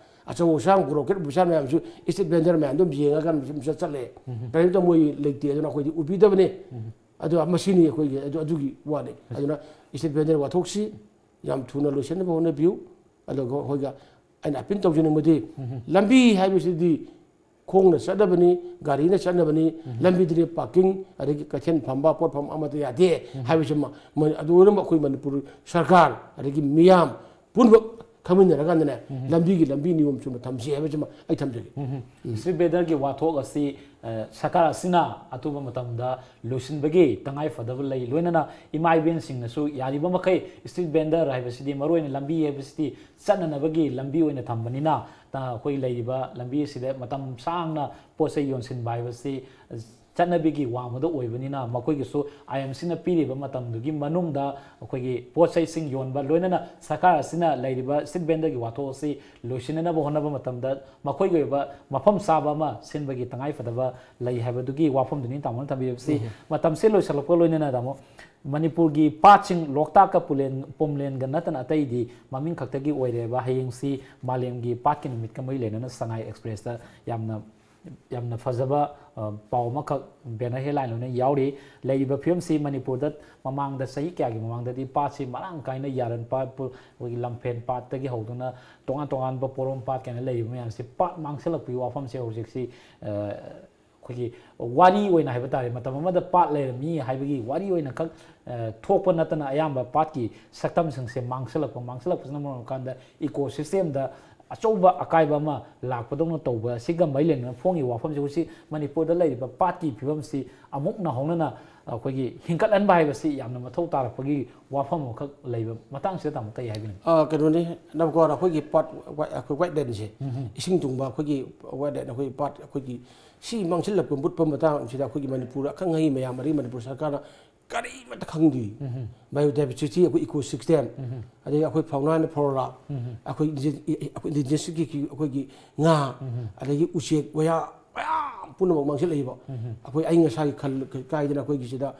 ꯑꯆꯧ ꯑꯁꯥꯡ ꯕ꯭ꯔꯣꯀꯦꯠ ꯑꯣꯐꯤꯁꯥꯔ ꯃꯌꯥꯝꯁꯨ ꯁ꯭ꯇ꯭ꯔꯤꯠ ꯚꯦꯟꯗꯔ ꯃꯌꯥꯝꯗꯣ ꯌꯦꯡꯉꯀꯥꯟꯗ ꯃꯁꯤ ꯃꯁꯤ ꯆꯠꯂꯦ꯫ ꯀꯔꯤꯝꯇ ꯃꯣꯏ ꯂꯩꯇꯦ꯫ ꯑꯗꯨꯅ ꯑꯩꯈꯣꯏꯗꯤ ꯎꯕꯤꯗꯕꯅꯤ꯫ ꯑꯗꯨ ꯃꯁꯤꯅꯤ ꯑꯩꯈꯣꯏꯒꯤ ꯑꯗꯨ, ꯑꯗꯨꯒꯤ ꯋꯥꯅꯤ꯫ ꯑꯗꯨꯅ ꯁ꯭ꯇ꯭ꯔꯤꯠ ꯚꯦꯟꯗꯔ ꯋꯥꯊꯣꯛꯁꯤ ꯌꯥꯝ ꯊꯨꯅ ꯂꯣꯏꯁꯤꯟꯅꯕ ꯍꯣꯠꯅꯕꯤꯌꯨ꯫ ꯑꯗꯨꯒ ꯑꯩꯈꯣꯏꯒ ꯑꯩꯅ ꯑꯄꯤꯜ ꯇꯧꯖꯅꯤꯡꯕꯗꯤ, ꯂꯝꯕꯤ ꯍꯥꯏꯕꯁꯤꯗꯤ ꯈꯣꯡꯅ ꯆꯠꯅꯕꯅꯤ, ꯒꯥꯔꯤꯅ ꯆꯠꯅꯕꯅꯤ, ꯂꯝꯕꯤꯗꯗꯤ ꯄꯥꯔꯀꯤꯡ, ꯑꯗꯒꯤ ꯀꯩꯊꯦꯜ ꯐꯝꯕ, ꯄꯣꯠ ꯐꯝꯕ ꯑꯃꯠꯇ ꯌꯥꯗꯦ ꯍꯥꯏꯕꯁꯤꯃ ꯃꯣꯏ ꯑꯗꯨ ꯑꯣꯏꯅꯃꯛ ꯑꯩꯈꯣꯏ ꯃꯅꯤꯄꯨꯔ ꯁꯔꯀꯥꯔ ꯑꯗꯒꯤ ꯃꯤꯌꯥꯝ ꯄꯨꯝꯅꯃꯛ ꯈꯪꯃꯤꯟꯅꯔꯀꯥꯟꯗꯅꯦ, ꯂꯝꯕꯤꯒꯤ ꯂꯝꯕꯤ ꯅꯤꯌꯣꯝ ꯆꯨꯝꯅ ꯊꯝꯁꯤ ꯍꯥꯏꯕꯁꯤꯃ ꯑꯩ ꯊꯝꯖꯒꯦ꯫ ꯁ꯭ꯇ꯭ꯔꯤꯠ ꯚꯦꯟꯗꯔꯒꯤ ꯋꯥꯊꯣꯛ ꯑꯁꯤ, ꯑ, ꯁꯔꯀꯥꯔ ꯑꯁꯤꯅ ꯑꯊꯨꯕ ꯃꯇꯝꯗ ꯂꯣꯏꯁꯤꯟꯕꯒꯤ ꯇꯉꯥꯏ ꯐꯗꯕ ꯂꯩ꯫ ꯂꯣꯏꯅꯅ ꯏꯃꯥ ꯏꯕꯦꯟꯁꯤꯡꯅꯁꯨ ꯌꯥꯔꯤꯕ ꯃꯈꯩ ꯁ꯭ꯇ꯭ꯔꯤꯠ ꯚꯦꯟꯗꯔ ꯍꯥꯏꯕꯁꯤꯗꯤ, ꯃꯔꯨꯑꯣꯏꯅ ꯂꯝꯕꯤ ꯍꯥꯏꯕꯁꯤꯗꯤ ꯆꯠꯅꯅꯕꯒꯤ ꯂꯝꯕꯤ ꯑꯣꯏꯅ ꯊꯝꯕꯅꯤꯅ, ꯇ-, ꯑꯩꯈꯣꯏ ꯂꯩꯔꯤꯕ ꯂꯝꯕꯤ ꯑꯁꯤꯗ ꯃꯇꯝ ꯁꯥꯡꯅ ꯄꯣꯠ ꯆꯩ ꯌꯣꯟꯁꯤꯟꯕ ꯍꯥꯏꯕꯁꯤ ꯆꯠꯅꯕꯤꯒꯤ ꯋꯥꯡꯃꯗ ꯑꯣꯏꯕꯅꯤꯅ, ꯃꯈꯣꯏꯒꯤꯁꯨ ꯑꯥꯏ ꯑꯦꯝ ꯁꯤꯅ ꯄꯤꯔꯤꯕ ꯃꯇꯝꯗꯨꯒꯤ ꯃꯅꯨꯡꯗ ꯑꯩꯈꯣꯏꯒꯤ ꯄꯣꯠ ꯆꯩꯁꯤꯡ ꯌꯣꯟꯕ, ꯂꯣꯏꯅꯅ ꯁꯔꯀꯥꯔ ꯑꯁꯤꯅ ꯂꯩꯔꯤꯕ ꯁ꯭ꯇ꯭ꯔꯤꯠ ꯚꯦꯟꯗꯔꯒꯤ ꯋꯥꯊꯣꯛ ꯑꯁꯤ ꯂꯣꯏꯁꯤꯟꯅꯅꯕ ꯍꯣꯠꯅꯕ ꯃꯇꯝꯗ, ꯃꯈꯣꯏꯒꯤ ꯑꯣꯏꯕ ꯃꯐꯝ ꯆꯥꯕ ꯑꯃ ꯁꯤꯟꯕꯒꯤ ꯇꯉꯥꯏ ꯐꯗꯕ ꯂꯩ ꯍꯥꯏꯕꯗꯨꯒꯤ ꯋꯥꯐꯝꯗꯨꯅꯤ ꯇꯥꯃꯣꯅ ꯊꯝꯕꯤꯔꯤꯕꯁꯤ꯫ ꯃꯇꯝꯁꯦ ꯂꯣꯏꯁꯤꯜꯂꯛꯄ ꯂꯣꯏꯅꯅ, ꯇꯥꯃꯣ, ꯃꯅꯤꯄꯨꯔꯒꯤ ꯄꯥꯠꯁꯤꯡ, ꯂꯣꯛꯇꯥꯛꯀ ꯄꯨꯂꯦꯟ-, ꯄꯨꯝꯂꯦꯟꯒ ꯅꯠꯇꯅ ꯑꯇꯩꯗꯤ ꯃꯃꯤꯡ ꯈꯛꯇꯒꯤ ꯑꯣꯏꯔꯦꯕ꯫ ꯍꯌꯦꯡꯁꯤ ꯃꯥꯂꯦꯝꯒꯤ ꯄꯥꯠꯀꯤ ꯅꯨꯃꯤꯠꯀ ꯃꯔꯤ ꯂꯩꯅꯅ ꯁꯉꯥꯏ ꯑꯦꯛꯁꯄ꯭ꯔꯦꯁꯇ ꯌꯥꯝꯅ ꯌꯥꯝꯅ ꯐꯖꯕ, ꯑ, ꯄꯥꯎ ꯑꯃꯈꯛ ꯕꯦꯅꯔ ꯍꯦꯗꯂꯥꯏꯟ ꯑꯣꯏꯅ ꯌꯥꯎꯔꯤ꯫ ꯂꯩꯔꯤꯕ ꯐꯤꯕꯝꯁꯤ ꯃꯅꯤꯄꯨꯔꯗ ꯃꯃꯥꯡꯗ, ꯆꯍꯤ ꯀꯌꯥꯒꯤ ꯃꯃꯥꯡꯗꯗꯤ ꯄꯥꯠꯁꯤ ꯃꯔꯥꯡ ꯀꯥꯏꯅ, ꯌꯥꯔꯟ ꯄꯥꯠ, ꯄꯨ-, ꯑꯩꯈꯣꯏꯒꯤ ꯂꯝꯐꯦꯟ ꯄꯥꯠꯇꯒꯤ ꯍꯧꯗꯨꯅ ꯇꯣꯉꯥꯟ ꯇꯣꯉꯥꯟꯕ ꯄꯣꯔꯣꯝ ꯄꯥꯠ ꯀꯥꯏꯅ ꯂꯩꯔꯤꯕ ꯃꯌꯥꯝꯁꯤ, ꯄꯥꯠ ꯃꯥꯡꯁꯤꯜꯂꯛꯄꯒꯤ ꯋꯥꯐꯝꯁꯦ ꯍꯧꯖꯤꯛꯁꯤ, ꯑ, ꯑꯩꯈꯣꯏꯒꯤ ꯋꯥꯔꯤ ꯑꯣꯏꯅ ꯍꯥꯏꯕ ꯇꯥꯔꯦ, ꯃꯇꯝ ꯑꯃꯗ ꯄꯥꯠ ꯂꯩꯔꯝꯃꯤ ꯍꯥꯏꯕꯒꯤ ꯋꯥꯔꯤ ꯑꯣꯏꯅ ꯈꯛ, ꯑ, ꯊꯣꯛꯄ ꯅꯠꯇꯅ, ꯑꯌꯥꯝꯕ ꯄꯥꯠꯀꯤ ꯁꯛꯇꯝꯁꯤꯡꯁꯦ ꯃꯥꯡꯁꯤꯜꯂꯛꯄ, ꯃꯥꯡꯁꯤꯜꯂꯛꯄꯁꯤꯅ ꯃꯔꯝ ꯑꯣꯏꯔꯀꯥꯟꯗ ꯏꯀꯣ ꯁꯤꯁꯇꯦꯝꯗ ꯑꯆꯧꯕ ꯑꯀꯥꯏꯕ ꯑꯃ ꯂꯥꯛꯄꯗꯧꯅ ꯇꯧꯕ ꯑꯁꯤꯒ ꯃꯔꯤ ꯂꯩꯅꯅ ꯐꯣꯡꯉꯤꯕ ꯋꯥꯐꯝꯁꯤ, ꯍꯧꯖꯤꯛ ꯃꯅꯤꯄꯨꯔꯗ ꯂꯩꯔꯤꯕ ꯄꯥꯠꯀꯤ ꯐꯤꯕꯝꯁꯤ ꯑꯃꯨꯛ ꯅꯧꯍꯧꯅꯅ ꯑꯩꯈꯣꯏꯒꯤ ꯍꯤꯡꯒꯠꯍꯟꯕ ꯍꯥꯏꯕꯁꯤ ꯌꯥꯝꯅ ꯃꯊꯧ ꯇꯥꯔꯛꯄꯒꯤ ꯋꯥꯐꯝ ꯑꯃꯈꯛ ꯂꯩꯕ ꯃꯇꯥꯡꯁꯤꯗ ꯇꯥꯃꯣ ꯀꯔꯤ ꯍꯥꯏꯕꯤꯅꯤꯡꯉꯤ? ꯑ, ꯀꯩꯅꯣꯅꯤ, ꯅꯝꯀꯣꯔ ꯑꯩꯈꯣꯏꯒꯤ ꯄꯥꯠ ꯋꯥꯏ-, ꯑꯩꯈꯣꯏ ꯋꯥꯏꯠ ꯂꯦꯟꯁꯦ, ꯏꯁꯤꯡ ꯇꯨꯡꯕ ꯑꯩꯈꯣꯏꯒꯤ ꯋꯥꯏꯠ ꯂꯦꯟ, ꯑꯩꯈꯣꯏ ꯄꯥꯠ, ꯑꯩꯈꯣꯏꯒꯤ ꯁꯤ ꯃꯥꯡꯁꯤꯜꯂꯛꯄ, ꯃꯨꯠꯄ ꯃꯇꯥꯡꯁꯤꯗ ꯑꯩꯈꯣꯏꯒꯤ ꯃꯅꯤꯄꯨꯔ ꯑꯈꯪ ꯑꯍꯩ ꯃꯌꯥꯝ, ꯑꯗꯒꯤ ꯃꯅꯤꯄꯨꯔ ꯁꯔꯀꯥꯔꯅ ꯀꯔꯤꯃꯠꯇ ꯈꯪꯗꯦ꯫ ꯕꯥꯏꯑꯣꯗꯥꯏꯕꯔꯁꯤꯇꯤ, ꯑꯩꯈꯣꯏ ꯏꯀꯣ ꯁꯤꯁꯇꯦꯝ, ꯑꯗꯒꯤ ꯑꯩꯈꯣꯏ ꯐꯥꯎꯅꯥ ꯑꯦꯟ ꯐ꯭ꯂꯣꯔꯥ, ꯑꯩꯈꯣꯏ ꯏꯟꯗꯤ-, ꯑꯩꯈꯣꯏ ꯏꯟꯗꯤꯖꯤꯅꯁꯀꯤ ꯑꯩꯈꯣꯏꯒꯤ ꯉꯥ, ꯑꯗꯒꯤ ꯎꯆꯦꯛ ꯋꯥꯌꯥ ꯃꯌꯥꯝ ꯄꯨꯝꯅꯃꯛ ꯃꯥꯡꯁꯤꯜꯂꯛꯏꯕ꯫ ꯑꯩꯈꯣꯏ ꯑꯏꯪ ꯑꯁꯥꯒꯤ ꯈꯜ ꯀꯥꯏꯗꯅ ꯑꯩꯈꯣꯏꯒꯤ ꯁꯤꯗ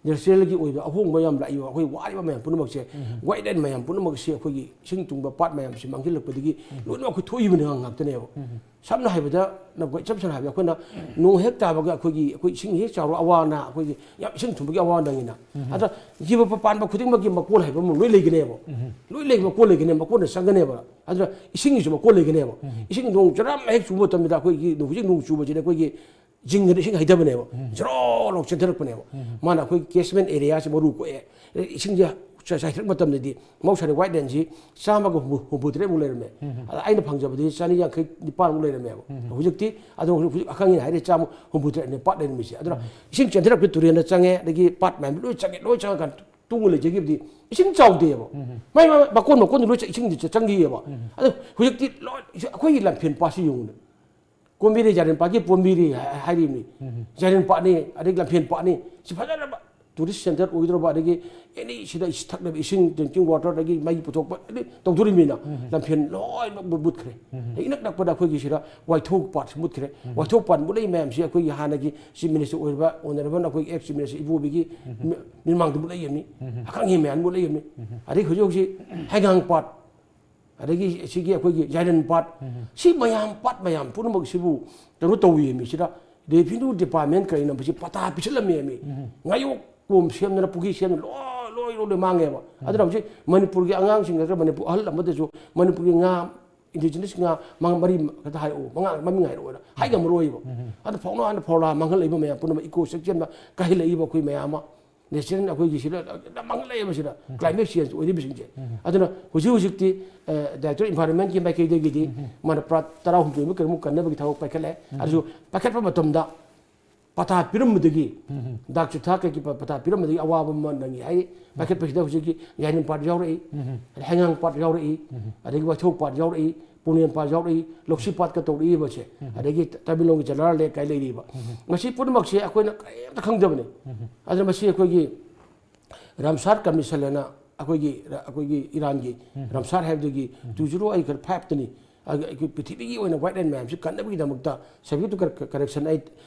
ꯅꯦꯆꯔꯦꯜꯒꯤ ꯑꯣꯏꯕ ꯑꯍꯣꯡꯕ ꯌꯥꯝ ꯂꯥꯛꯏꯕ, ꯑꯩꯈꯣꯏ ꯋꯥꯔꯤꯕ ꯃꯌꯥꯝ ꯄꯨꯝꯅꯃꯛꯁꯦ, ꯋꯥꯏꯠ ꯂꯦꯟ ꯃꯌꯥꯝ ꯄꯨꯝꯅꯃꯛꯁꯦ ꯑꯩꯈꯣꯏꯒꯤ ꯏꯁꯤꯡ ꯇꯨꯡꯕ ꯄꯥꯠ ꯃꯌꯥꯝꯁꯤ ꯃꯥꯡꯁꯤꯜꯂꯛꯄꯗꯒꯤ ꯂꯣꯏꯅꯃꯛ ꯑꯩꯈꯣꯏ ꯊꯣꯛꯏꯕꯅꯤ ꯉꯥꯛꯇꯅꯦꯕ꯫ ꯁꯝꯅ ꯍꯥꯏꯕꯗ, ꯅ-, ꯏꯆꯝ ꯆꯝꯅ ꯍꯥꯏꯕꯗ, ꯑꯩꯈꯣꯏꯅ ꯅꯣꯡ ꯍꯦꯛ ꯇꯥꯕꯒ ꯑꯩꯈꯣꯏꯒꯤ, ꯑꯩꯈꯣꯏ ꯏꯁꯤꯡ ꯍꯦꯛ ꯆꯥꯎꯔ ꯑꯋꯥ ꯑꯅꯥ, ꯑꯩꯈꯣꯏꯒꯤ ꯌꯥꯝ ꯏꯁꯤꯡ ꯊꯨꯝꯕꯒꯤ ꯑꯋꯥ ꯅꯪꯉꯤꯅ꯫ ꯑꯗ ꯖꯤꯕ ꯄꯥꯟꯕ ꯈꯨꯗꯤꯡꯃꯛꯀꯤ ꯃꯀꯣꯟ ꯍꯥꯏꯕ ꯑꯃ ꯂꯣꯏ ꯂꯩꯒꯅꯦꯕ꯫ ꯂꯣꯏ ꯂꯩ, ꯃꯀꯣꯟ ꯂꯩꯒꯅꯦꯕ, ꯃꯀꯣꯟꯗ ꯆꯪꯒꯅꯦꯕ꯫ ꯑꯗꯨꯅ ꯏꯁꯤꯡꯒꯤꯁꯨ ꯃꯀꯣꯟ ꯂꯩꯒꯅꯦꯕ꯫ ꯏꯁꯤꯡ ꯅꯣꯡ ꯖꯔꯝ ꯍꯦꯛ ꯆꯨꯕ ꯃꯇꯝꯗ, ꯑꯩꯈꯣꯏꯒꯤ ꯍꯧꯖꯤꯛ ꯅꯣꯡ ꯆꯨꯕꯁꯤꯗ ꯑꯩꯈꯣꯏꯒꯤ ꯖꯤꯡꯒꯗ ꯏꯁꯤꯡ ꯍꯩꯊꯕꯅꯦꯕ꯫ ꯖꯔꯣ ꯂꯥꯎ ꯆꯦꯟꯊꯔꯛꯄꯅꯦꯕ꯫ ꯃꯥꯅ ꯑꯩꯈꯣꯏ ꯀꯦꯁꯃꯦꯟ ꯑꯦꯔꯤꯌꯥꯁꯦ ꯃꯔꯨ ꯀꯣꯛꯑꯦ꯫ ꯏꯁꯤꯡꯁꯦ ꯆꯥꯏꯊꯔꯛꯄ ꯃꯇꯝꯗꯗꯤ ꯃꯍꯧꯁꯥꯅ ꯋꯥꯏꯠ ꯂꯦꯟꯁꯤ ꯆꯥꯝꯃꯒ ꯍꯨꯝꯐꯨ ꯇꯔꯦꯠꯃꯨꯛ ꯂꯩꯔꯝꯃꯦ꯫ ꯑꯗ ꯑꯩꯅ ꯐꯪꯖꯕꯗꯤ ꯆꯅꯤ ꯌꯥꯡꯈꯩ ꯅꯤꯄꯥꯟꯃꯨꯛ ꯂꯩꯔꯝꯃꯦꯕ꯫ ꯍꯧꯖꯤꯛꯇꯤ ꯑꯗꯣ ꯍꯧꯖꯤꯛ ꯑꯈꯪ ꯑꯍꯩꯅ ꯍꯥꯏꯔꯦ ꯆꯥꯝꯃ ꯍꯨꯝꯐꯨ ꯇꯔꯦꯠꯅꯦ ꯄꯥꯠ ꯂꯩꯔꯝꯃꯤꯁꯦ꯫ ꯑꯗꯨꯅ ꯏꯁꯤꯡ ꯆꯦꯟꯊꯔꯛꯄ ꯇꯨꯔꯦꯜꯗ ꯆꯪꯉꯦ, ꯑꯗꯒꯤ ꯄꯥꯠ ꯃꯌꯥꯝꯗ ꯂꯣꯏ ꯆꯪꯉꯦ, ꯂꯣꯏ ꯆꯪꯉꯀꯥꯟꯗ ꯇꯨꯡꯗ ꯂꯩꯖꯈꯤꯕꯗꯤ ꯏꯁꯤꯡ ꯆꯥꯎꯗꯦꯕ꯫ ꯃꯥꯏ ꯃꯥꯏ ꯃꯀꯣꯟ ꯃꯀꯣꯟꯗ ꯂꯣꯏ ꯆ- ꯏꯁꯤꯡꯗꯤ ꯆ- ꯆꯪꯈꯤꯑꯕ꯫ ꯑꯗꯣ ꯍꯧꯖꯤꯛꯇꯤ ꯂꯣꯏ ꯑꯩꯈꯣꯏꯒꯤ ꯂꯝꯐꯦꯟ ꯄꯥꯠꯁꯤ ꯌꯦꯡꯉꯨꯅꯦ꯫ ꯀꯣꯝꯕꯤꯔꯤ ꯖꯥꯏꯔꯦꯟ ꯄꯥꯠꯀꯤ ꯄꯣꯝꯕꯤꯔꯤ ꯍꯥꯏ- ꯍꯥꯏꯔꯤꯕꯅꯤ꯫ ꯖꯥꯏꯔꯦꯟ ꯄꯥꯠꯅꯤ, ꯑꯗꯒꯤ ꯂꯝꯐꯦꯟ ꯄꯥꯠꯅꯤ꯫ ꯁꯤ ꯐꯖꯔꯕ ꯇꯨꯔꯤꯁ ꯁꯦꯟꯇꯔ ꯑꯣꯏꯗꯧꯔꯕ, ꯑꯗꯒꯤ ꯑꯦꯅꯤ ꯁꯤꯗ ꯏꯁ- ꯊꯛꯅꯕ ꯏꯁꯤꯡ, ꯗ꯭ꯔꯤꯡꯀꯤꯡ ꯋꯥꯇꯔꯗꯒꯤ ꯃꯩ ꯄꯨꯊꯣꯛꯄ ꯑꯗꯩ ꯇꯧꯗꯣꯔꯤꯕꯅꯤꯅ ꯂꯝꯐꯦꯟ ꯂꯣꯏꯅꯃꯛ ꯃꯨꯠꯈ꯭ꯔꯦ꯫ ꯏꯅꯛ ꯅꯛꯄꯗ ꯑꯩꯈꯣꯏꯒꯤ ꯁꯤꯗ ꯋꯥꯏꯊꯧ ꯄꯥꯠꯁꯤ ꯃꯨꯠꯈ꯭ꯔꯦ꯫ ꯋꯥꯏꯊꯧ ꯄꯥꯠ ꯃꯨꯠꯂꯛꯏ ꯃꯌꯥꯝꯁꯤ ꯑꯩꯈꯣꯏꯒꯤ ꯍꯥꯟꯅꯒꯤ ꯆꯤꯐ ꯃꯤꯅꯤꯁꯇꯔ ꯑꯣꯏꯔꯤꯕ ꯑꯣꯅꯔꯦꯕꯜ ꯑꯩꯈꯣꯏꯒꯤ ꯑꯦꯛꯁ ꯆꯤꯐ ꯃꯤꯅꯤꯁꯇꯔ ꯏꯕꯣꯕꯤꯒꯤ ꯃꯤ- ꯃꯤꯃꯥꯡꯗ ꯃꯨꯠꯂꯛꯏꯕꯅꯤ꯫ ꯑꯈꯪ ꯑꯍꯩ ꯃꯌꯥꯝ ꯃꯨꯠꯂꯛꯏꯕꯅꯤ꯫ ꯑꯗꯩ ꯍꯧꯖꯤꯛ ꯍꯧꯖꯤꯛ ꯍꯩꯉꯥꯡ ꯄꯥꯠ, ꯑꯗꯒꯤ ꯁꯤꯒꯤ ꯑꯩꯈꯣꯏꯒꯤ ꯖꯥꯏꯔꯦꯟ ꯄꯥꯠ, ꯁꯤ ꯃꯌꯥꯝ ꯄꯥꯠ ꯃꯌꯥꯝ ꯄꯨꯝꯅꯃꯛꯁꯤꯕꯨ ꯀꯩꯅꯣ ꯇꯧꯋꯤ ꯃꯤ ꯁꯤꯗ ꯔꯦꯚꯤꯅ꯭ꯌꯨ ꯗꯤꯄꯥꯔꯠꯃꯦꯟ ꯀꯔꯤꯅ ꯃꯁꯤ ꯄꯇꯥ ꯄꯤꯁꯤꯜꯂꯝꯃꯦ ꯃꯤ꯫ ꯉꯥꯌꯣꯛ ꯀꯣꯝ ꯁꯦꯝꯗꯅ ꯄꯨꯈ꯭ꯔꯤ ꯁꯦꯝꯗꯅ ꯂꯣꯏ ꯂꯣꯏ ꯂꯣꯏ ꯂꯣꯏ ꯃꯥꯡꯉꯦꯕ꯫ ꯑꯗꯨꯅ ꯍꯧꯖꯤꯛ ꯃꯅꯤꯄꯨꯔꯒꯤ ꯑꯉꯥꯡꯁꯤꯡ ꯅꯠꯇ꯭ꯔꯒ ꯃꯅꯤꯄꯨꯔ ꯑꯍꯜ ꯑꯃꯗꯁꯨ ꯃꯅꯤꯄꯨꯔꯒꯤ ꯉꯥ, ꯏꯟꯗꯤꯖꯤꯅꯁ ꯉꯥ ꯃꯉꯥ ꯃꯔꯤ ꯈꯛꯇ ꯍꯥꯏꯔꯛꯑꯣ, ꯃꯉꯥ ꯃꯃꯤꯡ ꯍꯥꯏꯔꯛꯑꯣꯅ ꯍꯥꯏꯉꯝꯃꯔꯣꯏꯕ꯫ ꯑꯗ ꯐꯥꯎꯅ ꯍꯥꯟꯅ ꯐꯧꯂꯥ ꯃꯥꯡꯍꯜꯂꯛꯏꯕ ꯃꯌꯥꯝ ꯄꯨꯝꯅꯃꯛ ꯏꯀꯣ ꯁꯤꯁꯇꯦꯝꯗ ꯀꯥꯏꯍꯜꯂꯛꯏꯕ ꯑꯩꯈꯣꯏ ꯃꯌꯥꯝ ꯑꯃ ꯅꯦꯆꯔꯦꯜ ꯑꯩꯈꯣꯏꯒꯤ ꯁꯤꯗ ꯃꯥꯡꯍꯜꯂꯛꯑꯦꯕ ꯁꯤꯗ ꯀ꯭ꯂꯥꯏꯃꯦꯠ ꯆꯦꯟꯖ ꯑꯣꯏꯔꯤꯕꯁꯤꯡꯁꯦ꯫ ꯑꯗꯨꯅ ꯍꯧꯖꯤꯛ ꯍꯧꯖꯤꯛꯇꯤ ꯗꯥꯏꯔꯦꯛꯇꯣꯔ ꯏꯟꯚꯥꯏꯔꯣꯟꯃꯦꯟꯒꯤ ꯃꯥꯏꯀꯩꯗꯒꯤꯗꯤ ꯃꯥꯅ ꯄꯨꯔꯥ ꯇꯔꯥꯍꯨꯝꯗꯣꯏꯃꯨꯛ ꯀꯩꯃꯨꯛ ꯀꯟꯅꯕꯒꯤ ꯊꯕꯛ ꯄꯥꯏꯈꯠꯂꯦ꯫ ꯑꯗꯨꯁꯨ ꯄꯥꯏꯈꯠꯄ ꯃꯇꯝꯗ ꯄꯇꯥ ꯄꯤꯔꯝꯕꯗꯒꯤ ꯗꯥꯛ ꯆꯨꯊꯥ ꯀꯩꯒꯤ ꯄ- ꯄꯇꯥ ꯄꯤꯔꯝꯕꯗꯒꯤ ꯑꯋꯥꯕ ꯑꯃ ꯅꯪꯉꯤ ꯍꯥꯏꯔꯤ꯫ ꯄꯥꯏꯈꯠꯄꯁꯤꯗ ꯍꯧꯖꯤꯛꯀꯤ ꯌꯥꯏꯔꯦꯝ ꯄꯥꯠ ꯌꯥꯎꯔꯛꯏ, ꯑꯗꯩ ꯍꯩꯉꯥꯡ ꯄꯥꯠ ꯌꯥꯎꯔꯛꯏ, ꯑꯗꯒꯤ ꯋꯥꯏꯊꯧ ꯄꯥꯠ ꯌꯥꯎꯔꯛꯏ, ꯄꯨꯅꯦꯝ ꯄꯥꯠ ꯌꯥꯎꯔꯛꯏ, ꯂꯧꯁꯤ ꯄꯥꯠꯀ ꯇꯧꯔꯛꯏꯕꯁꯦ, ꯑꯗꯒꯤ ꯇꯃꯦꯡꯂꯣꯡꯒꯤ ꯖꯂꯥꯔ ꯂꯦꯛ ꯀꯥꯏ ꯂꯩꯔꯤꯕ, ꯃꯁꯤ ꯄꯨꯝꯅꯃꯛꯁꯦ ꯑꯩꯈꯣꯏꯅ ꯀꯔꯤꯝꯇ ꯈꯪꯗꯕꯅꯤ꯫ ꯑꯗꯨꯅ ꯃꯁꯤ ꯑꯩꯈꯣꯏꯒꯤ ꯔꯥꯝꯁꯥꯔ ꯀꯃꯤꯁꯟ ꯍꯥꯏꯅ ꯑꯩꯈꯣꯏꯒꯤ ꯑꯩꯈꯣꯏꯒꯤ ꯏꯔꯥꯟꯒꯤ ꯔꯥꯝꯁꯥꯔ ꯍꯥꯏꯕꯗꯒꯤ ꯇꯨ ꯖꯤꯔꯣ ꯑꯩꯠ ꯐꯥꯏꯚꯇꯅꯤ ꯑꯩꯈꯣꯏ ꯄ꯭ꯔꯤꯊꯤꯕꯤꯒꯤ ꯑꯣꯏꯅ ꯋꯥꯏꯠ ꯂꯦꯟ ꯃꯌꯥꯝꯁꯤ ꯀꯟꯅꯕꯒꯤꯗꯃꯛꯇ ꯁꯕꯖꯦꯛ ꯇꯨ ꯀꯔꯦꯛꯁꯟ ꯑꯩ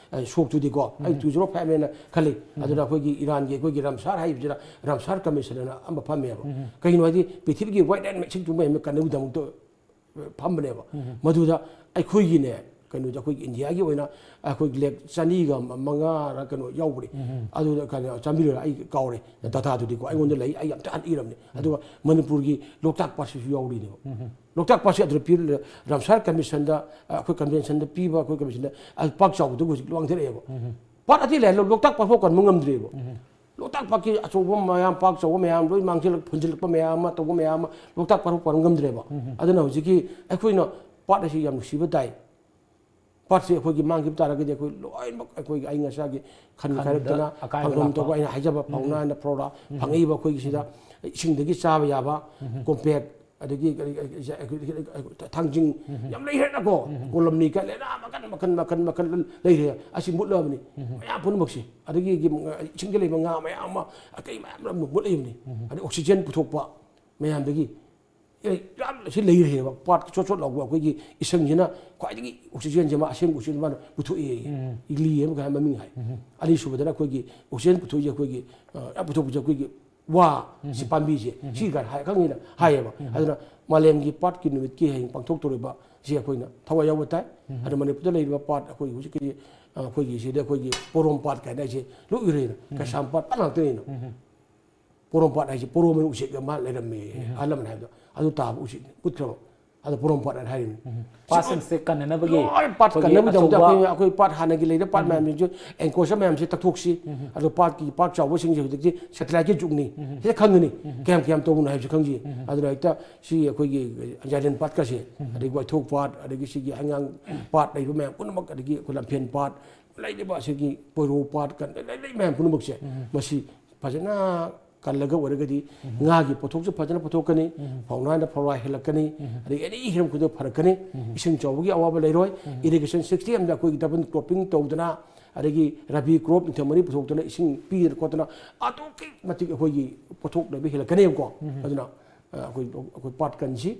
ꯁꯣꯛꯇꯨꯗꯤꯀꯣ ꯑꯩ ꯇꯨ ꯖꯤꯔꯣ ꯐꯥꯏꯚ ꯍꯥꯏꯅ ꯈꯜꯂꯤ꯫ ꯑꯗꯨꯅ ꯑꯩꯈꯣꯏꯒꯤ ꯏꯔꯥꯟꯒꯤ ꯑꯩꯈꯣꯏꯒꯤ ꯔꯥꯝꯁꯥꯔ ꯍꯥꯏꯕꯁꯤꯅ ꯔꯥꯝꯁꯥꯔ ꯀꯃꯤꯁꯟ ꯍꯥꯏꯅ ꯑꯃ ꯐꯝꯃꯦꯕ꯫ ꯀꯩꯒꯤꯅꯣ ꯍꯥꯏꯗꯤ ꯄ꯭ꯔꯤꯊꯤꯕꯤꯒꯤ ꯋꯥꯏꯠ ꯂꯦꯟ ꯃꯁꯤꯡ ꯇꯨ ꯃꯌꯥꯝꯅ ꯀꯟꯅꯕꯒꯤꯗꯃꯛꯇ ꯐꯝꯕꯅꯦꯕ꯫ ꯃꯗꯨꯗ ꯑꯩꯈꯣꯏꯒꯤꯅꯦ, ꯀꯩꯅꯣꯗ ꯑꯩꯈꯣꯏꯒꯤ ꯏꯟꯗꯤꯌꯥꯒꯤ ꯑꯣꯏꯅ ꯑꯩꯈꯣꯏ ꯂꯦꯛ ꯆꯅꯤꯒ ꯃꯉꯥꯔ ꯀꯩꯅꯣ ꯌꯥꯎꯕꯅꯤ꯫ ꯑꯗꯨꯗ ꯀꯩꯅꯣ ꯆꯥꯝꯃꯔꯤꯔ ꯑꯩ ꯀꯥꯎꯔꯦ, ꯗꯇꯥꯗꯨꯗꯤꯀꯣ ꯑꯩꯉꯣꯟꯗ ꯂꯩ, ꯑꯩ ꯑꯝꯇ ꯍꯟꯅ ꯏꯔꯝꯅꯦ꯫ ꯑꯗꯨꯒ ꯃꯅꯤꯄꯨꯔꯒꯤ ꯂꯣꯛꯇꯥꯛ ꯄꯥꯠꯁꯤꯁꯨ ꯌꯥꯎꯔꯤꯅꯦꯕ꯫ ꯂꯣꯛꯇꯥꯛ ꯄꯥꯠꯁꯤ ꯑꯗꯨꯗ ꯄꯤ ꯔꯥꯝꯁꯥꯔ ꯀꯃꯤꯁꯟꯗ ꯑꯩꯈꯣꯏ ꯀꯟꯚꯦꯟꯁꯟꯗ ꯄꯤꯕ ꯑꯩꯈꯣꯏ ꯀꯃꯤꯁꯟꯗ ꯑꯗꯨ ꯄꯥꯛ ꯆꯥꯎꯕꯗꯨ ꯍꯧꯖꯤꯛ ꯂꯥꯡꯊꯔꯛꯑꯦꯕ꯫ ꯄꯥꯠ ꯑꯇꯩ ꯂꯩ, ꯂꯣꯛꯇꯥꯛ ꯄꯥꯠ ꯐꯥꯎ ꯀꯟꯕ ꯉꯝꯗ꯭ꯔꯦꯕ꯫ ꯂꯣꯛꯇꯥꯛ ꯄꯥꯠꯀꯤ ꯑꯆꯧꯕ ꯃꯌꯥꯝ, ꯄꯥꯠ ꯑꯆꯧꯕ ꯃꯌꯥꯝ ꯂꯣꯏ ꯃꯥꯡꯁꯤꯜꯂꯛ, ꯐꯨꯟꯖꯤꯜꯂꯛꯄ ꯃꯌꯥꯝ ꯑꯃ, ꯇꯧꯕ ꯃꯌꯥꯝ ꯑꯃ ꯂꯣꯛꯇꯥꯛ ꯄꯥꯠ ꯄꯥꯔꯝ ꯉꯝꯗ꯭ꯔꯦꯕ꯫ ꯑꯗꯨꯅ ꯍꯧꯖꯤꯛꯀꯤ ꯑꯩꯈꯣꯏꯅ ꯄꯥꯠ ꯑꯁꯤ ꯌꯥꯝ ꯅꯨꯡꯁꯤꯕ ꯇꯥꯏ꯫ ꯄꯥꯠꯁꯦ ꯑꯩꯈꯣꯏꯒꯤ ꯃꯥꯡꯈꯤꯕ ꯇꯥꯔꯒꯗꯤ ꯑꯩꯈꯣꯏ ꯂꯣꯏꯅꯃꯛ ꯑꯩꯈꯣꯏꯒꯤ ꯑꯏꯪ ꯑꯁꯥꯒꯤ ꯈꯟ ꯈꯟꯕꯗ ꯈꯥꯏꯔꯛꯇꯅ ꯑꯀꯥꯏꯕ ꯐꯪꯐꯝ ꯂꯥꯛꯄ꯫ ꯊꯣꯛꯄ ꯑꯩꯅ ꯍꯥꯏꯖꯕ ꯐꯥꯎꯅ ꯍꯥꯏꯅ ꯐ꯭ꯂꯣꯔꯥ ꯐꯪꯉꯛꯏꯕ ꯑꯩꯈꯣꯏꯒꯤ ꯁꯤꯗ ꯏꯁꯤꯡꯗꯒꯤ ꯆꯥꯕ ꯌꯥꯕ ꯀꯣꯝꯄꯦꯛ, ꯑꯗꯒꯤ ꯀꯔꯤ, ꯀꯔꯤ, ꯀꯔꯤ, ꯊꯥꯡꯖꯤꯡ ꯌꯥꯝ ꯂꯩꯈ꯭ꯔꯦꯅꯀꯣ꯫ ꯀꯣꯂꯝꯅꯤ ꯀꯥꯏ ꯂꯩꯅ ꯃꯈꯟ, ꯃꯈꯟ, ꯃꯈꯟ, ꯃꯈꯟ ꯂꯩꯔꯦ꯫ ꯑꯁꯤ ꯃꯨꯠꯂꯕꯅꯤ꯫ ꯃꯌꯥꯝ ꯄꯨꯝꯅꯃꯛꯁꯤ꯫ ꯑꯗꯒꯤ ꯏꯁꯤꯡꯗ ꯂꯩꯕ ꯉꯥ ꯃꯌꯥꯝ ꯑꯃ, ꯑꯇꯩ ꯃꯌꯥꯝ ꯑꯃ ꯃꯨꯠꯂꯛꯏꯕꯅꯤ꯫ ꯑꯗꯩ oxygen ꯄꯨꯊꯣꯛꯄ ꯃꯌꯥꯝꯗꯒꯤ, ꯑꯦ, ꯌꯥꯝ ꯁꯤ ꯂꯩꯔꯦꯕ꯫ ꯄꯥꯠ ꯆꯣꯠ ꯆꯣꯠ ꯂꯥꯎꯕ ꯑꯩꯈꯣꯏꯒꯤ ꯏꯁꯤꯡꯁꯤꯅ ꯈ꯭ꯋꯥꯏꯗꯒꯤ oxygenꯁꯦ ꯃꯥ ꯑꯁꯦꯡꯕ oxygen ꯃꯥꯅ ꯄꯨꯊꯣꯛꯑꯦ꯫ ꯏꯂꯤ ꯍꯥꯏꯕ ꯀꯩ ꯍꯥꯏ ꯃꯃꯤꯡ ꯍꯥꯏ꯫ ꯑꯅꯤꯁꯨꯕꯗꯅ ꯑꯩꯈꯣꯏꯒꯤ oxygen ꯄꯨꯊꯣꯛꯏꯁꯦ ꯑꯩꯈꯣꯏꯒꯤ, ꯑ, ꯌꯥꯝ ꯄꯨꯊꯣꯛꯄꯁꯦ ꯑꯩꯈꯣꯏꯒꯤ ꯋꯥ, ꯁꯤ ꯄꯥꯝꯕꯤꯁꯦ, ꯁꯤ ꯀꯥꯏꯅ ꯍꯥꯏ, ꯈꯪꯉꯤꯅ ꯍꯥꯏꯌꯦꯕ꯫ ꯑꯗꯨꯅ ꯃꯥꯂꯦꯝꯒꯤ ꯄꯥꯠꯀꯤ ꯅꯨꯃꯤꯠꯀꯤ ꯍꯌꯦꯡ ꯄꯥꯡꯊꯣꯛꯇꯧꯔꯤꯕ ꯁꯤ ꯑꯩꯈꯣꯏꯅ ꯊꯋꯥꯏ ꯌꯥꯎꯕ ꯇꯥꯏ꯫ ꯑꯗꯨ ꯃꯅꯤꯄꯨꯔꯗ ꯂꯩꯔꯤꯕ ꯄꯥꯠ ꯑꯩꯈꯣꯏ ꯍꯧꯖꯤꯛꯀꯤ, ꯑ, ꯑꯩꯈꯣꯏꯒꯤ ꯁꯤꯗ ꯑꯩꯈꯣꯏꯒꯤ ꯄꯣꯔꯣꯝ ꯄꯥꯠ ꯀꯥꯏꯅ ꯍꯥꯏꯁꯦ ꯂꯣꯏ ꯎꯔꯦꯅ꯫ ꯀꯩꯁꯥꯝꯄꯥꯠ ꯄꯥꯠ ꯉꯥꯛꯇꯅꯤꯅ꯫ ꯄꯣꯔꯣꯝ ꯄꯥꯠ ꯍꯥꯏꯁꯦ ꯄꯣꯔꯣꯝ ꯑꯅ ꯎꯆꯦꯛ ꯑꯃ ꯂꯩꯔꯝꯃꯦ꯫ ꯑꯍꯜ ꯂꯃꯟ ꯍꯥꯏꯕꯗꯣ ꯑꯗꯨ ꯇꯥꯕ ꯎꯆꯦꯛ ꯃꯨꯠꯈ꯭ꯔꯕ꯫ ꯑꯗꯣ ꯄꯣꯔꯣꯝ ꯄꯥꯠ ꯍꯥꯏꯅ ꯍꯥꯏꯔꯤꯅꯤ꯫ ꯄꯥꯠꯁꯤꯡꯁꯦ ꯀꯟꯅꯅꯕꯒꯤ ꯂꯣꯏ ꯄꯥꯠ ꯑꯩꯈꯣꯏꯒꯤ ꯀꯟꯅꯕꯒꯤꯗꯃꯛꯇ ꯑꯆꯧꯕ ꯑꯩꯈꯣꯏ, ꯑꯩꯈꯣꯏ ꯄꯥꯠ ꯍꯥꯟꯅꯒꯤ ꯂꯩꯔꯤꯕ ꯄꯥꯠ ꯃꯌꯥꯝꯁꯤꯡꯁꯨ, anchorꯁ ꯃꯌꯥꯝꯁꯤ ꯇꯛꯊꯣꯛꯁꯤ꯫ ꯑꯗꯣ ꯄꯥꯠꯀꯤ, ꯄꯥꯠ ꯆꯥꯎꯕꯁꯤꯡꯁꯦ ꯍꯧꯖꯤꯛꯇꯤ satelliteꯀꯤ ꯖꯨꯒꯅꯤ꯫ ꯁꯤꯗ ꯈꯪꯒꯅꯤ ꯀꯌꯥꯝ ꯀꯌꯥꯝ ꯇꯧꯕꯅꯣ ꯍꯥꯏꯕꯁꯤ ꯈꯪꯁꯤ꯫ ꯑꯗꯨꯅ ꯍꯦꯛꯇ ꯁꯤ ꯑꯩꯈꯣꯏꯒꯤ ꯖꯥꯏꯗꯦꯟ ꯄꯥꯠꯀꯁꯦ, ꯑꯗꯒꯤ ꯋꯥꯏꯊꯣꯛ ꯄꯥꯠ, ꯑꯗꯒꯤ ꯁꯤꯒꯤ ꯍꯩꯉꯥꯡ ꯄꯥꯠ ꯂꯩꯕ ꯃꯌꯥꯝ ꯄꯨꯝꯅꯃꯛ, ꯑꯗꯒꯤ ꯑꯩꯈꯣꯏ ꯂꯝꯐꯦꯟ ꯄꯥꯠ, ꯂꯩꯔꯤꯕ ꯑꯁꯤꯒꯤ ꯄꯣꯏꯔꯧ ꯄꯥꯠ, ꯀꯟ-, ꯂꯩ-, ꯂꯩ ꯃꯌꯥꯝ ꯄꯨꯝꯅꯃꯛꯁꯦ, ꯃꯁꯤ ꯐꯖꯅ ꯀꯜꯂꯒ ꯑꯣꯏꯔꯒꯗꯤ ꯉꯥꯒꯤ ꯄꯣꯠꯊꯣꯛꯁꯨ ꯐꯖꯅ ꯄꯨꯊꯣꯛꯀꯅꯤ, ꯐꯥꯎꯅꯥꯅ ꯐꯧꯔꯥ ꯍꯦꯜꯂꯛꯀꯅꯤ, ꯑꯗꯒꯤ ꯑꯦꯅꯤ ꯍꯤꯔꯝ ꯈꯨꯗꯤꯡꯃꯛ ꯐꯔꯛꯀꯅꯤ꯫ ꯏꯁꯤꯡ ꯆꯥꯎꯕꯒꯤ ꯑꯋꯥꯕ ꯂꯩꯔꯣꯏ꯫ Irrigation systemꯗ ꯑꯩꯈꯣꯏꯒꯤ double cropping ꯇꯧꯗꯅ, ꯑꯗꯒꯤ ꯔꯕꯤ crop ꯅꯤꯡꯊꯝ ꯃꯔꯤ ꯄꯨꯊꯣꯛꯇꯅ, ꯏꯁꯤꯡ ꯄꯤꯗꯅ ꯈꯣꯠꯇꯅ ꯑꯗꯨꯛꯀꯤ ꯃꯇꯤꯛ ꯑꯩꯈꯣꯏꯒꯤ ꯄꯣꯠꯊꯣꯛ ꯂꯩꯕ ꯍꯦꯜꯂꯛꯀꯅꯦꯕꯀꯣ꯫ ꯑꯗꯨꯅ ꯑ, ꯑꯩꯈꯣꯏ, ꯑꯩꯈꯣꯏ ꯄꯥꯠ ꯀꯟꯁꯤ꯫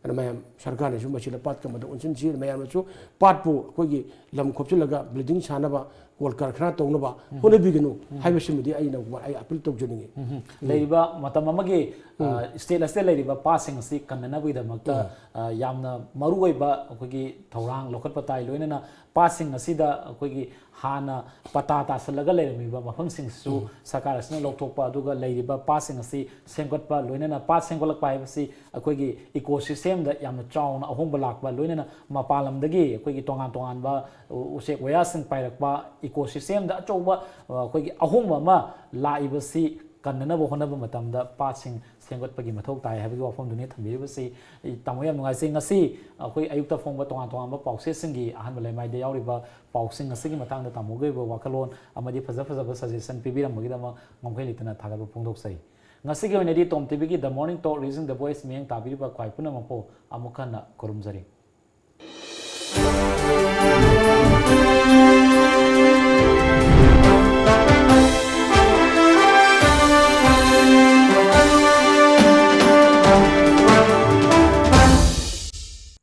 ꯑꯗꯨꯅ ꯃꯌꯥꯝ ꯁꯔꯀꯥꯔꯅꯁꯨ ꯃꯁꯤꯗ ꯄꯥꯠ ꯀꯟꯕꯗ ꯑꯣꯟꯁꯤꯟꯁꯤ꯫ ꯃꯌꯥꯝꯅꯁꯨ ꯄꯥꯠꯄꯨ ꯑꯩꯈꯣꯏꯒꯤ ꯂꯝ ꯈꯣꯞꯆꯤꯜꯂꯒ building ꯁꯥꯅꯕ, ꯀꯣꯜ ꯀꯔꯈꯥꯅ ꯇꯧꯅꯕ ꯍꯣꯠꯅꯕꯤꯒꯅꯨ ꯍꯥꯏꯕꯁꯤꯃꯗꯤ ꯑꯩꯅ ꯑꯩ appeal ꯇꯧꯖꯅꯤꯡꯉꯤ꯫ ꯂꯩꯔꯤꯕ ꯃꯇꯝ ꯑꯃꯒꯤ, ꯑ, state ꯑꯁꯤꯗ ꯂꯩꯔꯤꯕ ꯄꯥꯠꯁꯤꯡ ꯑꯁꯤ ꯀꯟꯅꯅꯕꯒꯤꯗꯃꯛꯇ, ꯑ, ꯌꯥꯝꯅ ꯃꯔꯨꯑꯣꯏꯕ ꯑꯩꯈꯣꯏꯒꯤ ꯊꯧꯔꯥꯡ ꯂꯧꯈꯠꯄ ꯇꯥꯏ꯫ ꯂꯣꯏꯅꯅ ꯄꯥꯠꯁꯤꯡ ꯑꯁꯤꯗ ꯑꯩꯈꯣꯏꯒꯤ ꯍꯥꯟꯅ ꯄꯇꯥ ꯇꯥꯁꯤꯜꯂꯒ ꯂꯩꯔꯝꯃꯤꯕ ꯃꯐꯝꯁꯤꯡꯁꯤꯁꯨ ꯁꯔꯀꯥꯔ ꯑꯁꯤꯅ ꯂꯧꯊꯣꯛꯄ, ꯑꯗꯨꯒ ꯂꯩꯔꯤꯕ ꯄꯥꯠꯁꯤꯡ ꯑꯁꯤ ꯁꯦꯝꯒꯠꯄ, ꯂꯣꯏꯅꯅ ꯄꯥꯠ ꯁꯦꯝꯒꯠꯂꯛꯄ ꯍꯥꯏꯕꯁꯤ ꯑꯩꯈꯣꯏꯒꯤ ecosystemꯗ ꯌꯥꯝꯅ ꯆꯥꯎꯅ ꯑꯍꯣꯡꯕ ꯂꯥꯛꯄ, ꯂꯣꯏꯅꯅ ꯃꯄꯥꯟ ꯂꯝꯗꯒꯤ ꯑꯩꯈꯣꯏꯒꯤ ꯇꯣꯉꯥꯟ ꯇꯣꯉꯥꯟꯕ ꯎ-, ꯎꯆꯦꯛ ꯋꯥꯌꯥꯁꯤꯡ ꯄꯥꯏꯔꯛꯄ, ꯏꯀꯣ ꯁꯤꯁꯇꯦꯝꯗ ꯑꯆꯧꯕ ꯑꯩꯈꯣꯏꯒꯤ ꯑꯍꯣꯡꯕ ꯑꯃ ꯂꯥꯛꯏꯕꯁꯤ ꯀꯟꯅꯅꯕ ꯍꯣꯠꯅꯕ ꯃꯇꯝꯗ ꯄꯥꯠꯁꯤꯡ ꯁꯦꯝꯒꯠꯄꯒꯤ ꯃꯊꯧ ꯇꯥꯏ ꯍꯥꯏꯕꯒꯤ ꯋꯥꯐꯝꯗꯨꯅꯤ ꯊꯝꯕꯤꯔꯤꯕꯁꯤ꯫ ꯇꯥꯃꯣ, ꯌꯥꯝ ꯅꯨꯡꯉꯥꯏꯖꯩ꯫ ꯉꯁꯤ ꯑꯩꯈꯣꯏ ꯑꯌꯨꯛꯇ ꯐꯣꯡꯕ ꯇꯣꯉꯥꯟ ꯇꯣꯉꯥꯟꯕ ꯄꯥꯎꯆꯦꯁꯤꯡꯒꯤ ꯑꯍꯥꯟꯕ ꯂꯩꯃꯥꯏꯗ ꯌꯥꯎꯔꯤꯕ ꯄꯥꯎꯁꯤꯡ ꯑꯁꯤꯒꯤ ꯃꯇꯥꯡꯗ ꯇꯥꯃꯣꯒꯤ ꯑꯣꯏꯕ ꯋꯥꯈꯜꯂꯣꯟ ꯑꯃꯗꯤ ꯐꯖ ꯐꯖꯕ ꯁꯖꯦꯁꯟ ꯄꯤꯕꯤꯔꯝꯕꯒꯤꯗꯃꯛ ꯉꯝꯈꯩ ꯂꯩꯇꯅ ꯊꯥꯒꯠꯄ ꯐꯣꯡꯗꯣꯛꯆꯩ꯫ ꯉꯁꯤꯒꯤ ꯑꯣꯏꯅꯗꯤ ꯇꯣꯝ ꯇꯤꯚꯤꯒꯤ The Morning Talk, Raising the Voice ꯃꯤꯠꯌꯦꯡ ꯇꯥꯕꯤꯔꯤꯕ ꯈ꯭ꯋꯥꯏ ꯄꯨꯝꯅꯃꯛꯄꯨ ꯑꯃꯨꯛ ꯍꯟꯅ ꯈꯨꯔꯨꯝꯖꯔꯤ꯫